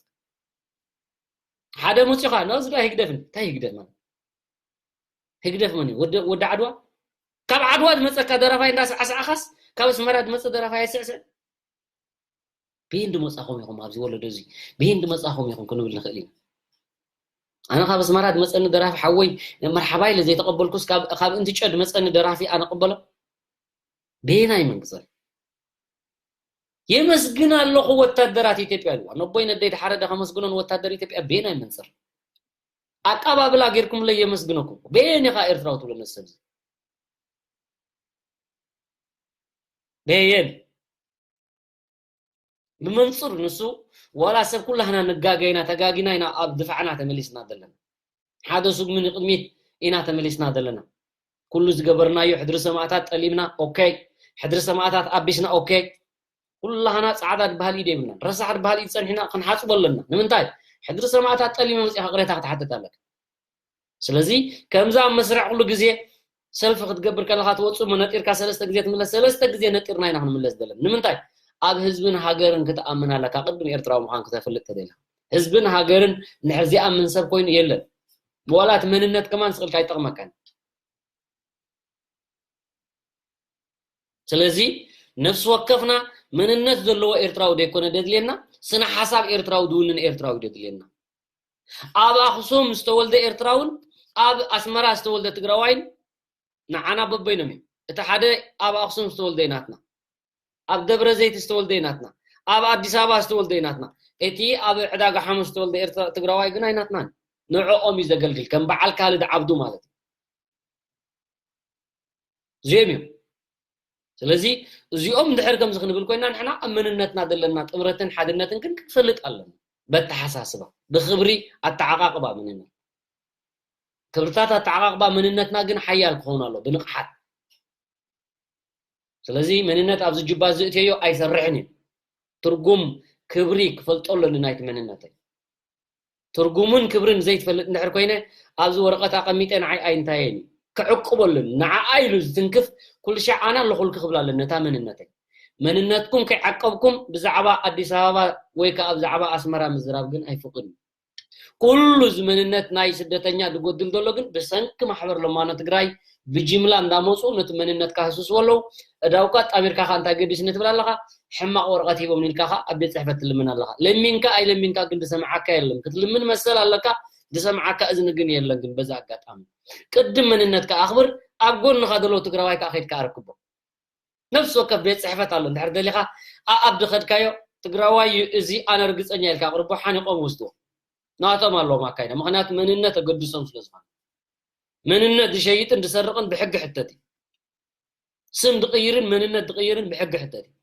ሓደ መፂኻ ነዚ ዳ ህግደፍ እንታይ ህግደፍ ማለት ህግደፍ መን እዩ ወዲ ዓድዋ ካብ ዓድዋ ዝመፀካ ደራፋይ እንዳሰዓሰዓኻስ ካብ ኣስመራ ዝመፀ ደራፋይ ኣይስዕስዕ ብሂንዲ መጻኹም ኢኹም ኣብዚ ወለዶ እዚ ብሂንዲ መጻኹም ኢኹም ክንብል ንኽእል ኢና ኣነ ካብ ኣስመራ ዝመፀኒ ደራፊ ሓወይ መርሓባ ኢለ ዘይተቐበልኩስ ካብ እንትጨ ዝመፀኒ ደራፊ ኣነ ቅበሎ በየናይ መንግፀል የመስግን ኣለኹ ወታደራት ኢትዮጵያ ኢልዋ ነቦይ ነደይ ድሓረደ ከመስግኖ ንወታደር ኢትዮጵያ በየናይ መንፅር ኣቀባብላ ጌርኩምለይ የመስግነኩም በየን ኢኻ ኤርትራዊ ትብሎ ነሰብ በየን ብመንፅር ንሱ ዋላ ሰብ ኩላህና ንጋገ ኢና ተጋጊና ኢና ኣብ ድፋዕና ተመሊስና ዘለና ሓደ ስጉሚ ንቅድሚት ኢና ተመሊስና ዘለና ኩሉ ዝገበርናዮ ሕድሪ ሰማእታት ጠሊምና ኦኬ ሕድሪ ሰማእታት ኣቢስና ኦኬ ኩላህና ፃዕዳ ዝበሃል ኢድ የብልናን ረሳሕ ዝበሃል ኢድ ፀኒሕና ክንሓፅቦ ኣለና ንምንታይ ሕድሪ ሰማእታት ጠሊመ መፅእካ ቅሬታ ክትሓትት ኣለካ ስለዚ ከምዚ ኣብ መስርዕ ኩሉ ግዜ ሰልፊ ክትገብር ከለካ ትወፅእ እሞ ነጢርካ ሰለስተ ግዜ ትምለስ ሰለስተ ግዜ ነጢርና ኢና ክንምለስ ዘለና ንምንታይ ኣብ ህዝብን ሃገርን ክትኣምን ኣለካ ቅድም ኤርትራዊ ምኳን ክተፍልጥ ተደልካ ህዝብን ሃገርን ንሕር ዚኣምን ሰብ ኮይኑ የለን ዋላ እቲ መንነት ከማን ስቅልካ ኣይጠቅመካን ስለዚ ነፍሲ ወከፍና መንነት ዘለዎ ኤርትራዊ ደይኮነ ደድልየና ስነ ሓሳብ ኤርትራዊ ዝውንን ኤርትራዊ ደድልየና ኣብ ኣኽሱም ዝተወልደ ኤርትራውን ኣብ ኣስመራ ዝተወልደ ትግራዋይን ንዓና በበይኖም እዮም እቲ ሓደ ኣብ ኣኽሱም ዝተወልደ ናትና ኣብ ደብረ ዘይት ዝተወልደ ናትና ኣብ ኣዲስ ኣበባ ዝተወልደ ናትና እቲ ኣብ ዕዳጋ ሓሙስ ዝተወልደ ኤርትራ ትግራዋይ ግን ኣይናትናን ንዕኦም እዩ ዘገልግል ከም በዓል ካልድ ዓብዱ ማለት እዩ እዚኦም እዮም ስለዚ እዚኦም እንድሕር ከምዚ ክንብል ኮይና ንሕና ኣብ መንነትና ዘለና ጥምረትን ሓድነትን ግን ክንፈልጥ ኣለና በተሓሳስባ ብክብሪ ኣተዓቃቅባ መንነት ክብርታት ኣተዓቃቅባ መንነትና ግን ሓያል ክኸውን ኣሎ ብንቕሓት ስለዚ መንነት ኣብዚ ጁባ ዝእትዮ ኣይሰርሕን እዩ። ትርጉም ክብሪ ክፈልጦ ኣለኒ ናይቲ መንነተይ። ትርጉምን ክብርን ዘይትፈልጥ እንድሕር ኮይነ ኣብዚ ወረቐት ኣቐሚጠ ንዓይ ኣይንታየን እዩ። ክዕቅቦ ኣለኒ። ንዓኣ ኢሉ ዝትንክፍ ኩሉ ሻዕ ኣነ ኣለኹልኪ ክብል ኣለኒ ነታ መንነተይ። መንነትኩም ከይዓቀብኩም ብዛዕባ ኣዲስ ኣበባ ወይ ከዓ ብዛዕባ ኣስመራ ምዝራብ ግን ኣይፍቕድን። ኩሉ እዚ መንነት ናይ ስደተኛ ዝጎድል ዘሎ ግን ብሰንኪ ማሕበር ለማኖ ትግራይ ብጅምላ እንዳመፁ ነቲ መንነት ካህስስዎ ኣለዉ። እዳውካ ጣሚርካ ከ እንታይ ገዲስኒ ትብል ኣለኻ? ሕማቕ ወረቐት ሂቦም ኢልካ ከ ኣብ ቤት ፅሕፈት ትልምን ኣለኻ። ለሚንካ ኣይለሚንካ ግን ዝሰምዓካ የለን። ክትልምን መሰል ኣለካ፣ ዝሰምዓካ እዝኒ ግን የለን። ግን በዚ ኣጋጣሚ ቅድም መንነትካ ኣኽብር፣ ኣብ ጎንኻ ዘለዉ ትግራዋይ ከኣ ከይድካ ኣረክቦ። ነፍሲ ወከፍ ቤት ፅሕፈት ኣሎ። እንድሕር ደሊኻ ኣኣብ ድኸድካዮ ትግራዋይ እዩ እዚ ኣነ ርግፀኛ ኢልካ ኣቕርቦ፣ ሓኒቖም ወስድዎ። ናቶም ኣለዎም ኣካይዳ። ምኽንያቱ መንነት ኣገድሶም ስለ ዝኾነ። መንነት ዝሸይጥን ዝሰርቕን ብሕጊ ሕተት እዩ። ስም ዝቕይርን መንነት ዝቕይርን ብሕጊ ሕተት እዩ።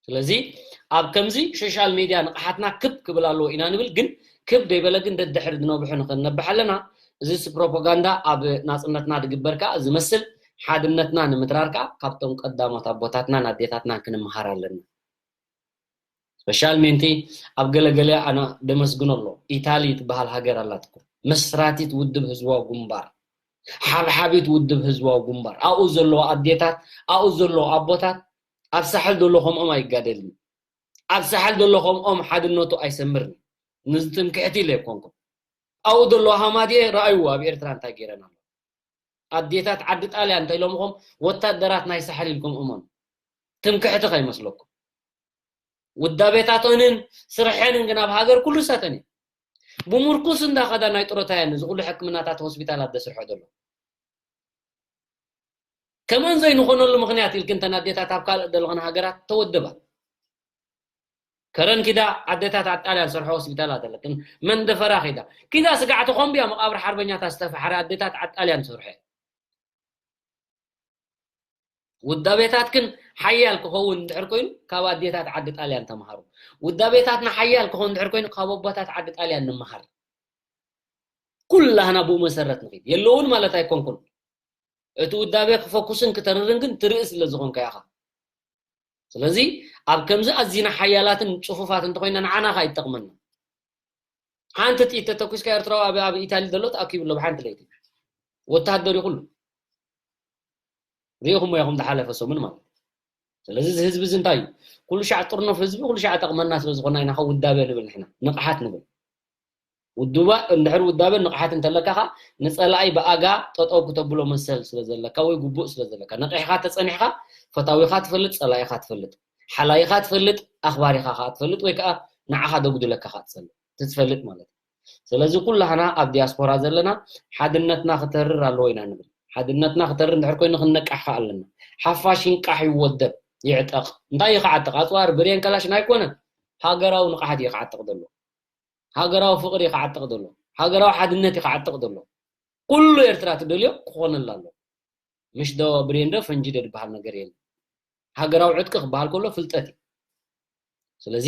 ስለዚ ኣብ ከምዚ ሶሻል ሚድያ ንቕሓትና ክብ ክብል ኣለዎ ኢና ንብል፣ ግን ክብ ደይበለ ግን ደድሕሪ ዝነብሑ ንኽንነብሕ ኣለና። እዚ ፕሮፓጋንዳ ኣብ ናፅነትና ዝግበር ከዓ ዝመስል ሓድነትና ንምትራር ከዓ ካብቶም ቀዳሞት ኣቦታትናን ኣዴታትናን ክንምሃር ኣለና። ስፔሻል ሜንቲ ኣብ ገለገለ ኣነ ደመስግኖ ኣሎ። ኢታሊ ትበሃል ሃገር ኣላትኩም። መስራቲት ውድብ ህዝባዊ ግንባር፣ ሓብሓቢት ውድብ ህዝባዊ ግንባር፣ ኣብኡ ዘለዋ ኣዴታት፣ ኣብኡ ዘለዉ ኣቦታት፣ ኣብ ሳሕል ዘሎ ከምኦም ኣይጋደልን። ኣብ ሳሕል ዘሎ ከምኦም ሓድነቱ ኣይሰምርን። ንዚ ትምክሕቲ ኢለ ኣይኮንኩም። ኣብኡ ዘሎ ሃማድየ ረኣይዎ ኣብ ኤርትራ እንታይ ገይረን ኣሎ። ኣዴታት ዓዲ ጣልያን እንተ ኢሎምኹም ወታደራት ናይ ሳሕል ኢልኩም እመኑ። ትምክሕቲ ከይመስለኩም። ውዳቤታተንን ስርሐንን ግን ኣብ ሃገር ኩሉ ሳተን እዩ። ብምርኩስ እንዳኸዳ ናይ ጥሮታ እየን እዚ ኩሉ ሕክምናታት ሆስፒታላት ዘስርሖ ዘሎ። ከመን ዘይንኾነሉ ምኽንያት ኢልክን እተን ኣዴታት ኣብ ካልእ ዘለኽን ሃገራት ተወደባ። ከረን ኪዳ ኣዴታት ኣብ ጣልያን ሰርሖ ሆስፒታላት ኣለክን መንደፈራ ኪዳ ኪዳ ስጋዕ ተኾምብያ መቃብር ሓርበኛታት ዝተፈሓረ ኣዴታት ኣብ ጣልያን ሰርሖ። ውዳቤታትክን ሓያል ክኸውን እንድሕር ኮይኑ ካብ ኣዴታት ዓዲ ጣልያን ተምሃሩ። ውዳቤታትና ሓያል ክኸውን እንድሕር ኮይኑ ካብ ኣቦታት ዓዲ ጣልያን ንምሃር። ኩላህና ብኡ መሰረት ንኺድ። የለውን ማለት ኣይኮንኩን። እቲ ውዳቤ ክፈኩስን ክተርርን ግን ትርኢ ስለ ዝኾንካ ኢኻ። ስለዚ ኣብ ከምዚ ኣዚና ሓያላትን ጽፉፋት እንተኾይና ንዓና ኸኣ ይጠቕመና። ሓንቲ ጥይት ተተኩስካ ኤርትራዊ ኣብ ኣብ ኢታሊ ዘሎ ተኣኪቡ ኣሎ ብሓንቲ ለይቲ። ወተሃደር እዩ ኩሉ። ሪኢኹሞ ኢኹም ዝሓለፈ ሰሙን ማለት እዩ። ስለዚ እዚ ህዝቢ እዚ እንታይ እዩ? ኩሉ ሻዕ ጥርኑፍ ህዝቢ፣ ኩሉ ሻዕ ጠቕመና ስለ ዝኾና ኢና ኸ ውዳበ ንብል ንሕና። ንቕሓት ንብል። ውዱባ እንድሕር ውዳበ ንቕሓት እንተለካ ኸ ንጸላኢ ብኣጋ ጠጠው ክተብሎ መሰል ስለ ዘለካ ወይ ግቡእ ስለ ዘለካ። ነቒሕካ ተጸኒሕካ ፈታዊኻ ትፈልጥ፣ ጸላኢኻ ትፈልጥ። ሓላይኻ ትፈልጥ፣ ኣኽባሪኻ ኸኣ ትፈልጥ ወይ ከኣ ንዓኻ ደጉድለካ ኸኣ ትጸልእ። ትፈልጥ ማለት እዩ። ስለዚ ኩላህና ኣብ ዲያስፖራ ዘለና ሓድነትና ክተርር ኣለዎ ኢና ንብል። ሓድነትና ክተርር እንድሕር ኮይኑ ክንነቃሕ ከኣ ኣለና። ሓፋሽ ይንቃሕ ይወደብ ይዕጠቕ። እንታይ እዩ ክዓጥቕ? ኣጽዋር ብሬን ከላሽን ኣይኮነን። ሃገራዊ ንቕሓት እዩ ክዓጥቕ ዘሎ። ሃገራዊ ፍቕሪ እዩ ክዓጥቕ ዘሎ። ሃገራዊ ሓድነት እዩ ክዓጥቕ ዘሎ። ኩሉ ኤርትራ ትደልዮ ክኾነላ ኣሎ። ምሽ ዶ ብሬን ዶ ፈንጂ ዶ ዝበሃል ነገር የለን። ሃገራዊ ዕጥቂ ክበሃል ከሎ ፍልጠት እዩ። ስለዚ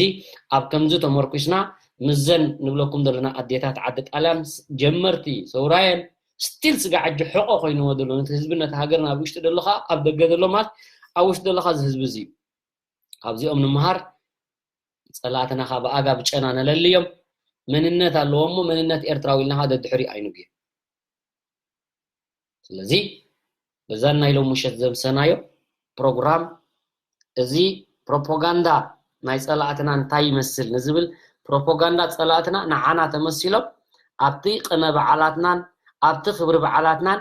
ኣብ ከምዚ ተመርኩስና ምዘን ንብለኩም ዘለና ኣዴታት ዓዲ ጣልያን ጀመርቲ ሰውራየን ስቲል ስጋ ዓጂ ሕቆ ኮይንዎ ዘሎ ነቲ ህዝቢ ነቲ ሃገር ናብ ውሽጢ ደለኻ ኣብ ደገ ዘሎ ማለት ኣብ ውሽጢ ደለኻ እዚ ህዝቢ እዚ እዩ። ካብዚኦም ንምሃር ጸላእትና ካብ ኣጋ ብጨና ነለልዮም መንነት ኣለዎ እሞ መንነት ኤርትራዊ ኢልና ደድሕሪ ኣይንጉየ። ስለዚ በዛን ናይ ሎም ምሸት ዘምሰናዮ ፕሮግራም እዚ ፕሮፓጋንዳ ናይ ጸላእትና እንታይ ይመስል ንዝብል ፕሮፓጋንዳ ጸላእትና ንዓና ተመሲሎም ኣብቲ ቅነ በዓላትናን ኣብቲ ክብሪ በዓላትናን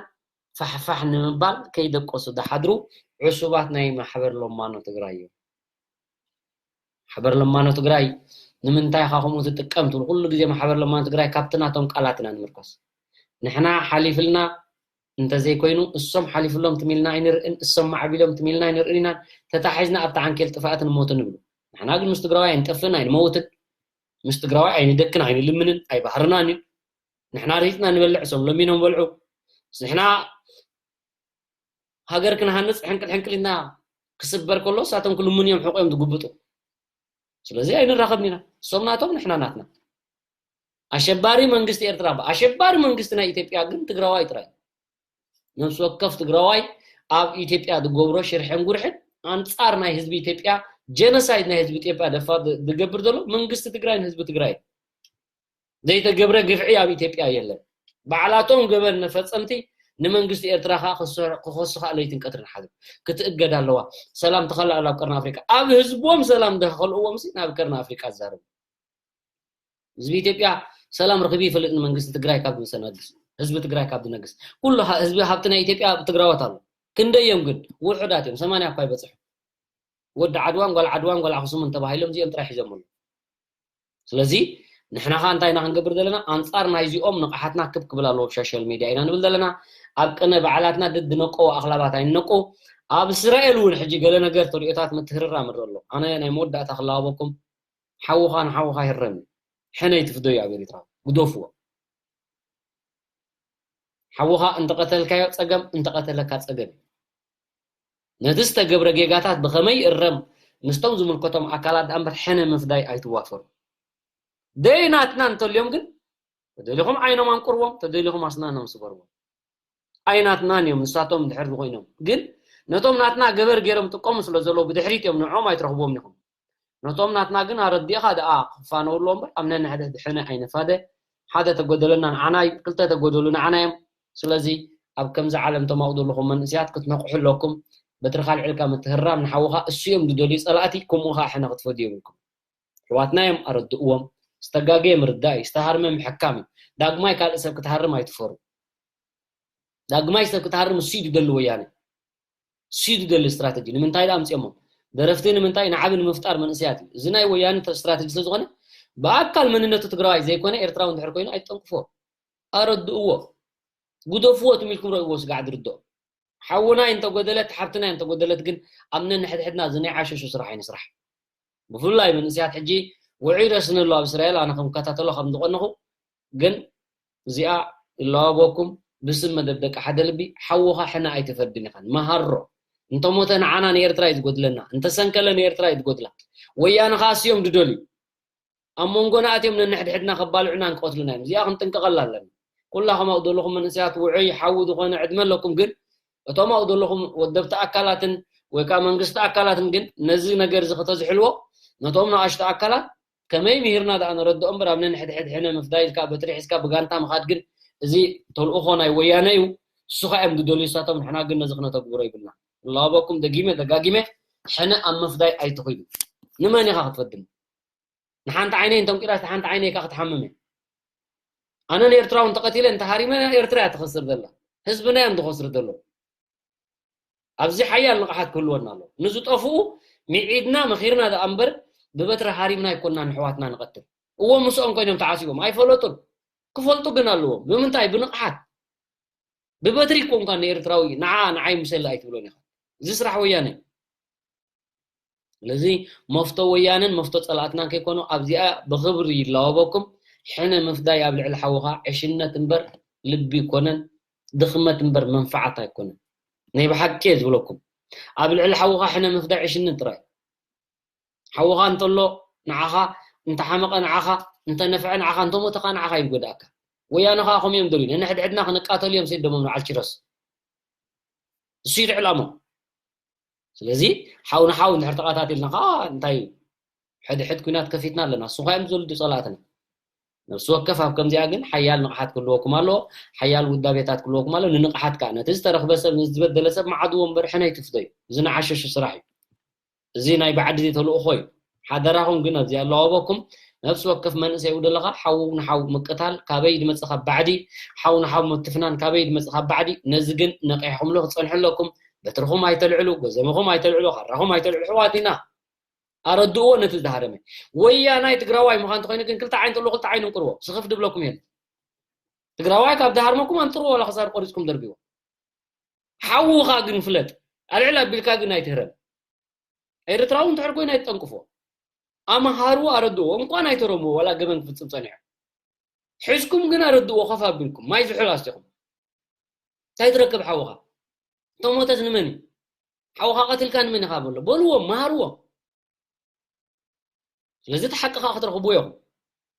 ፋሕፋሕ ንምባል ከይደቀሱ ዝሓድሩ ዕሱባት ናይ ማሕበር ሎማኖ ትግራይ እዮም። ማሕበር ለማኖ ትግራይ ንምንታይ ኢኻ ከምኡ ትጥቀም ትብሉ ኩሉ ግዜ ማሕበር ለማኖ ትግራይ ካብቲ ናቶም ቃላት ኢና ንምርኮስ። ንሕና ሓሊፍልና እንተዘይኮይኑ እሶም ሓሊፍሎም ትም ኢልና ኣይንርእን፣ እሶም ማዕቢሎም ትም ኢልና ኣይንርእን ኢና ተታሒዝና ኣብቲ ዓንኬል ጥፍኣትን ሞትን ንብሉ። ንሕና ግን ምስ ትግራዋይ ኣይንጠፍእን ኣይንመውትን፣ ምስ ትግራዋይ ኣይንደክን ኣይንልምንን ኣይባህርናን እዩ። ንሕና ሪፅና ንበልዕ እሶም ለሚኖም በልዑ። ንሕና ሃገር ክንሃንፅ ሕንቅል ሕንቅል ኢልና ክስበር ከሎ እሳቶም ክልምኑ እዮም ሕቆ እዮም ዝጉብጡ። ስለዚ ኣይንራኸብን ኢና። እሶም ናቶም ንሕና ናትና። ኣሸባሪ መንግስቲ ኤርትራ ኣሸባሪ መንግስቲ ናይ ኢትዮጵያ ግን ትግራዋይ ጥራይ። ነፍሲ ወከፍ ትግራዋይ ኣብ ኢትዮጵያ ዝገብሮ ሽርሕን ጉርሕን ኣንጻር ናይ ህዝቢ ኢትዮጵያ፣ ጀኖሳይድ ናይ ህዝቢ ኢትዮጵያ ደፋ ዝገብር ዘሎ መንግስቲ ትግራይን ህዝቢ ትግራይን። ዘይተገብረ ግፍዒ ኣብ ኢትዮጵያ የለን። ባዕላቶም ገበን መፈጸምቲ ንመንግስቲ ኤርትራ ከዓ ክኸሱ ከዓ ለይትን ቀትርን ሓድሩ። ክትእገድ ኣለዋ። ሰላም ተኸላ ኣብ ቀርኒ ኣፍሪቃ። ኣብ ህዝቦም ሰላም ደኸልእዎም ሲ ናብ ቀርኒ ኣፍሪቃ ዝዛረቡ። ህዝቢ ኢትዮጵያ ሰላም ረኺቡ ይፈልጥ። ንመንግስቲ ትግራይ ካብ ዝሰናድስ፣ ህዝቢ ትግራይ ካብ ዝነግስ፣ ኩሉ ህዝቢ ሃብቲ ናይ ኢትዮጵያ ትግራወት ኣሎ። ክንደይ እዮም ግን? ውሑዳት እዮም። ሰማንያ እኳ ይበፅሑ። ወዲ ዓድዋን ጓል ዓድዋን ጓል ኣክሱምን ተባሂሎም እዚኦም ጥራይ ሒዞም ኣለዉ። ስለዚ ንሕና ኸ እንታይ ኢና ክንገብር ዘለና? ኣንጻር ናይዚኦም ንቕሓትና ክብ ክብል ኣለዎ ኣብ ሶሻል ሚድያ ኢና ንብል ዘለና። ኣብ ቅነ በዓላትና ድድነቆ ኣኽላባት ኣይንነቁ። ኣብ እስራኤል እውን ሕጂ ገለ ነገር ተሪኦታት ምትህርራም ኣሎ። ኣነ ናይ መወዳእታ ክላበኩም፣ ሓውኻ ንሓውኻ ይረም እዩ። ሕነ ይትፍደዩ ኣብ ኤሪትራ ግደፍዎ። ሓውኻ እንተቐተልካዮ ጸገም፣ እንተቐተለካ ጸገም እዩ። ነቲ ዝተገብረ ጌጋታት ብኸመይ ይእረም ምስቶም ዝምልከቶም ኣካላት ደኣ እምበር ሕነ ምፍዳይ ኣይትዋፈሩ። ደይ ናትና እንተልዮም ግን ተደሊኹም ዓይኖም ኣንቁርዎም፣ ተደሊኹም ኣስናኖም ስበርዎም። ኣይናትናን እዮም ንሳቶም ድሕር ዝኾይኖም። ግን ነቶም ናትና ገበር ገይሮም ጥቀሙ ስለ ዘለዉ ብድሕሪት እዮም ንዕኦም ኣይትረኽብዎም ኢኹም። ነቶም ናትና ግን ኣረዲእኻ ደኣ ክፋነውሎ እምበር ኣብ ነንሕድሕድ ሕነ ኣይንፋደ። ሓደ ተጎደለና ንዓና እዩ፣ ክልተ ተጎደሉ ንዓና እዮም። ስለዚ ኣብ ከምዚ ዓለም ተማቑ ዘለኹም መንእስያት ክትነቕሑ ኣለኩም። በትርኻ ኣልዒልካ ምትህራም ንሓውኻ እሱ እዮም ዝደልዩ ጸላእቲ፣ ከምኡ ኸዓ ሕነ ክትፈድዮም ኢልኩም። ኣሕዋትና እዮም ኣረድእዎም። ዝተጋገየ ምርዳእ እዩ፣ ዝተሃርመ ምሕካም እዩ። ዳግማይ ካልእ ሰብ ክትሃርም ኣይትፈሩ። ዳግማይ ሰብ ክትሃርም እሱ እዩ ዝደሊ ወያነ። እሱ እዩ ዝደሊ ስትራተጂ። ንምንታይ ደኣ ኣምፅኦሞ? ደረፍቲ ንምንታይ? ንዓቢ ንምፍጣር መንእሰያት እዩ። እዚ ናይ ወያነ ተ-፣ ስትራተጂ ስለ ዝኾነ ብኣካል መንነቱ ትግራዋይ ዘይኮነ ኤርትራዊ እንድሕር ኮይኑ ኣይትጠንቅፍዎ። ኣረድእዎ። ግደፍዎ ትም ኢልኩም ረእይዎ ስጋዕ ዝርድኦ። ሓውና እንተጎደለት፣ ሓብትና እንተጎደለት ግን ኣብ ነንሕድሕድና እዚ ናይ ዓሸሹ ስራሕ ኣይንስራሕ። ብፍላይ መንእሰያት ሕጂ ውዑይ ረስኒ ኣሎ ኣብ እስራኤል፣ ኣነ ከም ከታተሎ ከም ዝቐንኹ፣ ግን እዚኣ ይለዋወኩም ብስም መደብ ደቂ ሓደ ልቢ፣ ሓውኻ ሕነ ኣይትፈድን ኢኻ። መሃሮ። እንተሞተ ንዓና ንኤርትራ እዩ ዝጎድለና፣ እንተሰንከለ ንኤርትራ እዩ ዝጎድላ። ወያነ ኸኣ እሱ እዮም ዝደልዩ። ኣብ መንጎና ኣትዮም ነንሕድሕድና ከባልዑና እንቀትሉና እዮም። እዚኣ ክንጥንቀቐላ ኣለና። ኩላኹም ኣብኡ ዘለኹም መንእሰያት ውዑይ ሓዊ ዝኾነ ዕድመ ኣለኩም፣ ግን እቶም ኣብኡ ዘለኹም ወደብቲ ኣካላትን ወይ ከዓ መንግስቲ ኣካላትን ግን ነዚ ነገር እዚ ከተዝሕልዎ ነቶም ንኣሽቱ ኣካላት ከመይ ምሂርና ደኣ ነረድኦ እምበር ኣብ ነንሕድሕድ ሕነ ምፍዳይ ኢልካ በትሪ ሒዝካ ብጋንታ ምኻድ ግን እዚ ተልእኾ ናይ ወያነ እዩ። እሱ ኸ እዮም ዝደልዩ እሳቶም፣ ንሕና ግን ነዚ ክነተግብሮ ይብልና። ላበኩም ደጊመ ደጋጊመ ሕነ ኣብ ምፍዳይ ኣይትኹዱ። ንመን ኢኻ ክትፈድም? ንሓንቲ ዓይነይ እንተንቂራስ ንሓንቲ ዓይነይ ኢካ ክትሓምም እየ። ኣነ ንኤርትራዊ እንተቐቲለ እንተሃሪመ ኤርትራ እያ ትኸስር ዘላ። ህዝብና እዮም ዝኸስሩ ዘለዉ። ኣብዚ ሓያል ንቕሓት ክህልወና ኣለዎ። ንዝጠፍኡ ሚዒድና መኺርና ደኣ እምበር ብበትሪ ሃሪምና ኣይኮንና ንሕዋትና ንቐትል። እዎ ምስኦም ኮይኖም ተዓሲቦም ኣይፈለጡን። ክፈልጡ ግን ኣለዎም። ብምንታይ? ብንቕሓት። ብበትሪ ኮንካ ንኤርትራዊ ንዓ ንዓይ ምሰሊ ኣይትብሎን ኢኻ። እዚ ስራሕ ወያነ እዩ። ስለዚ መፍቶ ወያነን መፍቶ ጸላእትናን ከይኮኑ ኣብዚኣ ብኽብሪ ይላወበኩም። ሕነ ምፍዳይ ኣብ ልዕሊ ሓውኻ ዕሽነት እምበር ልቢ ይኮነን፣ ድኽመት እምበር መንፈዓት ኣይኮነን። ናይ ብሓቂ እየ ዝብለኩም። ኣብ ልዕሊ ሓውኻ ሕነ ምፍዳይ ዕሽነት ጥራይ። ሓውኻ እንተሎ ንዓኻ፣ እንተሓመቐ ንዓኻ፣ እንተነፍዐ ንዓኻ፣ እንተሞተ ኸዓ ንዓኻ እዩ ዝጎድኣካ። ወያነ ኸዓ ከምኡ እዮም ደልዩ። ነንሕድሕድና ክንቃተል እዮም ሰደሞም ንዓል ኪሮስ። እሱ እዩ ዕላምኡ። ስለዚ ሓው ንሓው እንድሕር ተቐታቲልና ኸዓ እንታይ እዩ? ሕድሕድ ኲናት ከፊትና ኣለና። እሱ ኸዓ እዮም ዝወልዱ ጸላእትና። ነፍሲ ወከፍ ኣብ ከምዚኣ ግን ሓያል ንቕሓት ክህልወኩም ኣለዎ፣ ሓያል ውዳቤታት ክህልወኩም ኣለዎ። ንንቕሓት ከኣ ነቲ ዝተረኽበ ሰብ፣ ነቲ ዝበደለ ሰብ መዓድዎ እምበር ሕነ ኣይትፍደዩ። እዚ ንዓሸሹ ስራሕ እዩ። እዚ ናይ ብዓዲ ተልእኾ እዩ። ሓደራኹም ግን ኣብዚ ኣለዋወኩም ነፍሲ ወከፍ መንእሰይ ውደለኻ ሓው ንሓው ምቅታል ካበይ ድመጽእ ካብ ባዕዲ፣ ሓው ንሓው ምትፍናን ካበይ ድመጽእ ካብ ባዕዲ። ነዚ ግን ነቂሕኹምሉ ክጸንሑ ኣለኩም። በትርኹም ኣይተልዕሉ፣ ጎዘምኹም ኣይተልዕሉ፣ ካራኹም ኣይተልዕሉ። ኣሕዋትና ኣረድእዎ ነቲ ዝሃረመ። ወያናይ ትግራዋይ ምዃን እንተኾይኑ ግን ክልተ ዓይኒ ተሎ ክልተ ዓይኒ እንቅርዎ። ስኽፍ ድብለኩም የለን። ትግራዋይ ካብ ዝሃርመኩም ኣንጥርዎ፣ ዋላ ክሳድ ቆሪጽኩም ደርብዎ። ሓውኻ ግን ፍለጥ። ኣልዕል ኣቢልካ ግን ኣይትህረም። ኤርትራዊ እንድሕር ኮይኑ ኣይትጠንቅፎ። ኣምሃርዎ፣ ኣረድእዎ። እንኳን ኣይተረምዎ፣ ዋላ ገበን ክፍጽም ጸኒሑ። ሕዝኩም ግን ኣረድእዎ፣ ከፍ ኣቢልኩም። ማይ ዝሑል ኣስቲኹም። እንታይ ትረክብ ሓውኻ? እንተሞተስ ንመን እዩ? ሓውኻ ቀትልካ ንመን ኢኻ በሎ? በልዎም፣ መሃርዎም። ስለዚ እቲ ሓቂ ኸዓ ክትረኽብዎ ኢኹም።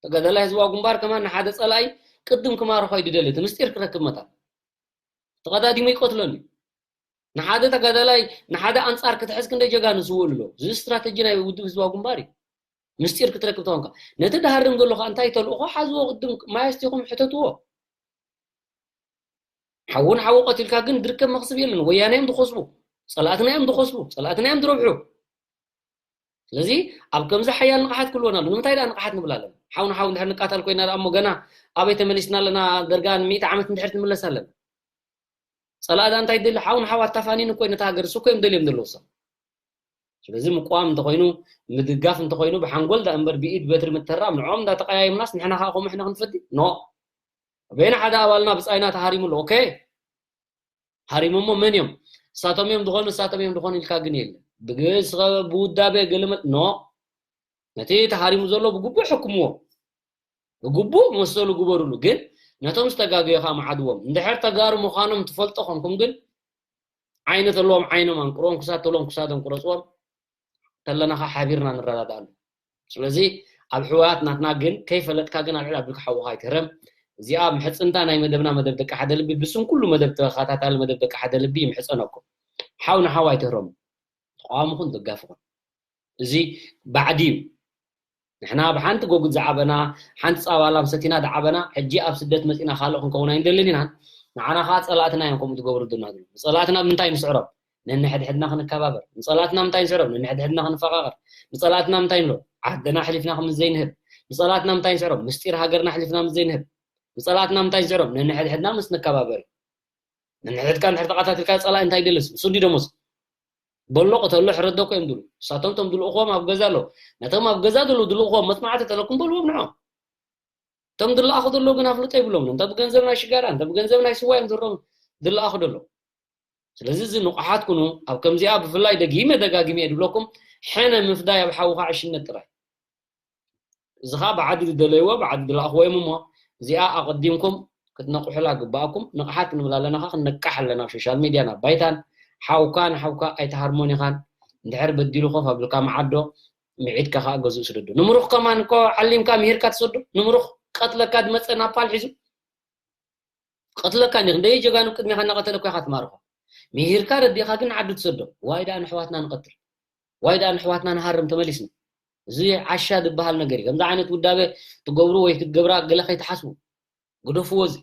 ተጋዳላይ ህዝባዊ ግንባር ከማን ንሓደ ጸላኢ ቅድም ክማርኾ እዩ ዝደሊ፣ እቲ ምስጢር ክረክብ መታን። ተቐዳዲሙ ይቀትሎን እዩ። ንሓደ ተጋዳላይ ንሓደ ኣንጻር ክትሕዝ ክንደይ ጀጋኑ ዝውእሉ ኣለዉ። እዚ ስትራተጂ ናይ ውድብ ህዝባዊ ግንባር እዩ። ምስጢር ክትረክብ ተኾንካ ነቲ ድሃርም ዘሎ ከዓ እንታይ ተልእኾ ሓዝዎ ቅድም ማይ ኣስቲኹም ሕተትዎ። ሓውን ሓው ቀቲልካ ግን ድርከብ መኽስብ የለን። ወያነ እዮም ዝኸስቡ፣ ጸላእትና እዮም ዝኸስቡ፣ ጸላእትና እዮም ዝረብሑ። ስለዚ ኣብ ከምዚ ሓያል ንቕሓት ክህልወና ኣሎ። ንምንታይ ደኣ ንቕሓት ንብል ኣለና? ሓው ንሓው እንድሕር ንቃተል ኮይና ደኣ እሞ ገና ኣበይ ተመሊስና ኣለና? ደርጋ ንሚእቲ ዓመት እንድሕር ትምለስ ኣለና። ጸላእዳ እንታይ ደሊ ሓው ንሓው ኣታፋኒን እኮ ነታ ሃገር እሱ እኮ እዮም ደልዮም ዘለዉ ሰብ። ስለዚ ምቋም እንተኾይኑ ምድጋፍ እንተኾይኑ ብሓንጎል ዳ እምበር ብኢድ በትሪ ምተራም ንዖም እንዳተቀያየምናስ ንሕና ከዓ ከምኡ ሕነ ክንፈዲ ኖ። በይና ሓደ ኣባልና ብጻይና ተሃሪሙ ኣሎ። ኦኬ ሃሪሞሞ መን እዮም? እሳቶም እዮም ዝኾኑ እሳቶም እዮም ዝኾኑ ኢልካ ግን የለ። ብግስ ብውዳቤ ገለመል ኖ። ነቲ ተሃሪሙ ዘሎ ብግቡእ ሕክምዎ፣ ብግቡእ መሰሉ ግበሩሉ። ግን ነቶም ዝተጋገዩ ከዓ መዓድዎም። እንድሕር ተጋሩ ምዃኖም ትፈልጦ ኮንኩም ግን ዓይኒ ተለዎም ዓይኖም ኣንቅርዎም፣ ክሳድ ተለዎም ክሳዶም ቁረፅዎም። ተለና ከዓ ሓቢርና ንረዳድኣሉ። ስለዚ ኣብ ሕወሓት ናትና ግን ከይፈለጥካ ግን ኣብ ዕዳ ብልካ ሓውኻ ኣይትህረም። እዚኣ ምሕፅንታ ናይ መደብና መደብ ደቂ ሓደ ልቢ ብስም ኩሉ መደብ ተኸታታሊ መደብ ደቂ ሓደ ልቢ ይምሕፀነኩም። ሓው ንሓው ኣይትህረሙ። ተቃዋምኹን ደጋፍኹን። እዚ ባዕዲ እዩ። ንሕና ብሓንቲ ጎጉት ዝዓበና ሓንቲ ፃባላም ሰቲና ዝዓበና ሕጂ ኣብ ስደት መፂና ካልእ ክንከውን ኣይንደልን ኢና። ንዓና ከዓ ፀላእትና እዮም ከምኡ ትገብሩ ድና ዝብሉ። ንፀላእትና ብምንታይ ንስዕሮም? ነንሕድሕድና ክንከባበር። ንፀላእትና ምንታይ ንስዕሮም? ነንሕድሕድና ክንፈቃቀር። ንፀላእትና ምንታይ ንብሎ? ዓድና ኣሕሊፍና ከም ዘይንህብ። ንፀላእትና ምንታይ ንስዕሮም? ምስጢር ሃገርና ኣሕሊፍና ምስ ዘይንህብ። ንፀላእትና ምንታይ ንስዕሮም? ነንሕድሕድና ምስ ንከባበር እዩ። ነንሕድሕድካ እንድሕር ተቃታትልካ ፀላኢ እንታይ ይደልስ? ንሱ እንዲ ደሞስ በሎ ቅተሎ ሕረዶ እኮ እዮም ድሉ። ንሳቶም ቶም ድልእኽዎም ኣብ ገዛ ኣለዉ። ነቶም ኣብ ገዛ ዘለዉ ድልእኽዎም መፅናዕቲ ተለኩም በልዎም ንዖም። እቶም ድለኣኹ ዘለዉ ግን ኣፍልጦ ይብሎም። እንተ ብገንዘብ ናይ ሽጋራ እንተ ብገንዘብ ናይ ስዋ እዮም ዝሮም ድለኣኹ ዘለዉ። ስለዚ እዚ ንቑሓት ኩኑ። ኣብ ከምዚኣ ብፍላይ ደጊመ ደጋጊመ እየ ድብለኩም፣ ሕነ ምፍዳይ ኣብ ሓውኻ ዕሽነት ጥራይ። እዚ ኸዓ ብዓዲ ዝደለይዎ ብዓዲ ዝለኣኽዎ እዮም እሞ እዚኣ ኣቐዲምኩም ክትነቕሑላ ግባኣኩም። ንቕሓት ክንብል ኣለና ኸዓ ክንነቃሕ ኣለና ኣብ ሶሻል ሚድያን ኣብ ባይታን። ሓውካ ንሓውካ ኣይትሃርሞን ኢኻን። እንድሕር በዲሉ ኮፍ ኣብልካ መዓዶ ምዒድካ ኸዓ ገዝኡ ስደዶ። ንምሩኽ ከማን እኮ ዓሊምካ ምሂርካ ትሰዶ። ንምሩኽ ቀትለካ ዝመፀ ናፓል ሒዙ ቀትለካ እንዲ ክንደይ ጀጋኑ ቅድሚኻ እናቐተለ እኮ ኢኻ ትማርኾ። ምሂርካ ረዲእኻ ግን ንዓዱ ትሰዶ። ዋይ ደኣ ንሕዋትና ንቐትል። ዋይ ደኣ ንሕዋትና ንሃርም ተመሊስና። እዚ ዓሻ ዝበሃል ነገር እዩ። ከምዚ ዓይነት ውዳበ ትገብሩ ወይ ክትገብራ ገለ ከይትሓስቡ። ግደፍዎ እዚ።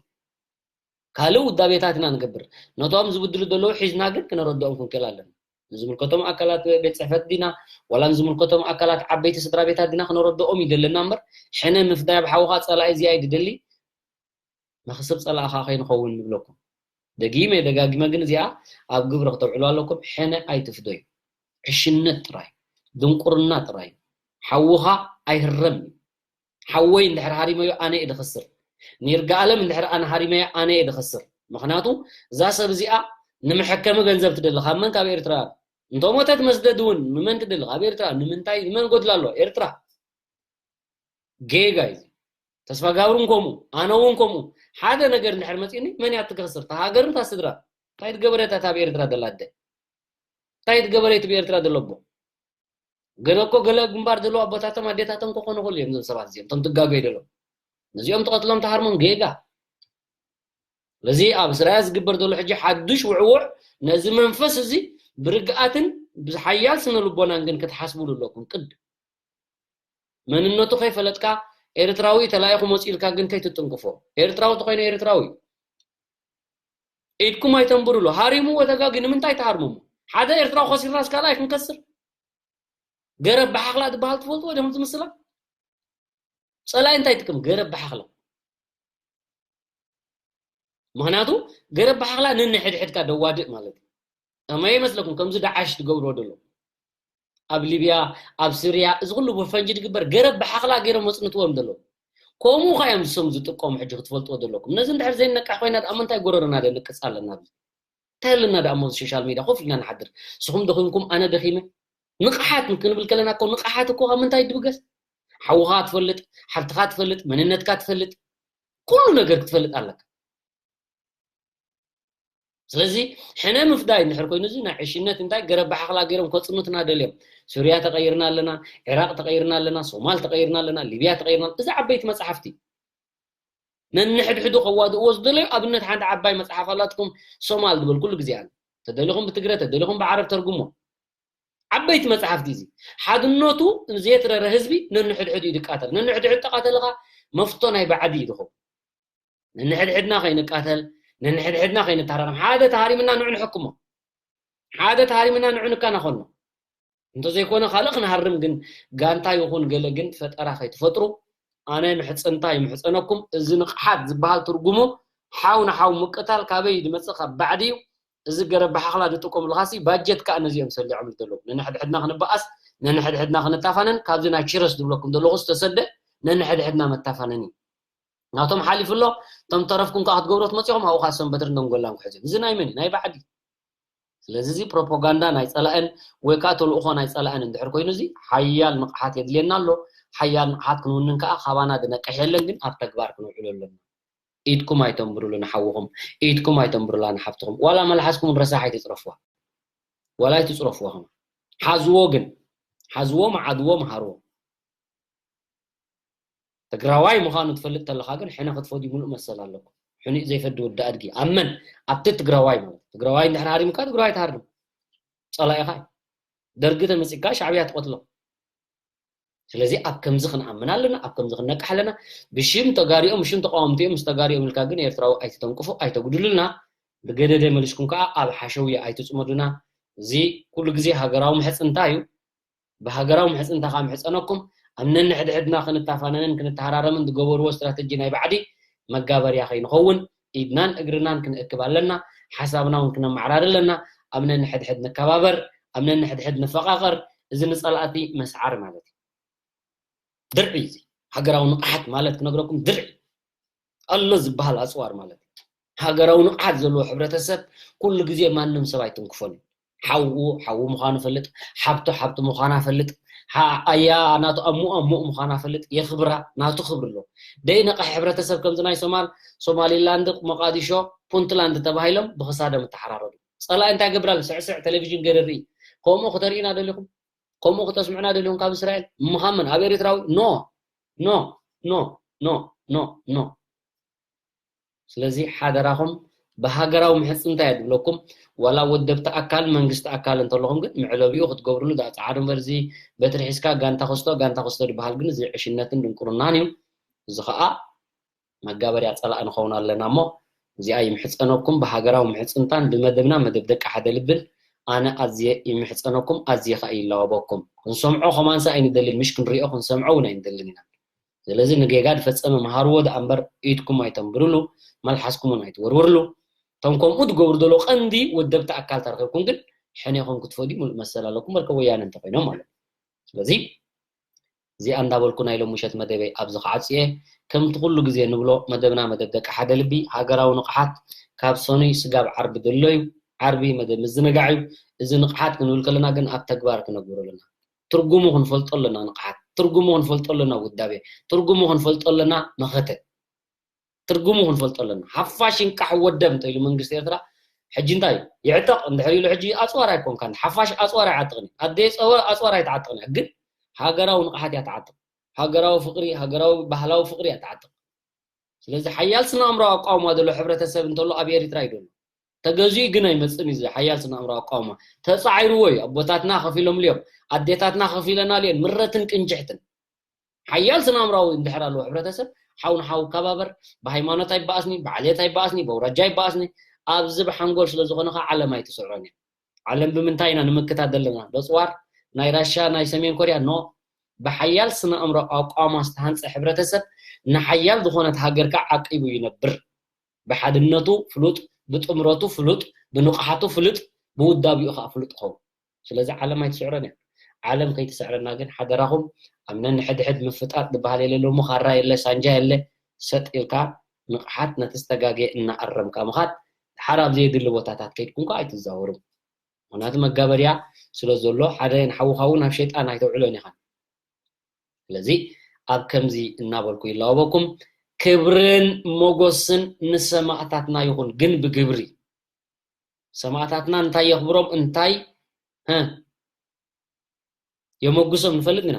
ካልእ ውዳቤታት ኢና ንገብር። ነቶም ዝብድሉ ዘለዉ ሒዝና ግን ክነረድኦም ክንክእል ኣለና። ንዝምልከቶም ኣካላት ቤት ጽሕፈት ዲና ዋላ ንዝምልከቶም ኣካላት ዓበይቲ ስድራ ቤታት ዲና ክነረድኦም ይደለና እምበር ሕነ ምፍዳይ ኣብ ሓውኻ ጸላኢ እዚ ኣይድደሊ መኽሰብ ጸላእኻ ከይንኸውን ንብለኩም። ደጊመ ደጋጊመ ግን እዚኣ ኣብ ግብሪ ክተውዕሉ ኣለኩም። ሕነ ኣይትፍደዩ። ዕሽነት ጥራይ፣ ድንቁርና ጥራይ። ሓውኻ ኣይህረም እዩ። ሓወይ እንድሕር ሃሪመዮ ኣነ እየ ድኸስር። ንይርጋኣለም እንድሕር ኣነ ሃሪመዮ ኣነ እየ ድኸስር። ምኽንያቱ እዛ ሰብ እዚኣ ንመሐከሚ ገንዘብ ትደሊ ካብ መን? ካብ ኤርትራውያን። እንተሞተት መስደድ እውን ንመን ትደሊ? ካብ ኤርትራ። ንምንታይ? ንመን ጎድላ ኣሎ? ኤርትራ። ጌጋ እዩ። ተስፋ ጋብሩን ከምኡ ኣነ እውን ከምኡ ሓደ ነገር እንድሕር መፂኒ መን እያ ትከስር? እታ ሃገርን እታ ስድራ። እንታይ ትገበረታ እታ ኣብ ኤርትራ ደላ ኣደ? እንታይ ትገበረቲ ብኤርትራ ደሎ ኣቦ? ገለ እኮ ገለ ግንባር ዘለዉ ኣቦታቶም ኣዴታቶም ክኾኑ ይኽእሉ እዮም እዞም ሰባት እዚኦም እቶም ትጋገዩ ዘለዉ። ነዚኦም ትቐትሎም ትሃርሞም ጌጋ። ስለዚ ኣብ እስራኤል ዝግበር ዘሎ ሕጂ ሓዱሽ ውዕውዕ ነዚ መንፈስ እዚ ብርግኣትን ብሓያል ስነ ልቦናን ግን ክትሓስብሉ ኣለኩም ቅድም መንነቱ ከይፈለጥካ ኤርትራዊ ተላኢኹ መፂኡ ኢልካ ግን ከይትጥንቅፎ። ኤርትራዊ ተኾይኑ ኤርትራዊ ኢድኩም ኣይተንብሩሉ። ሃሪምዎ ተጋግዩ ንምንታይ ትሃርምሞ? ሓደ ኤርትራዊ ከሲርናስ ካልኣይ ክንከስር? ገረብ ብሓኽላ ዝበሃል ትፈልጥዎ ዲኹም ዝምስላ? ፀላኢ እንታይ ይጥቀም? ገረብ ብሓኽላ። ምኽንያቱ ገረብ ብሓኽላ ነንሕድሕድካ ደዋድእ ማለት እዩ። ከመይ ይመስለኩም ከምዚ ዳዓሽ ትገብርዎ ደሎ? ኣብ ሊብያ ኣብ ስርያ እዚ ኩሉ ብፈንጂ ዝግበር ገረብ ብሓኽላ ገይሮም መፅንትዎም ዘለዉ። ከምኡ ኸ እዮም ዝሶም ዝጥቀሙ ሕጂ ክትፈልጥዎ ዘለኩም። ነዚ እንድሕር ዘይነቃሕ ኮይና ደኣ ምንታይ ጎረርና ደንቅፅ ኣለና? እንታይ ኣለና ደኣ ሞ ሶሻል ሚድያ ኮፍ ኢልና ንሓድር? ንስኹም ደኺምኩም ኣነ ደኺመ። ንቕሓት ክንብል ከለና እኮ ንቕሓት እኮ ካብ ምንታይ ትብገስ? ሓውኻ ትፈልጥ፣ ሓፍትኻ ትፈልጥ፣ መንነትካ ትፈልጥ፣ ኩሉ ነገር ክትፈልጥ ኣለካ። ስለዚ ሕነ ምፍዳይ እንድሕር ኮይኑ እዚ ናይ ዕሽነት እንታይ ገረብ ብሓኽላ ገይሮም ከፅኑትና ደልዮም ሱርያ ተቐይርና ኣለና፣ ዒራቕ ተቐይርና ኣለና፣ ሶማል ተቐይርና ኣለና፣ ሊብያ ተቐይርና ኣለና። እዚ ዓበይቲ መፅሓፍቲ ነንሕድሕዱ ከዋድእዎ ዝደለዩ ኣብነት ሓንቲ ዓባይ መጽሓፍ ኣላትኩም ሶማል ዝበል ኩሉ ግዜ ኣነ ተደሊኹም ብትግረ ተደሊኹም ብዓረብ ተርጉሞ ዓበይቲ መጽሓፍቲ እዚ ሓድነቱ ዘየትረረ ህዝቢ ነንሕድሕዱ እዩ ዝቃተል ነንሕድሕድ ተቃተልካ መፍቶ ናይ ባዕዲ እዩ ዝኸውን ነንሕድሕድና ከይንቃተል ነንሕድሕድና ከይንተሃራረም ሓደ ተሃሪምና ንዑ ንሕክሞ ሓደ ተሃሪምና ንዑ ንከናኸኖ እንተዘይኮነ ካልእ ክንሃርም ግን ጋንታ ይኹን ገለ ግን ፈጠራ ከይትፈጥሩ ኣነ ምሕፅንታ ይምሕፀነኩም እዚ ንቕሓት ዝበሃል ትርጉሙ ሓው ንሓው ምቅታል ካበይ ዝመፅእ ካብ ባዕዲ እዩ እዚ ገረብ ብሓኽላ ዝጥቀምሉ ካሲ ባጀት ከዓ ነዚኦም ሰሊዖም ዘለዉ ነንሕድሕድና ክንበኣስ ነንሕድሕድና ክንታፋነን ካብዚ ናይ ቺረስ ዝብለኩም ዘለኹ ዝተሰደ ነንሕድሕድና መታፋነን እዩ ናቶም ሓሊፉ ኣሎ እቶም ተረፍኩም ከዓ ክትገብሮ ትመፅኹም ኣብኡ ከዓ ሰንበትርን ደንጎላን ክሕዝዮም እዚ ናይ መን እዩ ናይ ባዕዲ ስለዚ እዚ ፕሮፓጋንዳ ናይ ፀላእን ወይ ከዓ ተልእኾ ናይ ፀላእን እንድሕር ኮይኑ እዚ ሓያል ንቕሓት የድልየና ኣሎ ሓያል ንቕሓት ክንውንን ከዓ ካባና ዝነቅሕ የለን ግን ኣብ ተግባር ክንውዕሎ ኣለና ኢድኩም ኣይተንብሩሉ ንሓውኹም ኢድኩም ኣይተንብሩላ ንሓፍትኹም ዋላ መልሓስኩም ረሳሕ ኣይትፅረፍዋ ዋላ ኣይትፅረፍዋ ከማ ሓዝዎ ግን ሓዝዎ መዓድዎ መሃርዎ ትግራዋይ ምዃኑ ትፈልጥ ተለኻ ግን ሕነ ክትፈድዩ ሙሉእ መሰል ኣለኩም ሕኒእ ዘይፈዲ ወዲ ኣድጊ ኣመን ኣብቲ ትግራዋይ ማለት ትግራዋይ እንድሕር ሃሪምካ ትግራዋይ ትሃርም ፀላኢኻ ደርጊ ተመፂካ ሻዕብያ ትቆትሎ ስለዚ ኣብ ከምዚ ክንኣምን ኣለና ኣብ ከምዚ ክንነቅሕ ኣለና ብሽም ተጋሪኦም ብሽም ተቃወምቲ እዮም ምስ ተጋሪኦም ኢልካ ግን ኤርትራዊ ኣይትተንቅፉ ኣይተጉድሉልና ብገደደ መሊስኩም ከዓ ኣብ ሓሸውየ ኣይትፅመዱና እዚ ኩሉ ግዜ ሃገራዊ ምሕፅንታ እዩ ብሃገራዊ ምሕፅንታ ካብ ምሕፀነኩም ኣብ ነንሕድሕድና ክንተፋነንን ክንተሃራረምን ዝገበርዎ ስትራተጂ ናይ ባዕዲ መጋበርያ ከይንኸውን ኢድናን እግርናን ክንእክብ ኣለና ሓሳብና እውን ክነመዓራሪ ኣለና ኣብ ነንሕድሕድ ንከባበር ኣብ ነንሕድሕድ ንፈቃቀር እዚ ንፀላእቲ መስዓር ማለት እዩ ድርዒ እዚ ሃገራዊ ንቕሓት ማለት ክነግረኩም ድርዒ ኣሎ ዝበሃል ኣፅዋር ማለት እዩ ሃገራዊ ንቕሓት ዘለዎ ሕብረተሰብ ኩሉ ግዜ ማንም ሰብ ኣይትንክፎን እዩ ሓዉ ሓዉ ምዃኑ ፈልጥ ሓብቱ ሓብቱ ምዃና ፈልጥ ኣያ ናቱ ኣሙ ኣሙ ምዃና ፈልጥ የኽብራ ናቱ ክብሪ ኣሎ ደይ ነቐሕ ሕብረተሰብ ከምዚ ናይ ሶማል ሶማሊላንድ መቃዲሾ ፑንትላንድ ተባሂሎም ብክሳዶም እተሓራረዱ ፀላኢ እንታይ ገብራሉ ስዕስዕ ቴሌቪዥን ገይረ ርኢ ከምኡ ክተርእዩና ደሊኹም ከምኡ ክተስምዑና ደሊኹም ካብ እስራኤል ምኻመን ኣብ ኤርትራዊ ኖ ኖ ኖ ኖ ኖ ኖ ስለዚ ሓደራኹም ብሃገራዊ ምሕፅንታ እየ ዝብለኩም ዋላ ወደብቲ ኣካል መንግስቲ ኣካል እንተለኹም ግን መዕለቢኡ ክትገብርሉ ዳኣ ፀዓዱ እምበር እዚ በትሪ ሒዝካ ጋንታ ክስቶ ጋንታ ክስቶ ዝበሃል ግን እዚ ዕሽነትን ድንቁርናን እዩ እዚ ከዓ መጋበርያ ፀላእ ንኸውን ኣለና እሞ እዚኣ ይምሕፀነኩም ብሃገራዊ ምሕፅንታን ብመደብና መደብ ደቂ ሓደ ልብን ኣነ ኣዝየ ይምሕፀነኩም ኣዝየ ከዓ ይላወበኩም ክንሰምዖ ከማንሳ ኣይንደልን ምሽ ክንሪኦ ክንሰምዖ እውን ኣይንደልን ኢና ስለዚ ንጌጋ ዝፈፀመ መሃርዎ ደኣ እምበር ኢድኩም ኣይተንብርሉ መልሓስኩም እውን ኣይትወርውርሉ እቶም ከምኡ ዝገብሩ ዘለዉ ቀንዲ ወደብቲ ኣካል ተረኺብኩም ግን ሕኔኹም ክትፈድዩ ሙሉእ መሰል ኣለኩም በርከ ወያነ እንተኮይኖም ማለት ስለዚ እዚኣ እንዳበልኩ ናይ ሎም ምሸት መደበይ ኣብዚ ክዓፅየ ከምቲ ኩሉ ግዜ ንብሎ መደብና መደብ ደቂ ሓደ ልቢ ሃገራዊ ንቕሓት ካብ ሰኑይ ስጋብ ዓርቢ ዘሎ እዩ ዓርቢ መደብ ምዝንጋዕ እዩ እዚ ንቕሓት ክንብል ከለና ግን ኣብ ተግባር ክነግብሮ ኣለና ትርጉሙ ክንፈልጦ ኣለና ንቕሓት ትርጉሙ ክንፈልጦ ኣለና ውዳቤ ትርጉሙ ክንፈልጦ ኣለና መኸተ ትርጉሙ ክንፈልጦ ኣለና ሓፋሽ ይንቃሕ ወደብ እንተ ኢሉ መንግስቲ ኤርትራ ሕጂ እንታይ እዩ ይዕጠቕ እንድሕር ኢሉ ሕጂ ኣፅዋር ኣይኮንካን ሓፋሽ ኣፅዋር ኣይዓጥቕን እዩ ኣደየ ፀወ ኣፅዋር ኣይትዓጥቕን እያ ግን ሃገራዊ ንቕሓት እያ ትዓጥቕ ሃገራዊ ፍቕሪ ሃገራዊ ባህላዊ ፍቕሪ እያ ትዓጥቕ ስለዚ ሓያል ስነ ኣእምራዊ ኣቋውማ ዘሎ ሕብረተሰብ እንተሎ ኣብ ኤሪትራ እዩ ዘሎ ተገዚኡ ግን ኣይመፅን እዩ እዚ ሓያል ስነ ኣእምራዊ ኣቋውማ ተፃዒርዎ እዩ ኣቦታትና ከፊሎምሉ እዮም ኣዴታትና ከፊለናሉ እየን ምረትን ቅንጅሕትን ሓያል ስነ ኣእምራዊ እንድሕር ኣለዎ ሕብረተሰብ ሓው ንሓው ከባበር ብሃይማኖት ኣይበኣስኒ ብዓሌት ኣይበኣስኒ በውራጃ ኣይበኣስኒ ኣብዚ ብሓንጎል ስለ ዝኾነ ከዓ ዓለም ኣይትስዕሮን እያ ዓለም ብምንታይ ኢና ንምክታት ዘለና በፅዋር ናይ ራሻ ናይ ሰሜን ኮርያ ኖ ብሓያል ስነ ኣእምሮ ኣቋማ ዝተሃንፀ ሕብረተሰብ ንሓያል ዝኾነት ሃገር ከዓ ዓቂቡ ይነብር ብሓድነቱ ፍሉጥ ብጥምረቱ ፍሉጥ ብንቕሓቱ ፍሉጥ ብውዳቢኡ ከዓ ፍሉጥ ክኸውን ስለዚ ዓለም ኣይትስዕረን እያ ዓለም ከይትስዕረና ግን ሓደራኹም ኣብ ነንሕድሕድ ምፍጣጥ ዝበሃል የለ ሎሚ ካራ የለ ሳንጃ የለ ሰጥ ኢልካ ንቕሓት ነቲ ዝተጋገየ እናኣረምካ ምኻድ ድሓር ኣብ ዘየድሊ ቦታታት ከይድኩም ከዓ ኣይትዛወሩ ምኽንያቱ መጋበርያ ስለ ዘሎ ሓደ ንሓውኻ እውን ናብ ሸይጣን ኣይተውዕሎን ኢኻ ስለዚ ኣብ ከምዚ እናበልኩ ይላወበኩም ክብርን ሞጎስን ንሰማእታትና ይኹን ግን ብግብሪ ሰማእታትና እንታይ የኽብሮም እንታይ የመጉሶም ንፈልጥ ኢና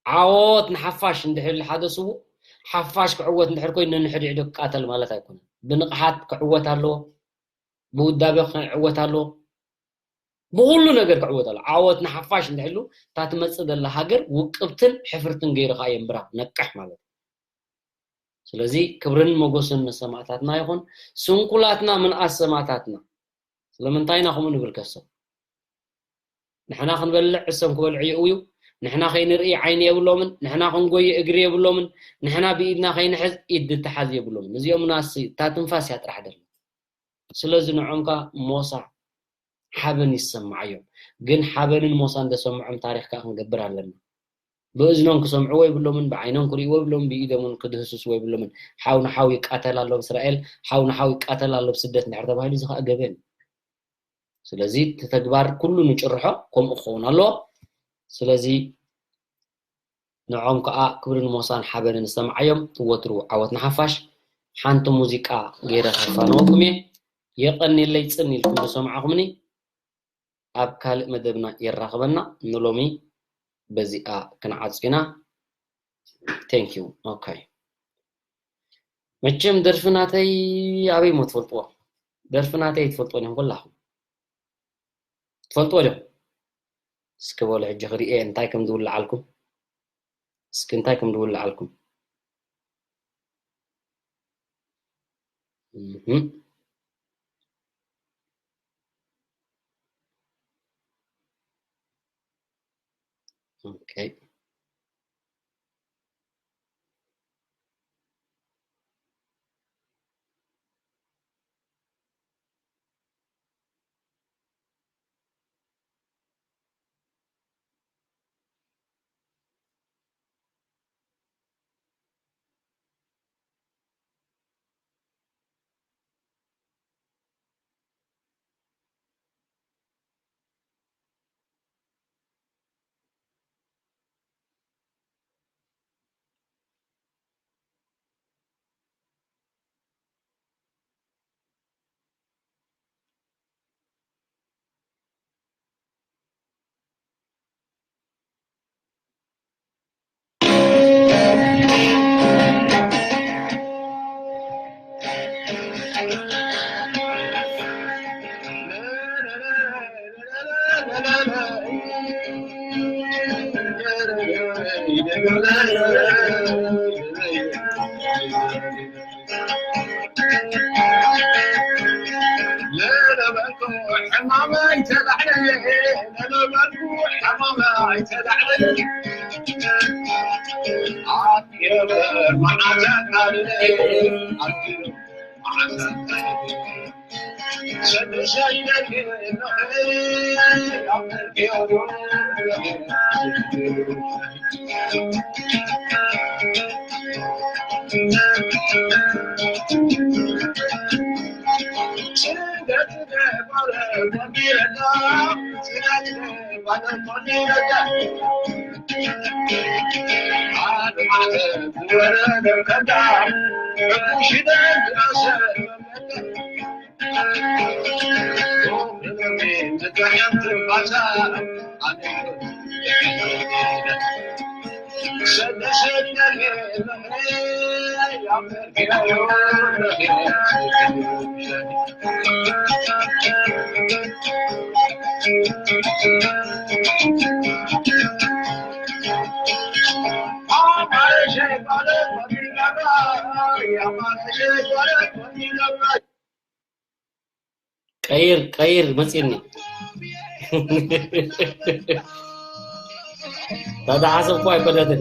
ዓወት ንሓፋሽ እንድሕር ሓደ ስዉእ ሓፋሽ ክዕወት እንድሕር ኮይኑ ነንሕድሕዱ ክቃተል ማለት ኣይኮነን። ብንቕሓት ክዕወት ኣለዎ፣ ብውዳበ ክዕወት ኣለዎ፣ ብኹሉ ነገር ክዕወት ኣለዎ። ዓወት ንሓፋሽ እንድሕሉ እታ ትመጽእ ዘላ ሃገር ውቅብትን ሕፍርትን ገይርኻ የንብራ ነቅሕ ማለት እዩ። ስለዚ ክብርን መጎስን ንሰማእታትና ይኹን። ስንኩላትና ምንኣስ ሰማእታትና። ስለምንታይ ኢና ከምኡ ንብል ከሰብ? ንሕና ክንበልዕ እሶም ክበልዑ ይእውዩ። ንሕና ከይንርኢ ዓይኒ የብሎምን። ንሕና ክንጎይ እግሪ የብሎምን። ንሕና ብኢድና ከይንሕዝ ኢድ ድተሓዝ የብሎምን። እዚኦም ምንኣስ እታ ትንፋስ እያ ጥራሕ ደላ። ስለዚ ንዖም ከኣ ሞሳ ሓበን ይሰማዓዮም። ግን ሓበንን ሞሳን ዘሰምዖም ታሪኽ ከኣ ክንገብር ኣለና። ብእዝኖም ክሰምዕዎ የብሎምን፣ ብዓይኖም ክርእይዎ የብሎምን፣ ብኢዶም እውን ክድህስስዎ የብሎምን። ሓው ንሓው ይቃተል ኣሎ ኣብ እስራኤል፣ ሓው ንሓው ይቃተል ኣሎ ኣብ ስደት እንድሕር ተባሂሉ እዚ ከኣ ገበን እዩ። ስለዚ እቲ ተግባር ኩሉ ንጭርሖ ከምኡ ክኸውን ኣለዎ። ስለዚ ንዖም ከኣ ክብርን ሞሳን ሓበንን ዝሰምዓዮም። ወትሩ ዓወት ንሓፋሽ። ሓንቲ ሙዚቃ ገይረ ከፋንወኩም እየ። የቐንየለይ ጽን ኢልኩም ዝሰማዕኹምኒ። ኣብ ካልእ መደብና የራኽበና። ንሎሚ በዚኣ ክንዓጹ ኢና። Thank you. Okay. መቸም ደርፊ ናተይ ኣበይ እሞ ትፈልጥዎ? ደርፊ ናተይ ትፈልጥዎ ዲኹም ኩላኹም? ትፈልጥዎ ዲኹም? እስኪ በሉ ሕጂ ክርእየ እንታይ ከም ዝውልዓልኩም። እስኪ እንታይ ከም ዝውልዓልኩም። እህ። ኦኬ። ቀይር ቀይር መጺኒ ታዳ ሓሰብኩ ኣይኮነትን።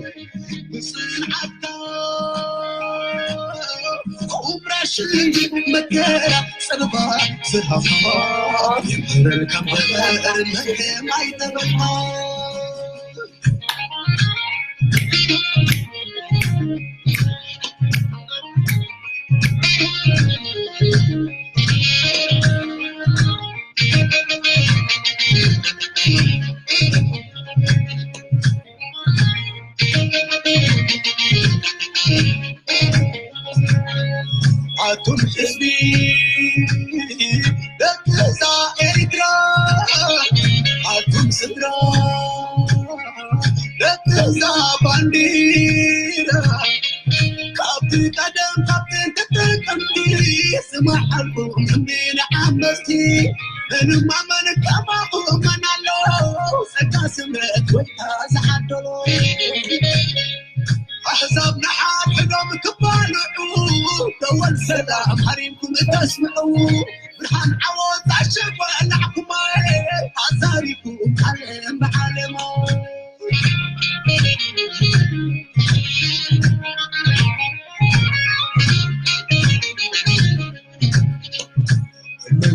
ኣቱም ህዝቢ ደቂ እዛ ኤርትራ፣ ኣቱም ስድራ ደቂ እዛ ባንዲራ፣ መዓልኩም እምቢ ንዓመፅቲ፣ ምንም ኣመን ከማኹም መን ኣሎ? ጸጋ ስምረት ጎይታ ዝዓደሎ። ኣሕዛብ ንሓድሕዶም ክባልዑ፣ ደወል ሰላም ሃሪምኩም እተስምዑ። ብርሃን ዓወት ኣሸበላዕኩማ፣ ኣዛሪብኩም ዓለም ብዓለሙ።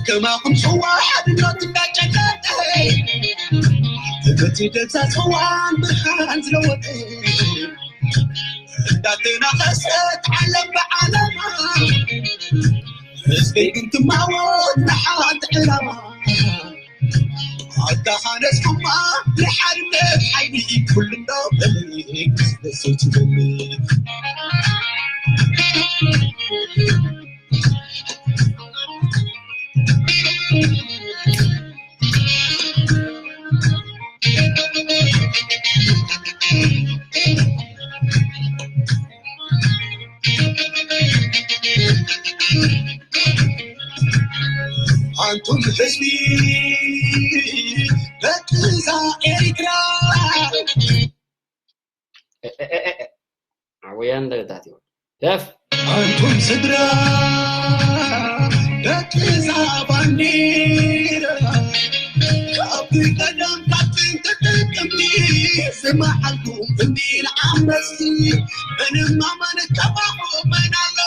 ከማኹም ጽዋ ሓድነት እንዳጨለጠ፣ እቲ ደብዛ ጽዋን ብርሃን ዝለወጠ፣ እንዳተናኸሰት ዓለም ብዓለማ፣ ህዝበይ ግን ትማወት ንሓንቲ ዕላማ። ኣታ ሓነስኩማ ንሓድነት ሓይሊ ኩሉ እንዳበለ፣ ደስ ትብለኒ። ኣንቱም ህዝቢ ደቂ እዛ ኤሪትራ። እ፣ እ፣ እ፣ እ፣ እ። ወያን ደገታት ይሆን። ደፍ። ኣንቱም ስድራ ደቂ እዛ ባንዲራ፣ ካብቲ ቀደም ካብ ጥንቲ ጥቅምቲ ዝመዓልኩም እምቢ ንዓመፅቲ፣ ምንም ኣማን ከማኹም መን ኣሎ?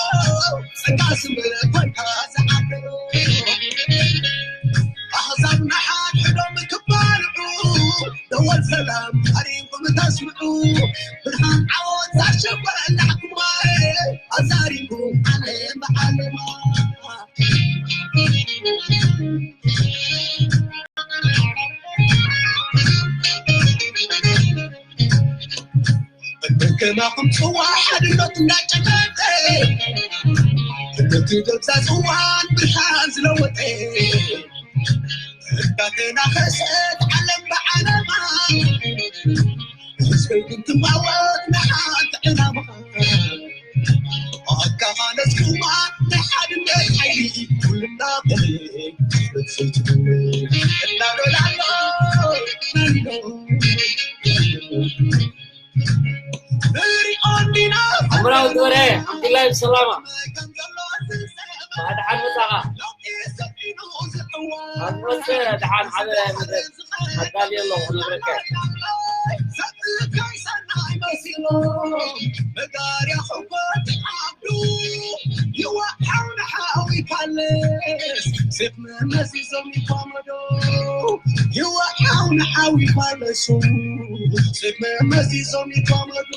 ጸጋ ስምረት ጎይታ ዝዓደሎ። ኣሕዛብ ንሓድሕዶም ክባልዑ፣ ደወል ሰላም ሃሪምኩም ተስምዑ። ብርሃን ዓወት ኣሸበላዕኩማ፣ ኣዛሪብኩም ዓለም ብዓለማ። ከማኹም ጽዋ ሓድነት እንዳጨበጠ፣ ነቲ ገዛ ጽዋን ብርሃን ዝለወጠ፣ እንዳተናኸሰት ዓለም ብዓለማ፣ ህዝበይ ግን ትማወት ንሓንቲ ዕላማ። ኣካኻለስኩማ ንሓድነት ሓይሊ ኩልና በለ፣ እናበላሎ፣ ንሪኦ እንዲና። ኣምራዊ ዝበረ፣ ኣምዱላይ ብሰላማ። ብሓደ ሓድ መጻኻ። ኣንበሰ ደሓን ሓደ መድረክ ኣዳልየ ኣለኹ ክነግረካ። ይወሓው ንሓዊ ፋለሱ፣ ሴፍ መመዚዞም ይቋመዱ።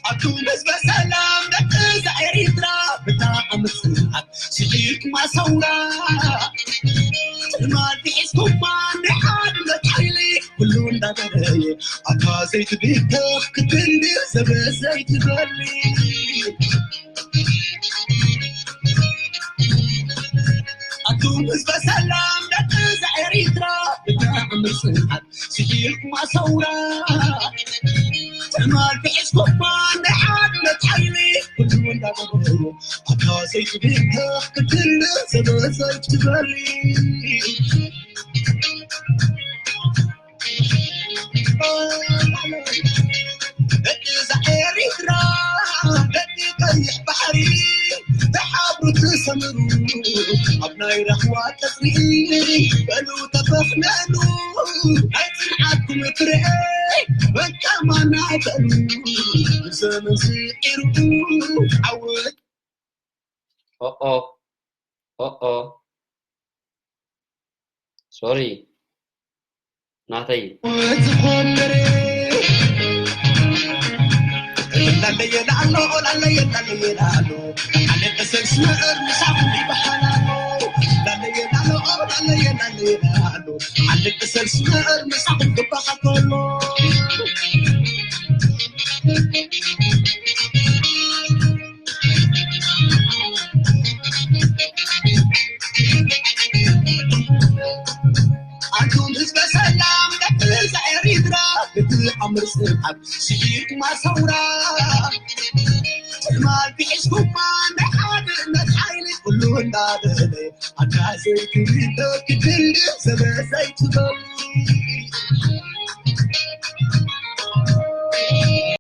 ኣቱም ህዝበ ሰላም ደቂ እዛ ኤሪትራ፣ ብጣዕሚ ጽንዓት ስዒርኩም ኣሰውራ። ጽልማት ሒዝኩማ ናይ ሓድነት ሓይሊ፣ ኩሉ እንዳደረየ ኣታ ዘይትብተኽ ክትንድር ዘበ ዘይትበሊ። ኣቱም ህዝበ ሰላም ደቂ እዛ ኤሪትራ፣ ብጣዕሚ ጽንዓት ስዒርኩም ኣሰውራ። ጽልማት ሒዝኩማ ናይ ሓድነት ሓይሊ፣ ኩሉ እንዳደረየ ኣታ ዘይትብተኽ ክትንድር ዘበ ዘይትበሊ። ደቂ እዛ ኤሪትራ፣ ደቂ ቀይሕ ባሕሪ፣ ተሓብሩ ትሰምሩ፣ ኣብ ናይ ራህዋ ቀጽሪ፣ በሉ ተፈኽነኑ፣ ናይ ጽንዓትኩም ፍረ፣ በቃ ማና በሉ፣ ዘመን ስዒሩ፣ ዓወት። ኦኦ፣ ኦኦ። ሶሪ ናተይ። ምስሓብ ስሒብኩማ ሰውራ ትማል ብሒዝኩማ ናይ ሓድነት ሓይሊ ኩሉ እንዳበለ ኣዳሰይ ክብደት ክድልድል ሰበሰይ ትበሉ